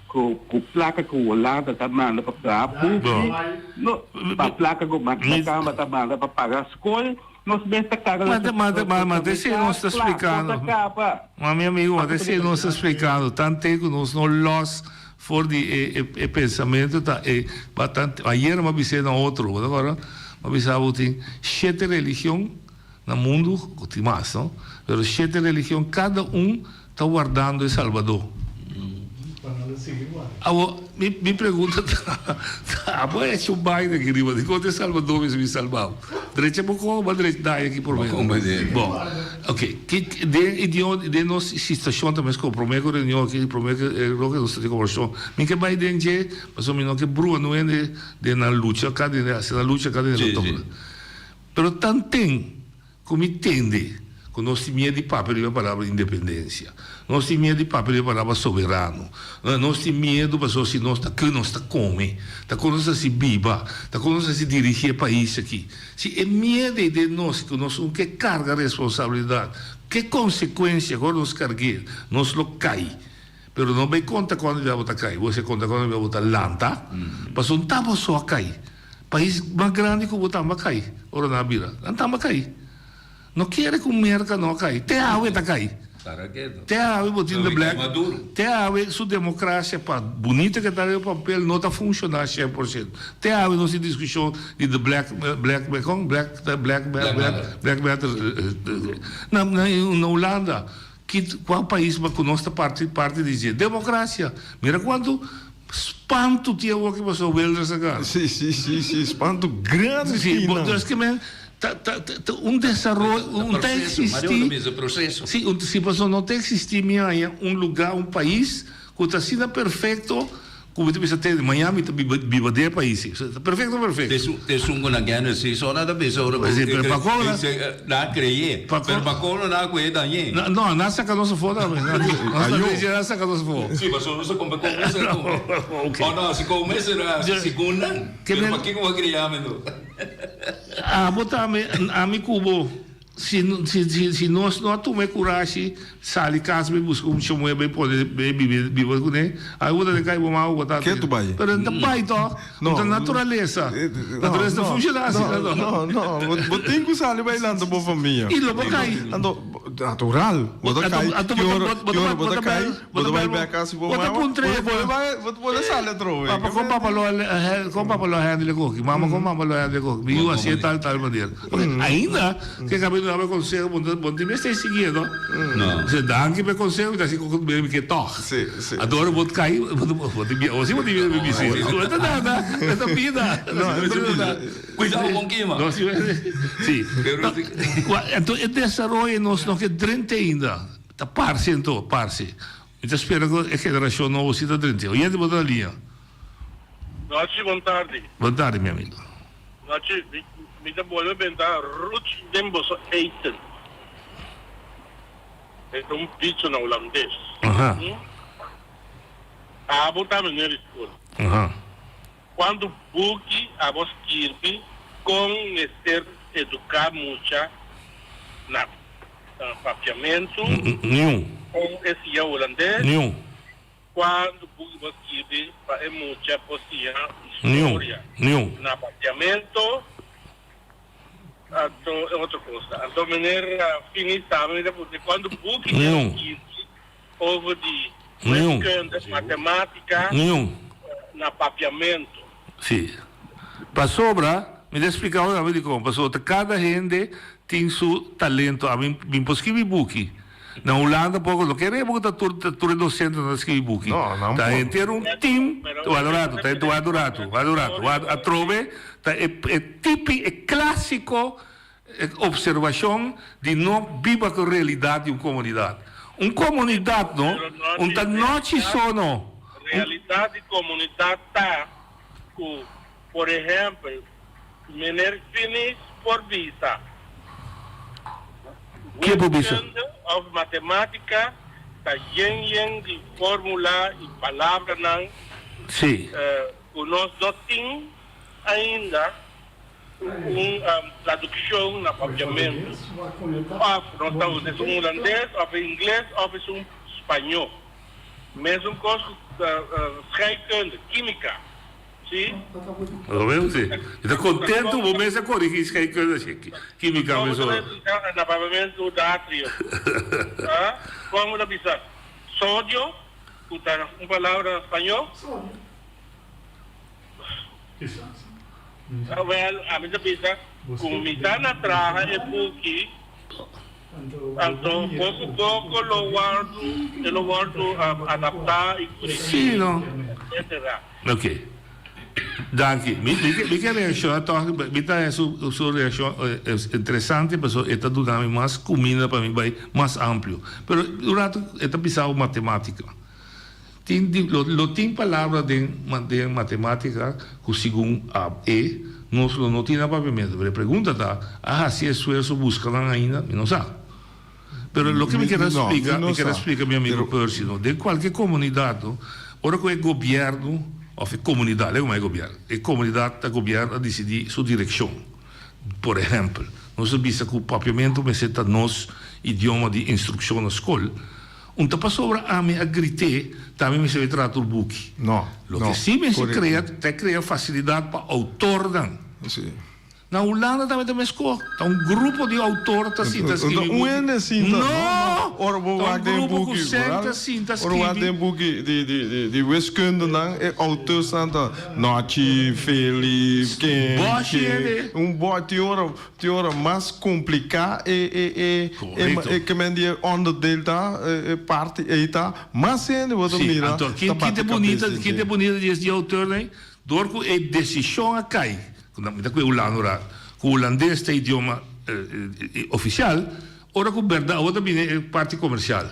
ku ku plaka ku Hulanda ta manda pa traha buki, no, pa plaka ku makamba ta manda pa paga skol, nos mes ta karga nos Ma, ma, ma, te si nos ta splikando. Ma mi amigo, ma te si nos ta splikando, tante ku nos no lòs For di e e pensamentu ta e batante ayer m'a bis'é na otro bo ta kòrda m'a bisa bo tin shete religion na mundu ku tin mas no pero shete religion kada un ta wardando e salbadó awor mi mi pregunta ta abo a hecho un baina aki riba dikon e salbadó mester bin salba bo drecha bo kon bo a drecha daña aki promé bon ok ki den idioma den nos situacion ta mesco prome cu reunion aki prome cu e loke nos ta tin conversacion mi ke bay den dje pasobra mi no ke brua nu hende den nan lucha ka den haci nan lucha ka den nan toca pero tanten cu mi tende cu nos tin miedo di papia riba e palabra independencia nos tin miedo di papia riba e palabra soberano nos tin miedo pasobra si nos ta cu nos ta come ta con nos ta haci biba ta con nos ta haci dirigi e pais aki. Si e miedo ei den nos ku nos un ke karga responsabilidat, ke konsekuensia ku ora nos karg'é, nos lo kai. Pero no bai konta kuando bia bo ta kai, bo hasi konta kuando bia bo ta lanta, pasobra un ta bo so a kai. Pais mas grandi ku bo tamba kai ora nan a bira, nan tamba kai. No kere ku Merka no a kai, te awe ta kai. Te awe bo tin de Black, te awe su democracia pa bunita ke ta riba papel no ta funciona 100%. Te awe nos tin discusion di de Black, Black, kon? Black, Black, Black, Black Matter. Na, na, na Hulanda, ki, kua pais ma ku nos ta parti, parti di dje? Democracia. Mira kuantu spantu tin awor ki pasobra Wilders a gana. Si, si, si, si, spantu grandi Si, tin nan. dus ke men ta, ta, ta un desaroyo, un ta existi, si, un, si pasobra no ta existi mi haña un lugar, un pais ku ta asina perfecto ku mi ta bisa te mañana mi ta biba, biba den e pais ei. Ta perfecto, perfecto. Te esun ku nan kende si so nan ta bisa ora ku Si, pero pa kon nan a kreye, pero pa kon nan a kuye dañ'é. No, nan a saka nos afó tambe. Nan a saka nos afó. Si, pasobra nos a kombe kon mester a kombe. O no, si kon mester a hasi segun nan. Pero pakiko bo a kria mi anto? Abo tambe, ami ku bo. Si si nos no a tuma e kurashi sali kas bai buska un chamué bai pone bai biba biba kuné, ai bo ta den kai bo mama ku bo tata. Ketu bai. Pero ta bai tòg, no ta naturalesa. Naturalesa ta funshoná asina tòg. No, no, bo tin ku sali bai lanta bo famia. I lo bo kai. Anto, natural, bo ta kai, ki ora, ki ora bo ta kai, bo ta bai bèk kas di bo mama, bo ta pone bai, bo ta pone sali atrobe. Papa kon papa lo kon papa lo handle e koki, mama kon mama lo handle e koki, mi yu hasié tal tal manera. Oke, ainda ke kaminda daba e konseho bo no tin mester siguié no. Dice danki pa e konseho mi ta hasi koko mi ke tòg. Anto ora bo kai bo tin bia osi bo tin bia bisi. No ta nada, e ta bida. Kuidao kon kima. No si si. Anto e desaroyo nos no ke drenta ainda. Ta parse anto, parse. Mi ta spera ku e generashon nobo si ta drenta. Oyente bo ta na liña. Nochi, bon tardi. Bon tardi mi amigo. Nochi, mi ta bolbe benta ruchi den boso eten. E ta un dicho na hulandes. Aha. Abo ta meneer di skol. Aha. Kuantu buki abo skirbi kon mester eduká mucha na papiamentu? Niun. Kon e siña hulandes? Niun. Cuando buki bo skirbi pa e mucha por siña historia na papiamento anto e otro cosnan. Anto meneer Fini sabi mi ta puntra cuando buki ta skirbi over di wiskunde, matematica na papiamento. Si. Pasobra, mi ta splica bo tambe dicon, pasobra cada hende tin su talento. Ami mi por skirbi buki. Na Hulanda poko no kere bo ku ta tur tur e dosentenan ta skibi buki. Ta henter un team, wak un ratu, ta wak un ratu, wak un ratu, wak atrobe ta e e tipi e klasiko observashon di no biba ku realidat di un komunidat. Un komunidat no, un ta nochi so no. Realidat di komunidat ta ku por ehèmpel Meneer Finis por bisa. Ke por bisa? Wiskunde of matematica ta yen yen di formula y palabranan Sí. cu nos no tin ainda un traduccion na papiamento. Of nos ta usa esun hulandes of e ingles of esun spaño. Mesun cos cu scheikunde, quimica. Sí. Lo veo, sí. Mi ta contento bo mes a corrigi scheikunde así. Química mes ora. Na papiamento natrio. Ah, como ta bisa? Sodio, cu ta un palabra na spañol. Wel, ami ta bisa cu mi ta na traha e buki, anto poco poco lo wordo, e lo wordo adapta y corrigi, etcetera. Ok. Danki. Mi mi ke reacciona toch, mi ta haña su su reaccion interesante pasobra e ta duna mi mas cuminda pa mi bay mas amplio. Pero un rato e ta bisa bo matematica. Tin di lo lo tin palabra den den matematica cu segun a e nos lo no tin na papiamento. Pero e pregunta ta, a haci esfuerzo busca nan ainda? Mi no sa. Pero loke mi kier a splica, mi kier a splica mi amigo Percy, no, den cualke comunidad, no, ora cu e gobierno, of e comunidad, lego mas e gobierno, e comunidad ta gobierno a dicidi su direccion. Por ehempel, nos a bisa cu Papiamento mester ta nos idioma di instruccion na scol, un ta pasobra ami a grite, ta mi mester bay traha tur buki. No, Loke si mester crea, ta crea facilidad pa autornan. Si. Na Hulanda tambe ta meskos. Ta un grupo di autor ta sinta skibi buki. Un hende sinta. No! Ora bo wak den buki. Ta un grupo ku sèn ta sinta skibi. Ora bo wak den buki di wiskundenan e auteursnan ta Nochi, Feli, ken, ken. Un bòshi. Tin ora tin ora mas kompliká e e e ke men di e onderdeel ta e parti ei ta mas hende bo ta mira ta bati kabes den dje. Ki ta bunita di es di auteurnan dor ku e desishon a kai. Ku nan mi ta ku e hulano raad. Ku hulandes ta idioma ofisial, ora ku bèrdat awor ta bini e parti komersial.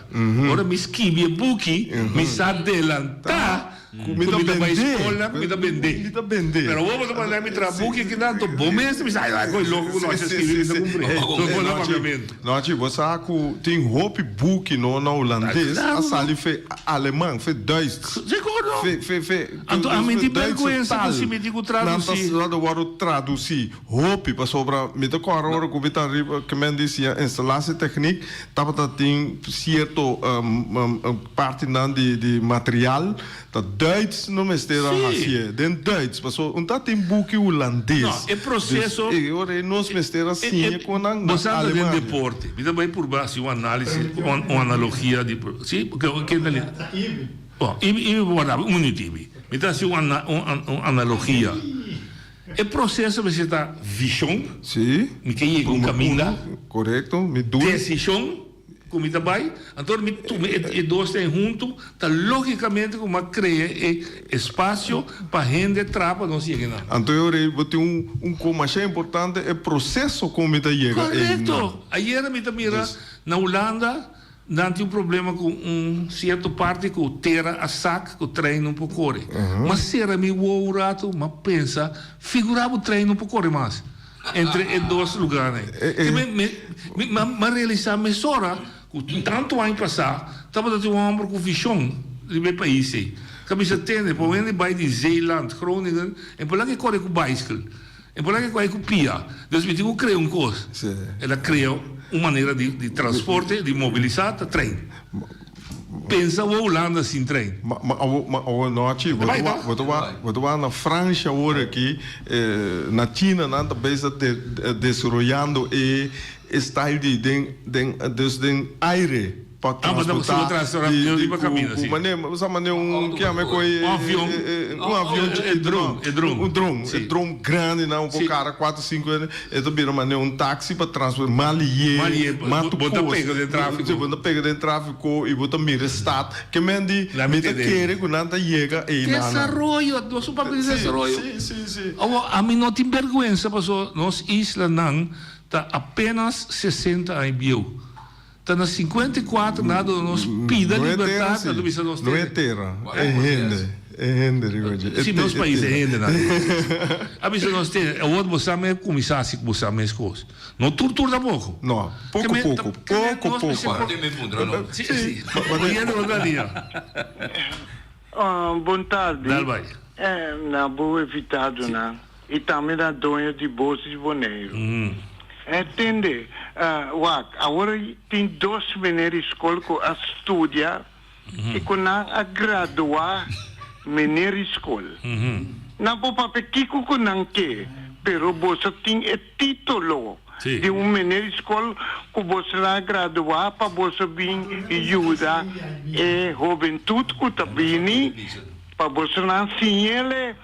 Ora mi skibi e buki, mi sa delantá ku mi ta bai skolnan ku mi ta bendé. Pero awor bo ta manda mi traha buki akinan, anto bo mes ta bisa, ay ay koe loko ku nochi a skibi mi ta kumpr'é. Bo ta papiamentu. Nochi, bo sa ku tin hopi buki no na hulandes a sali fe aleman, fe Duits. Sigur no. Fe, fe, fe. Anto ami tin berguensa ku si mi tin ku tradusi. Nan ta wòrdu tradusi hopi pasobra mi ta kòrda ora ku mi ta riba ke men di siña installatietechniek tabata tin sierto partinan di material ta Duits no mester a hasié den Duits pasobra un ta tin buki hulandes. No, e proseso. Dus e ora ei nos mester a siña kon nan na Alemania. Bo sa ta den deporte. Mi ta bai purba hasi un análisis, un analogia di si ke ta Bon, i mi por warda un minuut Ibi. Mi ta hasi un un analogia. E proseso mester ta vishon. Sí. Mi ke yega un kaminda. Korekto, mi doel. Desishon ku mi ta bai. Anto mi tuma e dos den huntu, ta logikamente ku mi a krea e espasio pa hende traha pa nos yega einan. Anto e ora ei bo tin un un kos masha importante, e proseso kon mi ta yega einan. Korekto! Ayera mi ta mira na Hulanda. Nan tin un problema ku un sierto parti ku tera a sak ku trein no por kore. M'a sera mi wowo un ratu, m'a pensa, figura bo trein no por kore mas entre e dos lugarnan ei. Te mi mi m'a realisa mesora ku tantu aña pasá tabata tin un hòmber ku vishon riba e pais ei. Ta bisa tende pa un hende bai di Zeeland, Groningen, e por laga e kore ku baiskel. E por laga ku pia. Dus mi tin ku krea un kos. El a krea un manera di transporte, di mobilisá, ta trein. Pensa awor Hulanda sin trein. Ma ma awor nochi, bo ta wak, bo ta wak, bo ta wak na Francia awor aki, na China nan ta bezig ta desaroyando e style di den den dus den aire. Pa transportá di ku mane sa mane un kiame ku e un avion chikitu no un dron e dron grandi nan un por kara kuater sinku hende e ta bira mane un taxi pa transportá mas liye mas tur kos bo ta pega den trafiko i bo ta mira e stat ke men di mi ta kere ku nan ta yega einan Desaroyo nos un papia di desaroyo awor ami no tin berguensa pasobra nos islanan ta apenas sesenta aña bieu. Ta na 54 na duna nos pida libertad a bisa nos tene. No e tera, e hende, e hende riba dje. Si nos pais e hende nan. A bisa nos tene, awor bo sa me cuminsa haci cu bo sa mes cos. No tur tur tampoco. No, poco poco, poco poco. Si, si. Oyendo otro dia. Bon tardi. Dal bai. Na bo invitadonan. I tambe na doño di Bos di Boneiru. E tende, wak, awor tin dos meneer di skol ku a studia i ku nan a gradua meneer di skol. Nan por papia kiko ku nan ke, pero boso tin e titulo di un meneer di skol ku boso nan a gradua pa boso bin yuda e hobentut ku ta bini pa boso nan siñ'ele.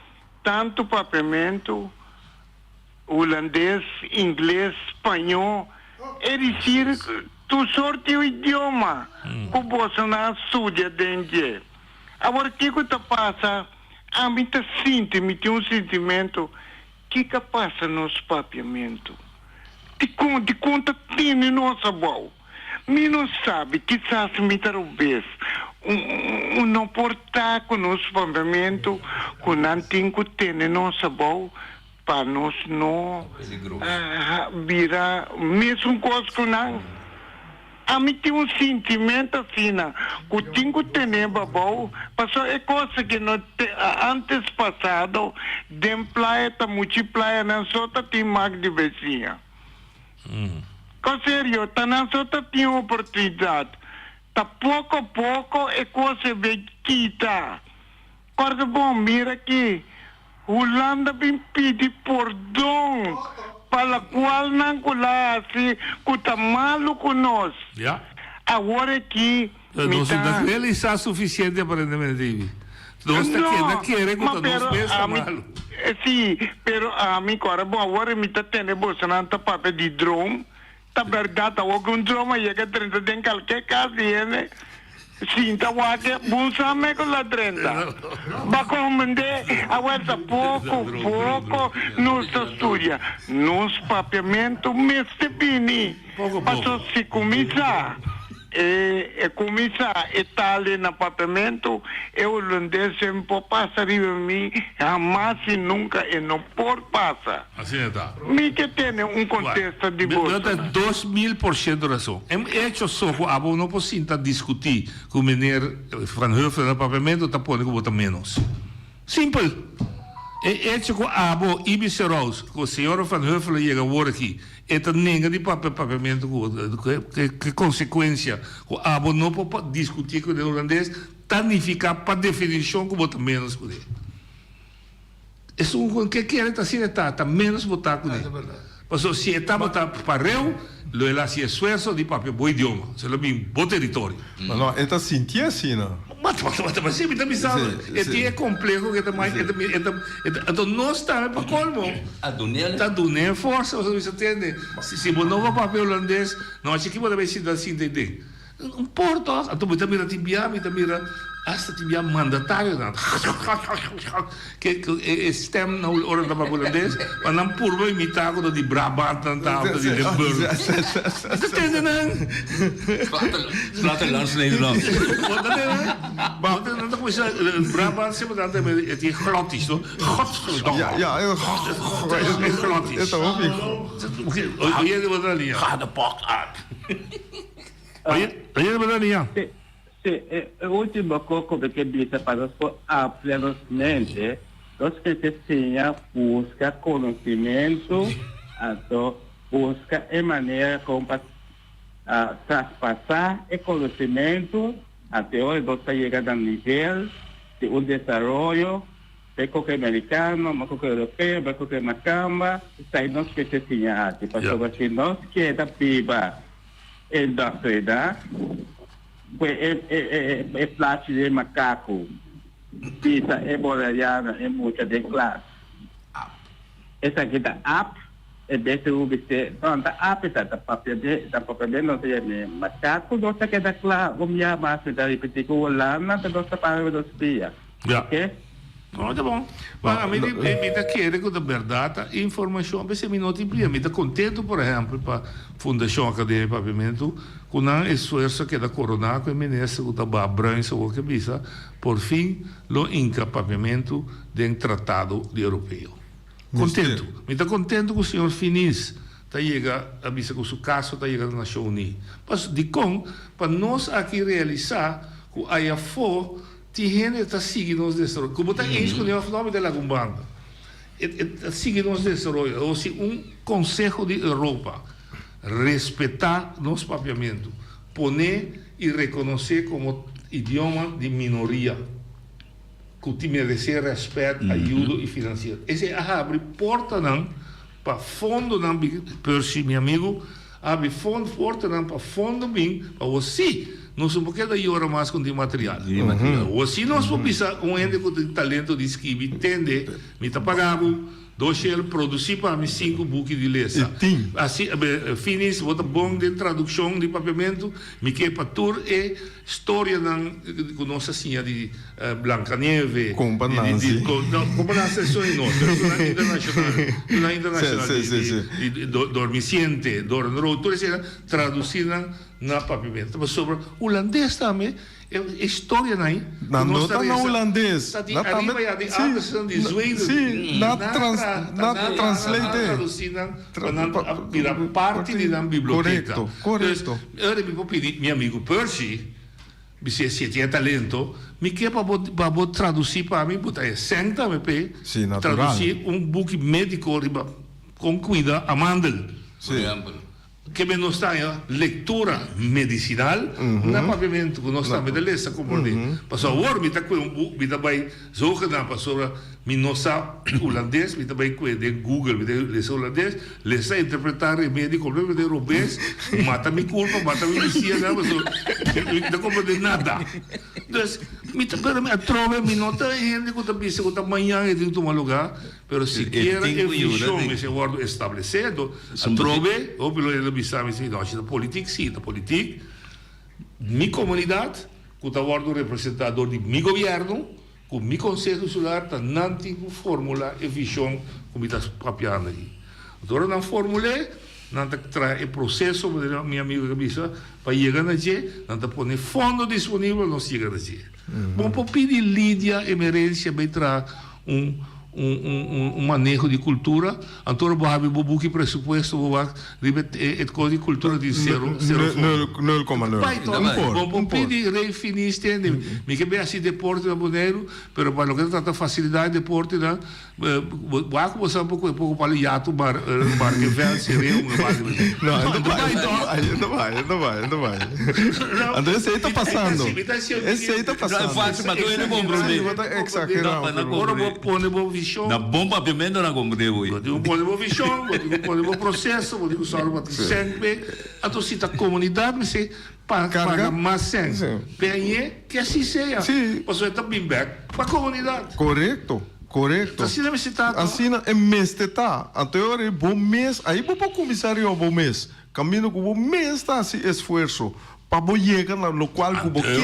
Tantu papiamentu, hulandes, ingles, spañó, e disir tur sorti idioma ku bosonan a studia den dje. Awor kiko ta pasa? Ami ta sinti, mi tin un sintimentu, kiko a pasa nos papiamentu? Dikon, dikon ta tene nos abou? Mi no sabi, kisas mi ta robes. Un no por ta ku nos papiamentu ku nan tin ku tene nos abou pa nos no bira mesun kos ku nan. Ami tin un sintimentu asina ku tin ku tene abou pasobra e kos aki no te antes pasado den playa ta muchi playanan so ta tin mak di besiña. Ko serio, ta nan so ta tin oportunidad. Ta poco poco e cos e bay kita. Corda bon, mira aki, Hulanda bin pidi pordon. Pa lokualnan ku la hasi ku ta malu ku nos. Ya. Awor aki mi Nos no ta. ta realisá sufisiente aparentemente, Ibi. Nos ta keda kere ku ta nos mes ta malu. Sí, pero ami ku ora bon awor mi ta tende bosonan ta papia di droom. Ta bèrdat awor ku un droom a yega drenta den kalke kas di hende sinta wak e bon sa me ku la drenta. Ba komprendé awor ta poko poko nos ta studia. Nos papiamentu mester bini. Paso si kuminsá e e kuminsá e tali na papiamentu e hulandes e por pasa riba mi hamas i nunka e no por pasa. Asina ta. Mi ke tene un kontesta di Bo boso. ta 2000% rason. E echo so ku abo no por sinta diskutí ku meneer Van Huffelen na papiamentu ta pone ku bo ta ménos. Simpel. E echo ku abo, Ibi Serous, ku señora Van Huffelen yega awor aki, e ta nenga di papia papiamentu ku bo, ke konsekuensia ku abo no por diskutí ku den hulandes ta nifiká pa definishon ku bo ta ménos ku e. Esun ku ke kere ta asina e ta, ta ménos bo ta kuné. Pasobra si e tabata pareu, lo el hasi esfuerso di papia bo idioma, so el a bin bo teritorio. Ma no, e ta sintié asina. Ma ma si mi ta bisa e tin e kompleho ku e ta mai, e ta e ta e ta anto nos tambe pa kolmo ta dun'é forsa, pasobra mi sa tende, si bo no por papia hulandes, nochi aki bo ta bai sinta sinta ei den. Un por tos, anto mi ta mira tin bia, mi ta mira hasta tin bia mandatarionan ke e stem na ora nan ta papia hulandes, pa nan purba imitá ku ta di Brabant nan ta òf ta di Limburg. Mi ta tende nan. Plattelands Nederlands. Bo ta tende nan? Bo ta nan ta kuminsá Brabant semper nan ta e tin glottis no, godverdomme. Ja, ja, e glottis. E ta hopi. Oye, bo ta liña. Ga de pok uit. Oye, oye, bo ta liña. Si, si, e ultimo kos ku mi ke bisa pa nos por amplia nos mente, nos mester siña buska konosimentu, anto buska e manera kon pa traspasá e konosimentu, anto e ora nos ta yega na nivel di un desaroyo, Bay koke merikano, bay koke europeo, bay koke makamba, esei nos mester siña hasi. Pasobra si nos keda biba indoctrina ku e plachi di e makaku bisa e boleriano e mucha den klas esaki ta ap e bes e ubi se no ta ap e ta ta papia de ta papia de nos ta yama e makaku nos ta keda kla un bia mas mi ta ripiti ku Hulanda ta nos ta para riba nos pia. Ja. No, ta bon. Ma ami di, mi ta kere ku ta bèrdat ta informashon p'esei mi no tin plia. Mi ta kontentu, por ehèmpel, pa Fundashon Akademia Papiamentu ku nan esfuerso a keda koroná ku e minister ku ta Bob Bruins awor ke bisa por fin lo hinka papiamentu den tratado di Europeo. Kontentu. Mi ta kontentu ku señor Finis ta yega a bisa ku su kaso ta yega na Nashon Uní. Pas dikon? Pa nos aki realisá ku ayafó Tin hende ta sigui nos desaroyo. Ku bo ta eens kuné òf no, mi ta laga un banda. E ta sigui nos desaroyo. Awor si un Konseho di Europa respetá nos papiamentu, pon'é i rekonosé komo idioma di minoria ku tin meresé rèspèt, ayudo i finansiero. Esei a habri portanan pa fondonan bin, Percy mi amigu, Abi fond portanan pa fondo bin pa awor si nos no por keda yora mas ku tin material. Awor si nos por bisa un hende ku tin talento di skibi tende mi ta paga bo dos shel produsi pa mi sinku buki di lesa. Asi Finis bo ta bon den tradukshon di papiamentu mi ke pa tur e Storianan ku nos a siña di Blancanieve, Kompa Nancy. No, Kompa Nancy ta esun di nos, pero esunnan internashonal, esunnan internashonal di Dormiciente, Doornrood, tur eseinan tradusí nan na papiamentu. Pasobra hulandes tambe e storianan ei ku Nan nos no ta ta na resa hulandes. ta di Nan tambe ariba ya di sí, Andersen, di Zweden. sí, nan trans Nan nan translate. tradusí nan pa nan a bira parti di nan biblioteka. Korekto, korekto. Ora mi por pidi mi amigu Percy, bis'é si e tin e talento, mi ke pa bo pa bo tradusí pa mi, bo ta e sèn tambe p'e Sí, natural. tradusí un buki médiko riba kon kuida amandel. Sí. Ke men nos ta haña lektura medisinal na papiamentu ku nos tambe ta lesa komprondé. Pasobra awor mi ta kue un buk, mi ta bai zogenaamd pasobra. Mi no sa hulandes, mi ta bai kue den Google, mi ta lesa hulandes, lesa interpreta remedi completamente robes, mata mi culpa, mata mi bisia, nada pasobra mi no ta comprende nada. Dus, mi ta, pero mi atrobe mi no ta hende ku ta bisa ku ta mañan e tin ku tuma luga, pero sikiera e vision mester wordo establece, anto atrobe hopi lo hende lo bisa mi si, no, si ta politik, si ta politik, mi comunidad ku ta wordo representa dor di mi gobierno, Ku mi konseho insular ta nan tin ku formulá e vishon ku mi ta papiando aki. Anto ora nan formul'é, nan ta traha e proseso, manera mi amigu a bisa, pa yega na dje, nan ta pone fondo disponibel, nos yega na dje. Bo por pidi Lidia Emerencia bai traha un un maneho di kultura, anto ora bo habri bo buki presupuesto bo wak riba e e kos di kultura di sero sero fondo. Nul koma nul. Bai to, bo por pidi Rey Finis tende, mi ke bai hasi deporte na Boneiru, pero pa loke ta trata fasilidat di deporte nan, wak ku bo sa poko e poko palo yatu bar Barkeveld seré un bar di No, e ta bai, e ta bai, e ta bai, e ta bai, e ta bai. Anto esei ta pasando. Esei ta pasando. No e fácil pa tur hende comprende. Sí, bo ta exagera. Ora bo pone bo vision. Na bon papiamento nan comprende bo. Bo tin ku pone bo vision, bo tin ku pone bo proceso, bo tin ku sòru pa tin sèn p'e. Anto si ta comunidad mester paga mas sèn p'e añe, ke asi sea. Pasobra e ta bin bèk pa comunidad. Korekto, korekto. Asina mester ta to. Asina e mester ta. Anto e ora ei bo mes, ahí bo por kuminsá riba bo mes. Kaminda ku bo mes ta hasi esfuerso pa bo yega na lokual ku bo ke.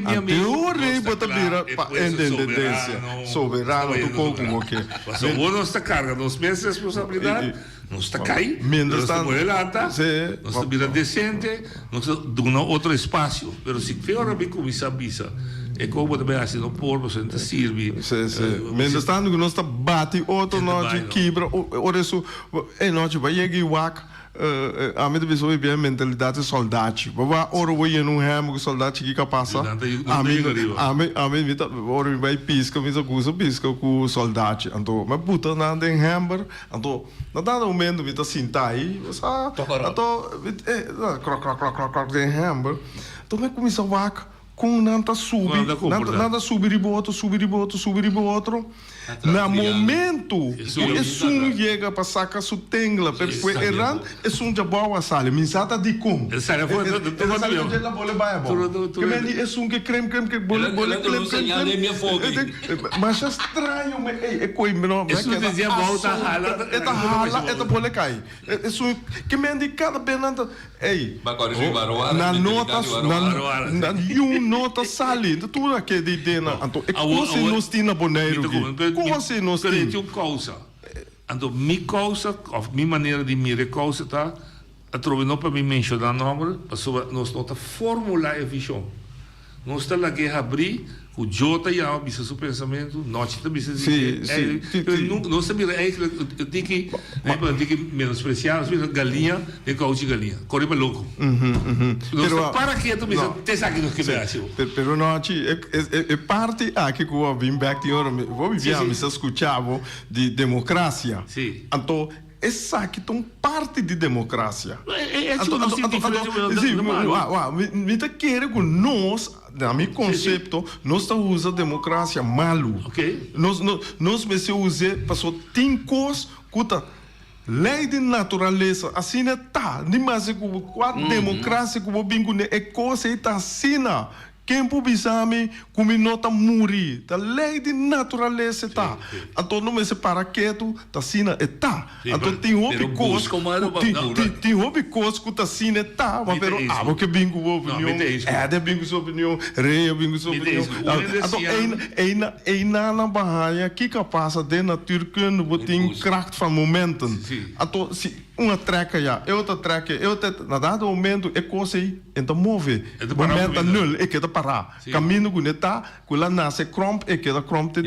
Anto e ora ei bo ta bira pa independensia, soberano, tur kon ku bo ke. Pasobra bo nos ta karga nos mes responsabilidat, nos ta kai, nos ta pone lanta, nos ta bira desente, nos ta duna otro espasio. Pero si fe ora mi kuminsá bisa e kon bo ta bai hasi no por pasobra no ta sirbi. Mientras tanto ku nos ta bati otro nochi, kibra, ora esun e nochi bo a yega i wak. Ami ta bisa hopi bien mentalidad di soldachi. Bo ba ora bo yena un hember ku soldachi kiko a pasa? Ami ami ami mi ta ora mi bai piska mi ta gusta piska ku soldachi. Anto mi a buta nan den hember anto na dado momento mi ta sinta ahi bo sa anto krok krok krok krok krok den hember anto mi a kuminsa wak Kon nan ta subi, nan ta subi riba otro, subi riba otro, subi riba otro. Na momento ku esun yega pa saka su tengla pa e pue e rand, esun djabou a sali. Mi sa ta dikon. El sali dje la bole bai abou. Ke men di esun ke krem krem krem bole bole klem klem klem. Masha straño me ey e koi no me keda asombra. E ta hala e ta bole kai. Esun ke men di kada be nan ta. Ey, nan no ta, nan yun no ta sali. Enton tur a keda idea nan. Anto e kos ei nos tin na Boneiru ki? Kos ei nos tin? Pero e tin un kousa. Anto mi kousa of mi manera di mira e kousa ta, atrobe no pa mi menshoná nòmber, pasobra nos no ta formulá e vishon. Nos ta lag'é habrí ku Joe ta yama bisa su pensamentu, Nochi ta bisa di dje, pero nunka nos ta mira eigenlijk un tiki, no pa un tiki menospresiá, nos mira galiña den kouchi galiña, kore pa loko. Nos ta para ketu bisa te esaki nos ke bira hasi. Pero Nochi, e parti aki ku bo a bin bèk tin ora, bo bibia mi sa skucha bo di demokrasia. Anto Esaki ta un parti di democracia. Anto, anto, anto, anto, si, wa, wa, mi, mi ta kere ku nos, na mi konsepto, nos ta usa democracia malu. Nos, nos, nos mester us'é pasobra tin kos ku ta lei di naturalesa, asina ta. Ni mas ku kua democracia ku bo bin kuné, e kos ei ta asina. Ken por bisa mi ku mi no ta muri? Ta lei di naturalesa e ta. Anto no mester para ketu, ta asina e ta. Anto tin hopi kos ku tin hopi kos ku ta asina e ta, ma pero abo ke bin ku bo opinion, Ed a bin ku su opinion, Rey a bin ku su opinion. Anto eina eina nan ba haña kiko a pasa den natuurkunde bo tin kracht van momenten. Anto si un a trek aya, e otro a trek aya, e otro a na dado momento e kos ei E ta move. Bo meta nul, e keda pará. Kaminda ku ne ta, ku el a nase kròmp, e keda kròmp te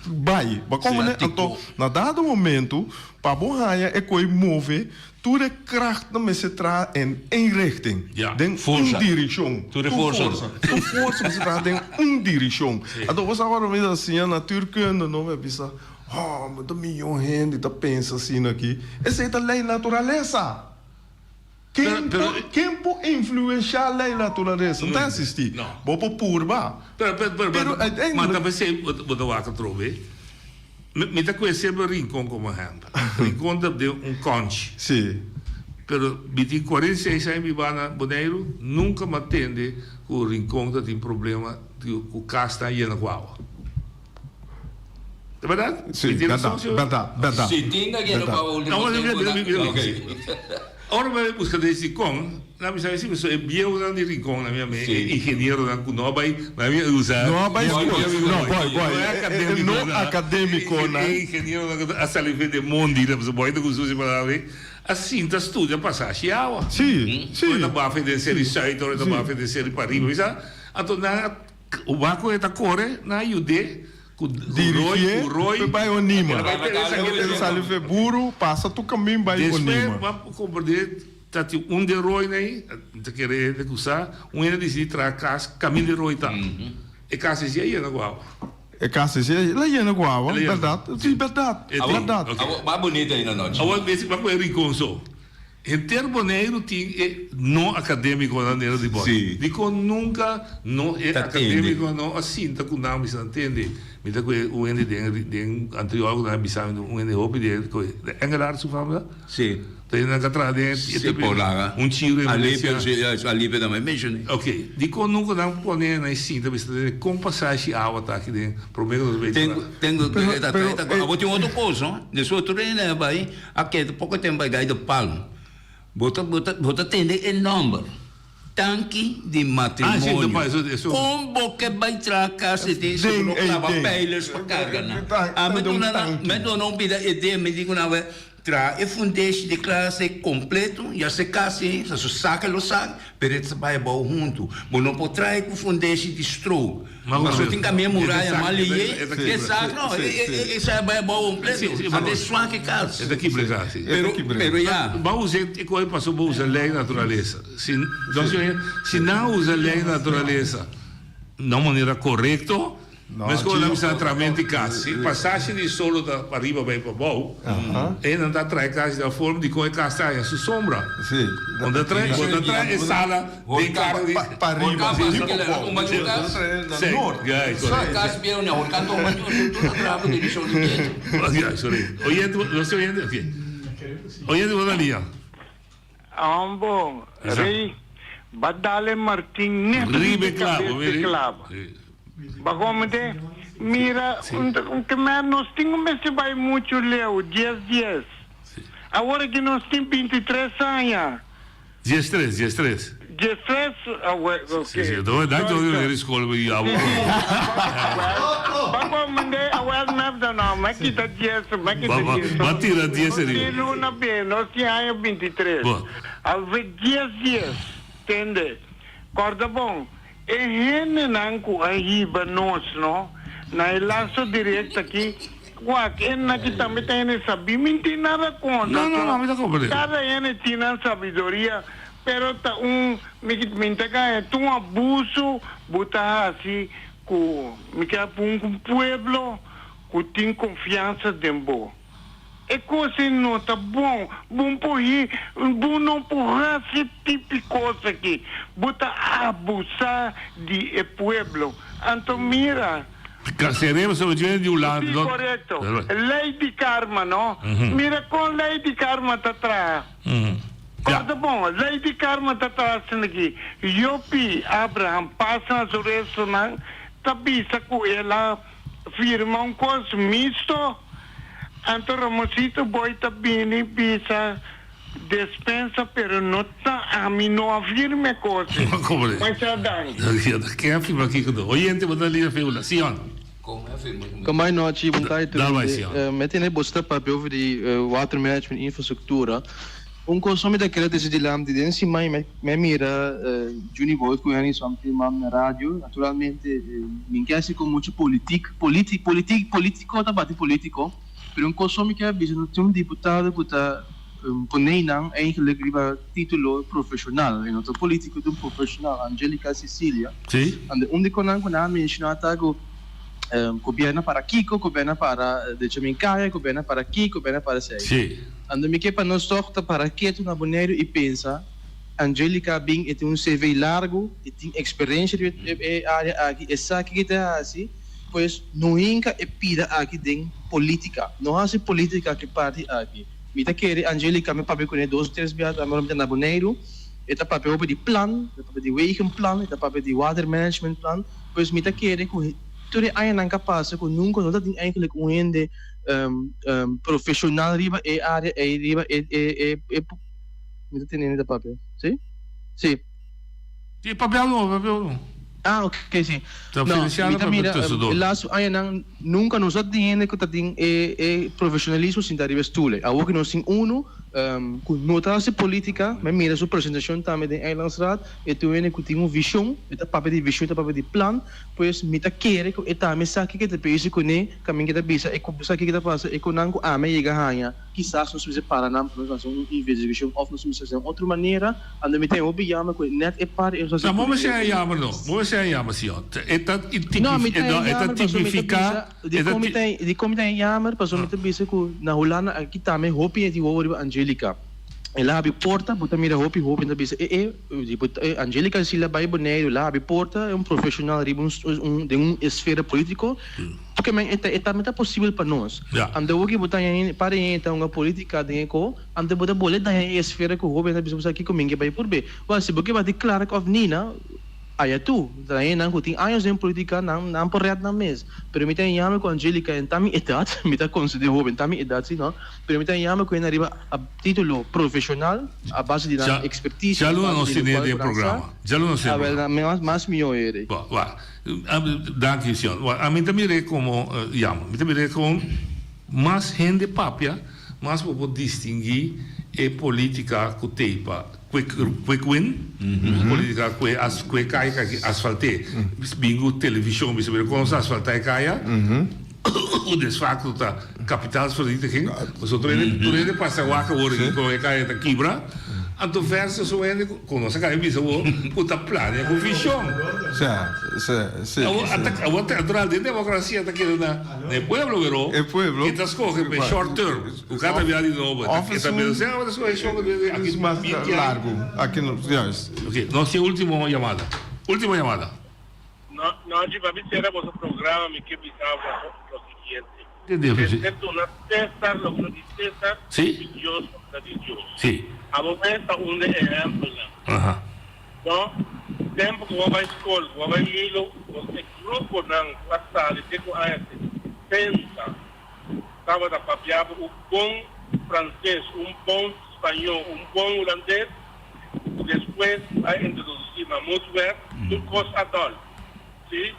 bai. Bo a komprendé? Anto, na dado momento, pa bo haña e koi move, tur e krachtnan mester traha en één richting, den un dirishon. Tur forsa. Tur forsa mester traha den un dirishon. Anto, bo sa ora mi ta siña natuurkunde, no, mi a bisa, Oh, mi ta miyon hende ta pensa asina aki. Esei ta lei naturalesa. Ken por, ken por influenciá lei naturalesa? No ta existí. Bo por purba. Pero, pero, pero, Pero ma uiteindelijk. ta p'esei bo ta wak atrobe. Mi ta kue semper Rincon komo ehèmpel. Rincon ta den un kònchi. Sí. Pero mi tin 46 aña bibá na Boneiru, nunka mi a tende ku Rincon ta tin problema ku kasnan yena ku awa. Ta bèrdat? Sí, bèrdat, bèrdat, bèrdat. Si tin ta yena ku awa último tempunan. Ora mi a buska den Rincon, nan mi sa si pasobra e bieunan di Rincon nan mi a mi e ingenieronan ku no a bai nan mi a usa No a bai skol, no boy boy e no akademikonan. E ingenieronan ku a sali for di mondi nan pasobra boy ta ku sushi palabra ei a sinta studia pasashi awa. Si, si. Ora ta bafe den seri sùit ora ta bafe den seri pariba mi sa anto nan a wak ku e ta kore nan a yud'é Ku Dirigié pe bai Onima. El sali fe buru, pasa tur kamin bai Onima. Despues bo a komprendé ta tin un den rooi nei, mi ta kere hende ku sa, un hende disidí traha kas kamin den rooi ta. E kas esei a yena ku awa. E kas esei el a yena ku awa, bèrdat? Si, bèrdat, bèrdat. Awa bunita ei na nochi. Awa besi pa ku e Rincon so. Henter Boneiru tin e no akadémikonan dentro di bòt. Dikon nunka no e akadémikonan no a sinta ku nan bisa nan tende. Mi ta ku un hende den den anterior ku nan a bisa mi un hende hopi den ku de Engelaar su fam ta? Si. Ta hende nan ka traha den Si por laga. Un chiru Alipio si Alipio tambe menshoné. Ok. Dikon nunka nan pone nan sinta bisa tende kon pasashi awa ta aki den promé ku nos bai traha. Tengo ta ta ta abo tin otro kos no. Despues tur hende a bai. A keda poko tempo a gai de palm. Bo ta bo ta bo ta tende e nomber. Tanki di matrimonio. Kon bo ke bai traha kas di tin si bo no klaba pijlers pa karga nan? A mi duna nan mi a duna un bida idea mi di ku nan wè traha e fundeshi di klase kompleto ya se kasi sa su saka lo sak pero e ta bai abou huntu. Bo no por traha ku fundeshi di stro. Pasobra tin camia muraya mal leye, e sa no, e sa bai abou completo, anto e swak e cas. E ta kibra e cas, si. Pero, pero ya. Bo a usa e coe pasobra bo usa ley naturalesa. Si, si nan usa ley naturalesa na un manera corecto, Meskos nan bisa tramenti kas. Si pasashi di solo ta pariba bai pabou, e nan ta trae kas di tal forma di kon e kas ta haña su sombra. Bo ta trae, bo ta trae e sala den kara di. Pariba, di pabou. Kas bieu na horkan toma tur ta traha ku direkshon di bientu. Sorry. Oyente, nos tin oyente? Ok. Oyente bo ta lia. Ambo, Rey, ba dale Martin net riba e cabes di clavo. Ba comete, mira, un ke mer nos tin cu mester bay mucho leu, dies dies. Awor aki nos tin 23 aña. 13, 13. 13, awe, ok. Si, si, do, dai to di school bi abo. Ba comende, awel mef da no, me kita dies, me kita dies. Ba tira dies Nos tin luna be, nos tin aña 23. Alve dies dies, tende. Corda bon, e hendenan cu a hiba nos, no, na e lazo directo aki, wak, e hendenan aki tambe ta hende sabí, mi no tin nada contra, No, no, no, mi ta comprende. Cada hende tin nan sabiduria. Pero ta un, mi mi ta gaya ta un abuso bo ta haci cu mi kier pun cu un pueblo cu tin confiansa den bo. E cos ey no ta bon, bo no por hi, bo no por haci tipi cos aki, bo ta abusa di e pueblo. Anto mira. Carcerero sobre dje di Hulanda. Si, corecto. Ley di karma, no? Mira con ley di karma ta traha. Corda bon, ley di karma ta traha asina aki, Jopi Abraham pasa na su restonan ta bisa cu el a firma un cos misto, anto Ramosito Boy ta bini bisa despensa pero no ta ami no a firma e cos ei. Masha danki. Ken a firma kico do? Oyente bo ta lira feula. Sion. Kamai nochi, bon tardi tur hende. Mi a tene boso ta papia over di water management infrastructura. Un cos mi ta kere trece dilanti, den siman mi a mira Juni Boyd cu Henry Somtiman na radio. Naturalmente mi no ke haci cu mucho politic, politic, politic, politico ta bati politico, pero un cos mi kier bisa, tin un diputado cu ta pone nan eigenlijk riba titulo profesional, e no ta politico, ta un profesional, Angelica Cecilia. Ande un di konan ku nan a menshoná ta ku gobierno para kiko, gobierno para derecho mi kaya, gobierno para ki, gobierno para esei. Ando mi ke pa nos tòg ta para ketu na Boneiru i pensa, Angelica bin e tin un CV largu, e tin eksperensia riba e área aki, e sa kiko e ta hasi. Pues no hinka e pida aki den politica. No hasi politica ku e parti aki. Mi ta kere Angelica mi papia kuné dos tres biaha tambe ora mi ta na Boneiru. E ta papia hopi di plan, e ta papia di wegenplan, e ta papia di watermanagementplan. Pues mi ta kere ku tur e añanan ku a pasa ku nunka no ta tin eigenlijk un hende profesional riba e area ei, riba e e e mi ta tende hende ta papia, si? Si. Si, papia no, papia no. Ah, ok, si. Ta No, Feliciano mi ta papia mira, tussendoor. e laatste añanan nunka nos a tin hende ku ta tin e e profesionalismo sinta riba e stoel ei. Awor ku nos tin unu ku no ta hasi politica, mi a mira su presentacion tambe den Eilandsraad, e ta un hende ku tin un vision, e ta papia di vision, e ta papia di plan, pues mi ta kere ku e tambe sa kiko e ta bezig kuné, kaminda e ta bisa e ku sa kiko ta pasa, e ku nan ku ami a yega haña. Kisas nos mester para nan pa nos hasi un investigashon òf nos mester hasi un otro manera. Anto mi ta hopi jammer ku nèt e par e nos hasi No, bo ku mester a jammer no. Bo mester a jammer, señor. E ta No, mi ta e ta jammer pasobra mi ta tipifiká, bisa, e ta dikon mi ta dikon mi ta jammer pasobra mi ta bisa ku na Hulanda aki tambe hopi hende tin wowo riba Angelica. El a habri porta, bo ta mira hopi hopi ta bisa e e di bo Angelica si la bai Boneiru el a habri porta, e un profeshonal riba un un den un esfera politico. Porque men e ta e tambe ta posibel pa nos. Anto awor ki bo ta haña para e ta hunga politica den e ko, anto bo ta bole daña e esfera ku hoben ta bisa bo sa kiko men ke bai purbe. Wèl si bo ke bati Clark òf Nina, aya tu. Ta hendenan ku tin años den politica nan nan por rèt nan mes. Pero mi ta haña mi ku Angelica en ta mi edat, mi ta konsider hoben ta mi edat si no, pero mi ta haña mi ku hende riba a titulo profeshonal a base di nan ekspertisia, Ya a lo base nos di tene lokual den ku nan sa. programa. Ya lo nos tene A wèl programa. mas mihó ere. Bo, wak. Danki señor. Ami ta mir'é komo yama. Mi ta mir'é kon mas hende papia, mas bo por distinguí e polítika ku tei pa quick quick win, polítika ku e ku e kaya ku a asfalt'é. Bin ku televishon bisa mira kon nos a asfaltá e kaya, ku desfakto ta kapitaalsvernietiging. Pasobra tur hende tur hende pasa wak awor aki kon e kaya ta kibra. Anto versus un hende ku nos a kaba di bisa awor ku ta plania ku vishon. Awor ata awor ta natural den demokrasia ta keda na na e pueblo pero E pueblo. e ta skohe pa e short term ku kada bia di nobo e ta Of e ta esun bira sea awor ta skohe short term aki es mas binti aña. largo. Aki no, juist. Oke, nos tin ultimo yamada. Ultimo yamada. No, no, Dji, pa mi sera boso programa mi ke bisa boso lo siguiente. Mester duna Cesar loke ta di Cesar Sí. y Dios loke ta di Dios. Sí. Abo mes ta un de ehempelnan. Aha. No, tempo ku bo bai skol, ku bo bai milo, bo e gruponan ku a sali te ku aña 70 tabata papiaba un bon franses, un bon spañó, un bon hulandes, ku despues a introdusí Mammoetwet, tur kos a dòl. Sí,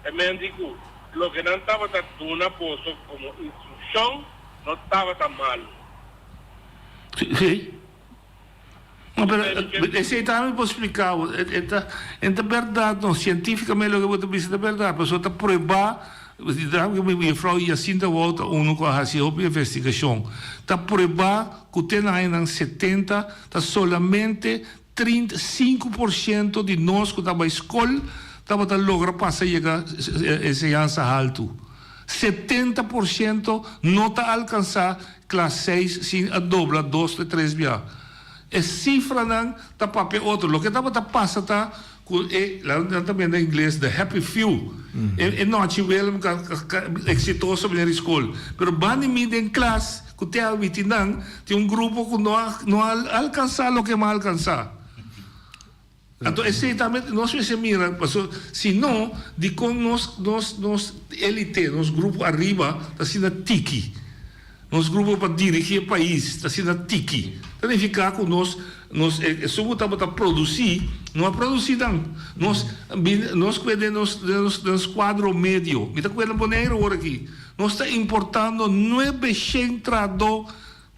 e men di ku loke nan tabata duna boso komo instrukshon no tabata malu. Sí. No, pero esei tambe mi por splika bo. E ta, e ta bèrdat no. Sientífikamente loke bo ta bisa ta bèrdat. Pasobra ta pruebá, mi juffrouw Jacinta Wout ta unu ku a hasi hopi investigashon. Ta pruebá ku te na añanan setenta ta solamente 35 por ciento di nos ku ta bai skol tabata logra pasa yega enseñansa haltu. 70 por ciento no ta alkansá klas 6 sin a dobla dos te tres bia. E sifranan ta papia otro. Loke tabata pasa ta ku e, nan ta bende ingles the happy few. E nochi Willem eksitoso bini di skol. Pero banda di mi den klas ku te a witi nan tin un grupo ku no a no a alkansá loke mi a alkansá. Anto esei tambe nos mester mira, pasobra si no, dikon nos nos nos elite, nos grupo ariba ta asina tiki? Nos grupo pa dirigí e pais ta asina tiki. Ta nifiká ku nos nos esun ku tabata produsí no a produsí nan. Nos bin nos kue den nos den nos den nos kuadro medio. Mi ta kue na Boneiru awor aki. Nos ta importando nuebe shen trahadó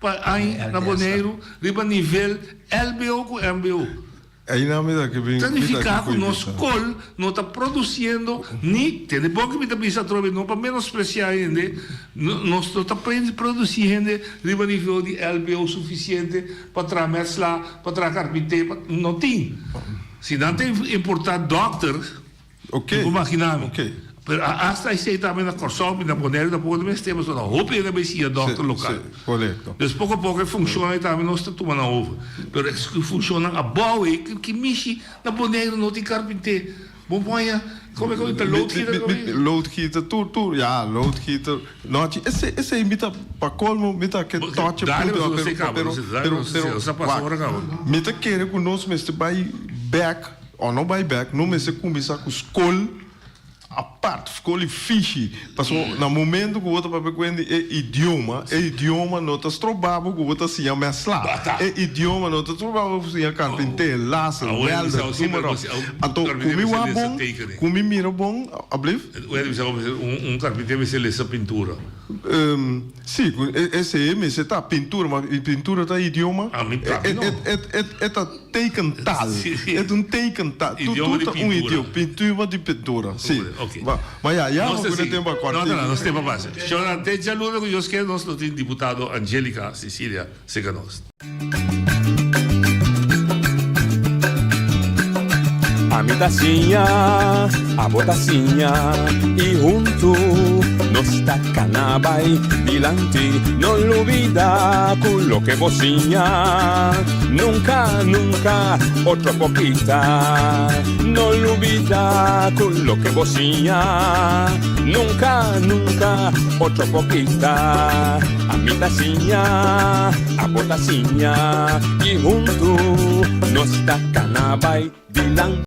pa aña na Boneiru riba nivel LBO ku MBO. Einan mi ta ke bin Ta mi ta nifiká ke ku koe nos bisa. skol no ta produsiendo ni, tende bon ke mi ta bisa atrobe, no pa menospresiá hende, nos no ta produsí hende riba nivel di LBO sufisiente pa traha mètslá, pa traha karpinté, pa, no tin. Si nan ta importá dòkter, Ok. Mi por magina mi. Ok. Pero hasta esey tambe na Kòrsou mi na Boneiru tampoco ta mester pasobra hopi hende a bay siña dòkter lokal. Si, korekto. Dus poko a poko e funshonnan tambe nos ta tuma nan over. Pero e funshonnan abou ey ki mishi na Boneiru no tin karpinté. Bo moña, come come ta loodgieter come? Loodgieter, tur tur, ja, loodgieter. Nochi, esei esei mi ta pa colmo mi ta ke toche punto pero pero pero pero wak, mi ta kere ku nos mester bai bek o no bai bek, no mester kuminsá ku skol apart, skol i fishi, pasobra na momento ku bo ta papia ku hende e idioma, e idioma no ta stroba bo ku bo ta siña mèslá, e idioma no ta stroba bo ku siña karpinté, laser, wèlder, noem maar op. Anto ku mi wak bon, ku mi mira bon, ablief? Un karpinté mester lesa pintura. Sí, esei mester ta pintura, ma pintura ta idioma? E ta. Tekentaal. E ta un tekentaal. Idioma di Tur ta un pintura. idioma. Pintura di pintura, si. Ok. Ba, ma ya, ya Nos ku ta no sigui. tempo a No, kòrtiku. no, no, nos tempo a pasa. Shona, te djaluna ku Dios ke nos lo tin diputado Angelica Cecilia serka nos. Ami ta siña, abo ta siña i huntu nos ta kana bai dilanti. No lubida ku loke bo siña nunka, nunka otro por kita. No lubida ku loke bo siña nunka, nunka otro por kita. Ami ta siña, abo ta siña i huntu nos ta kana bai dilanti.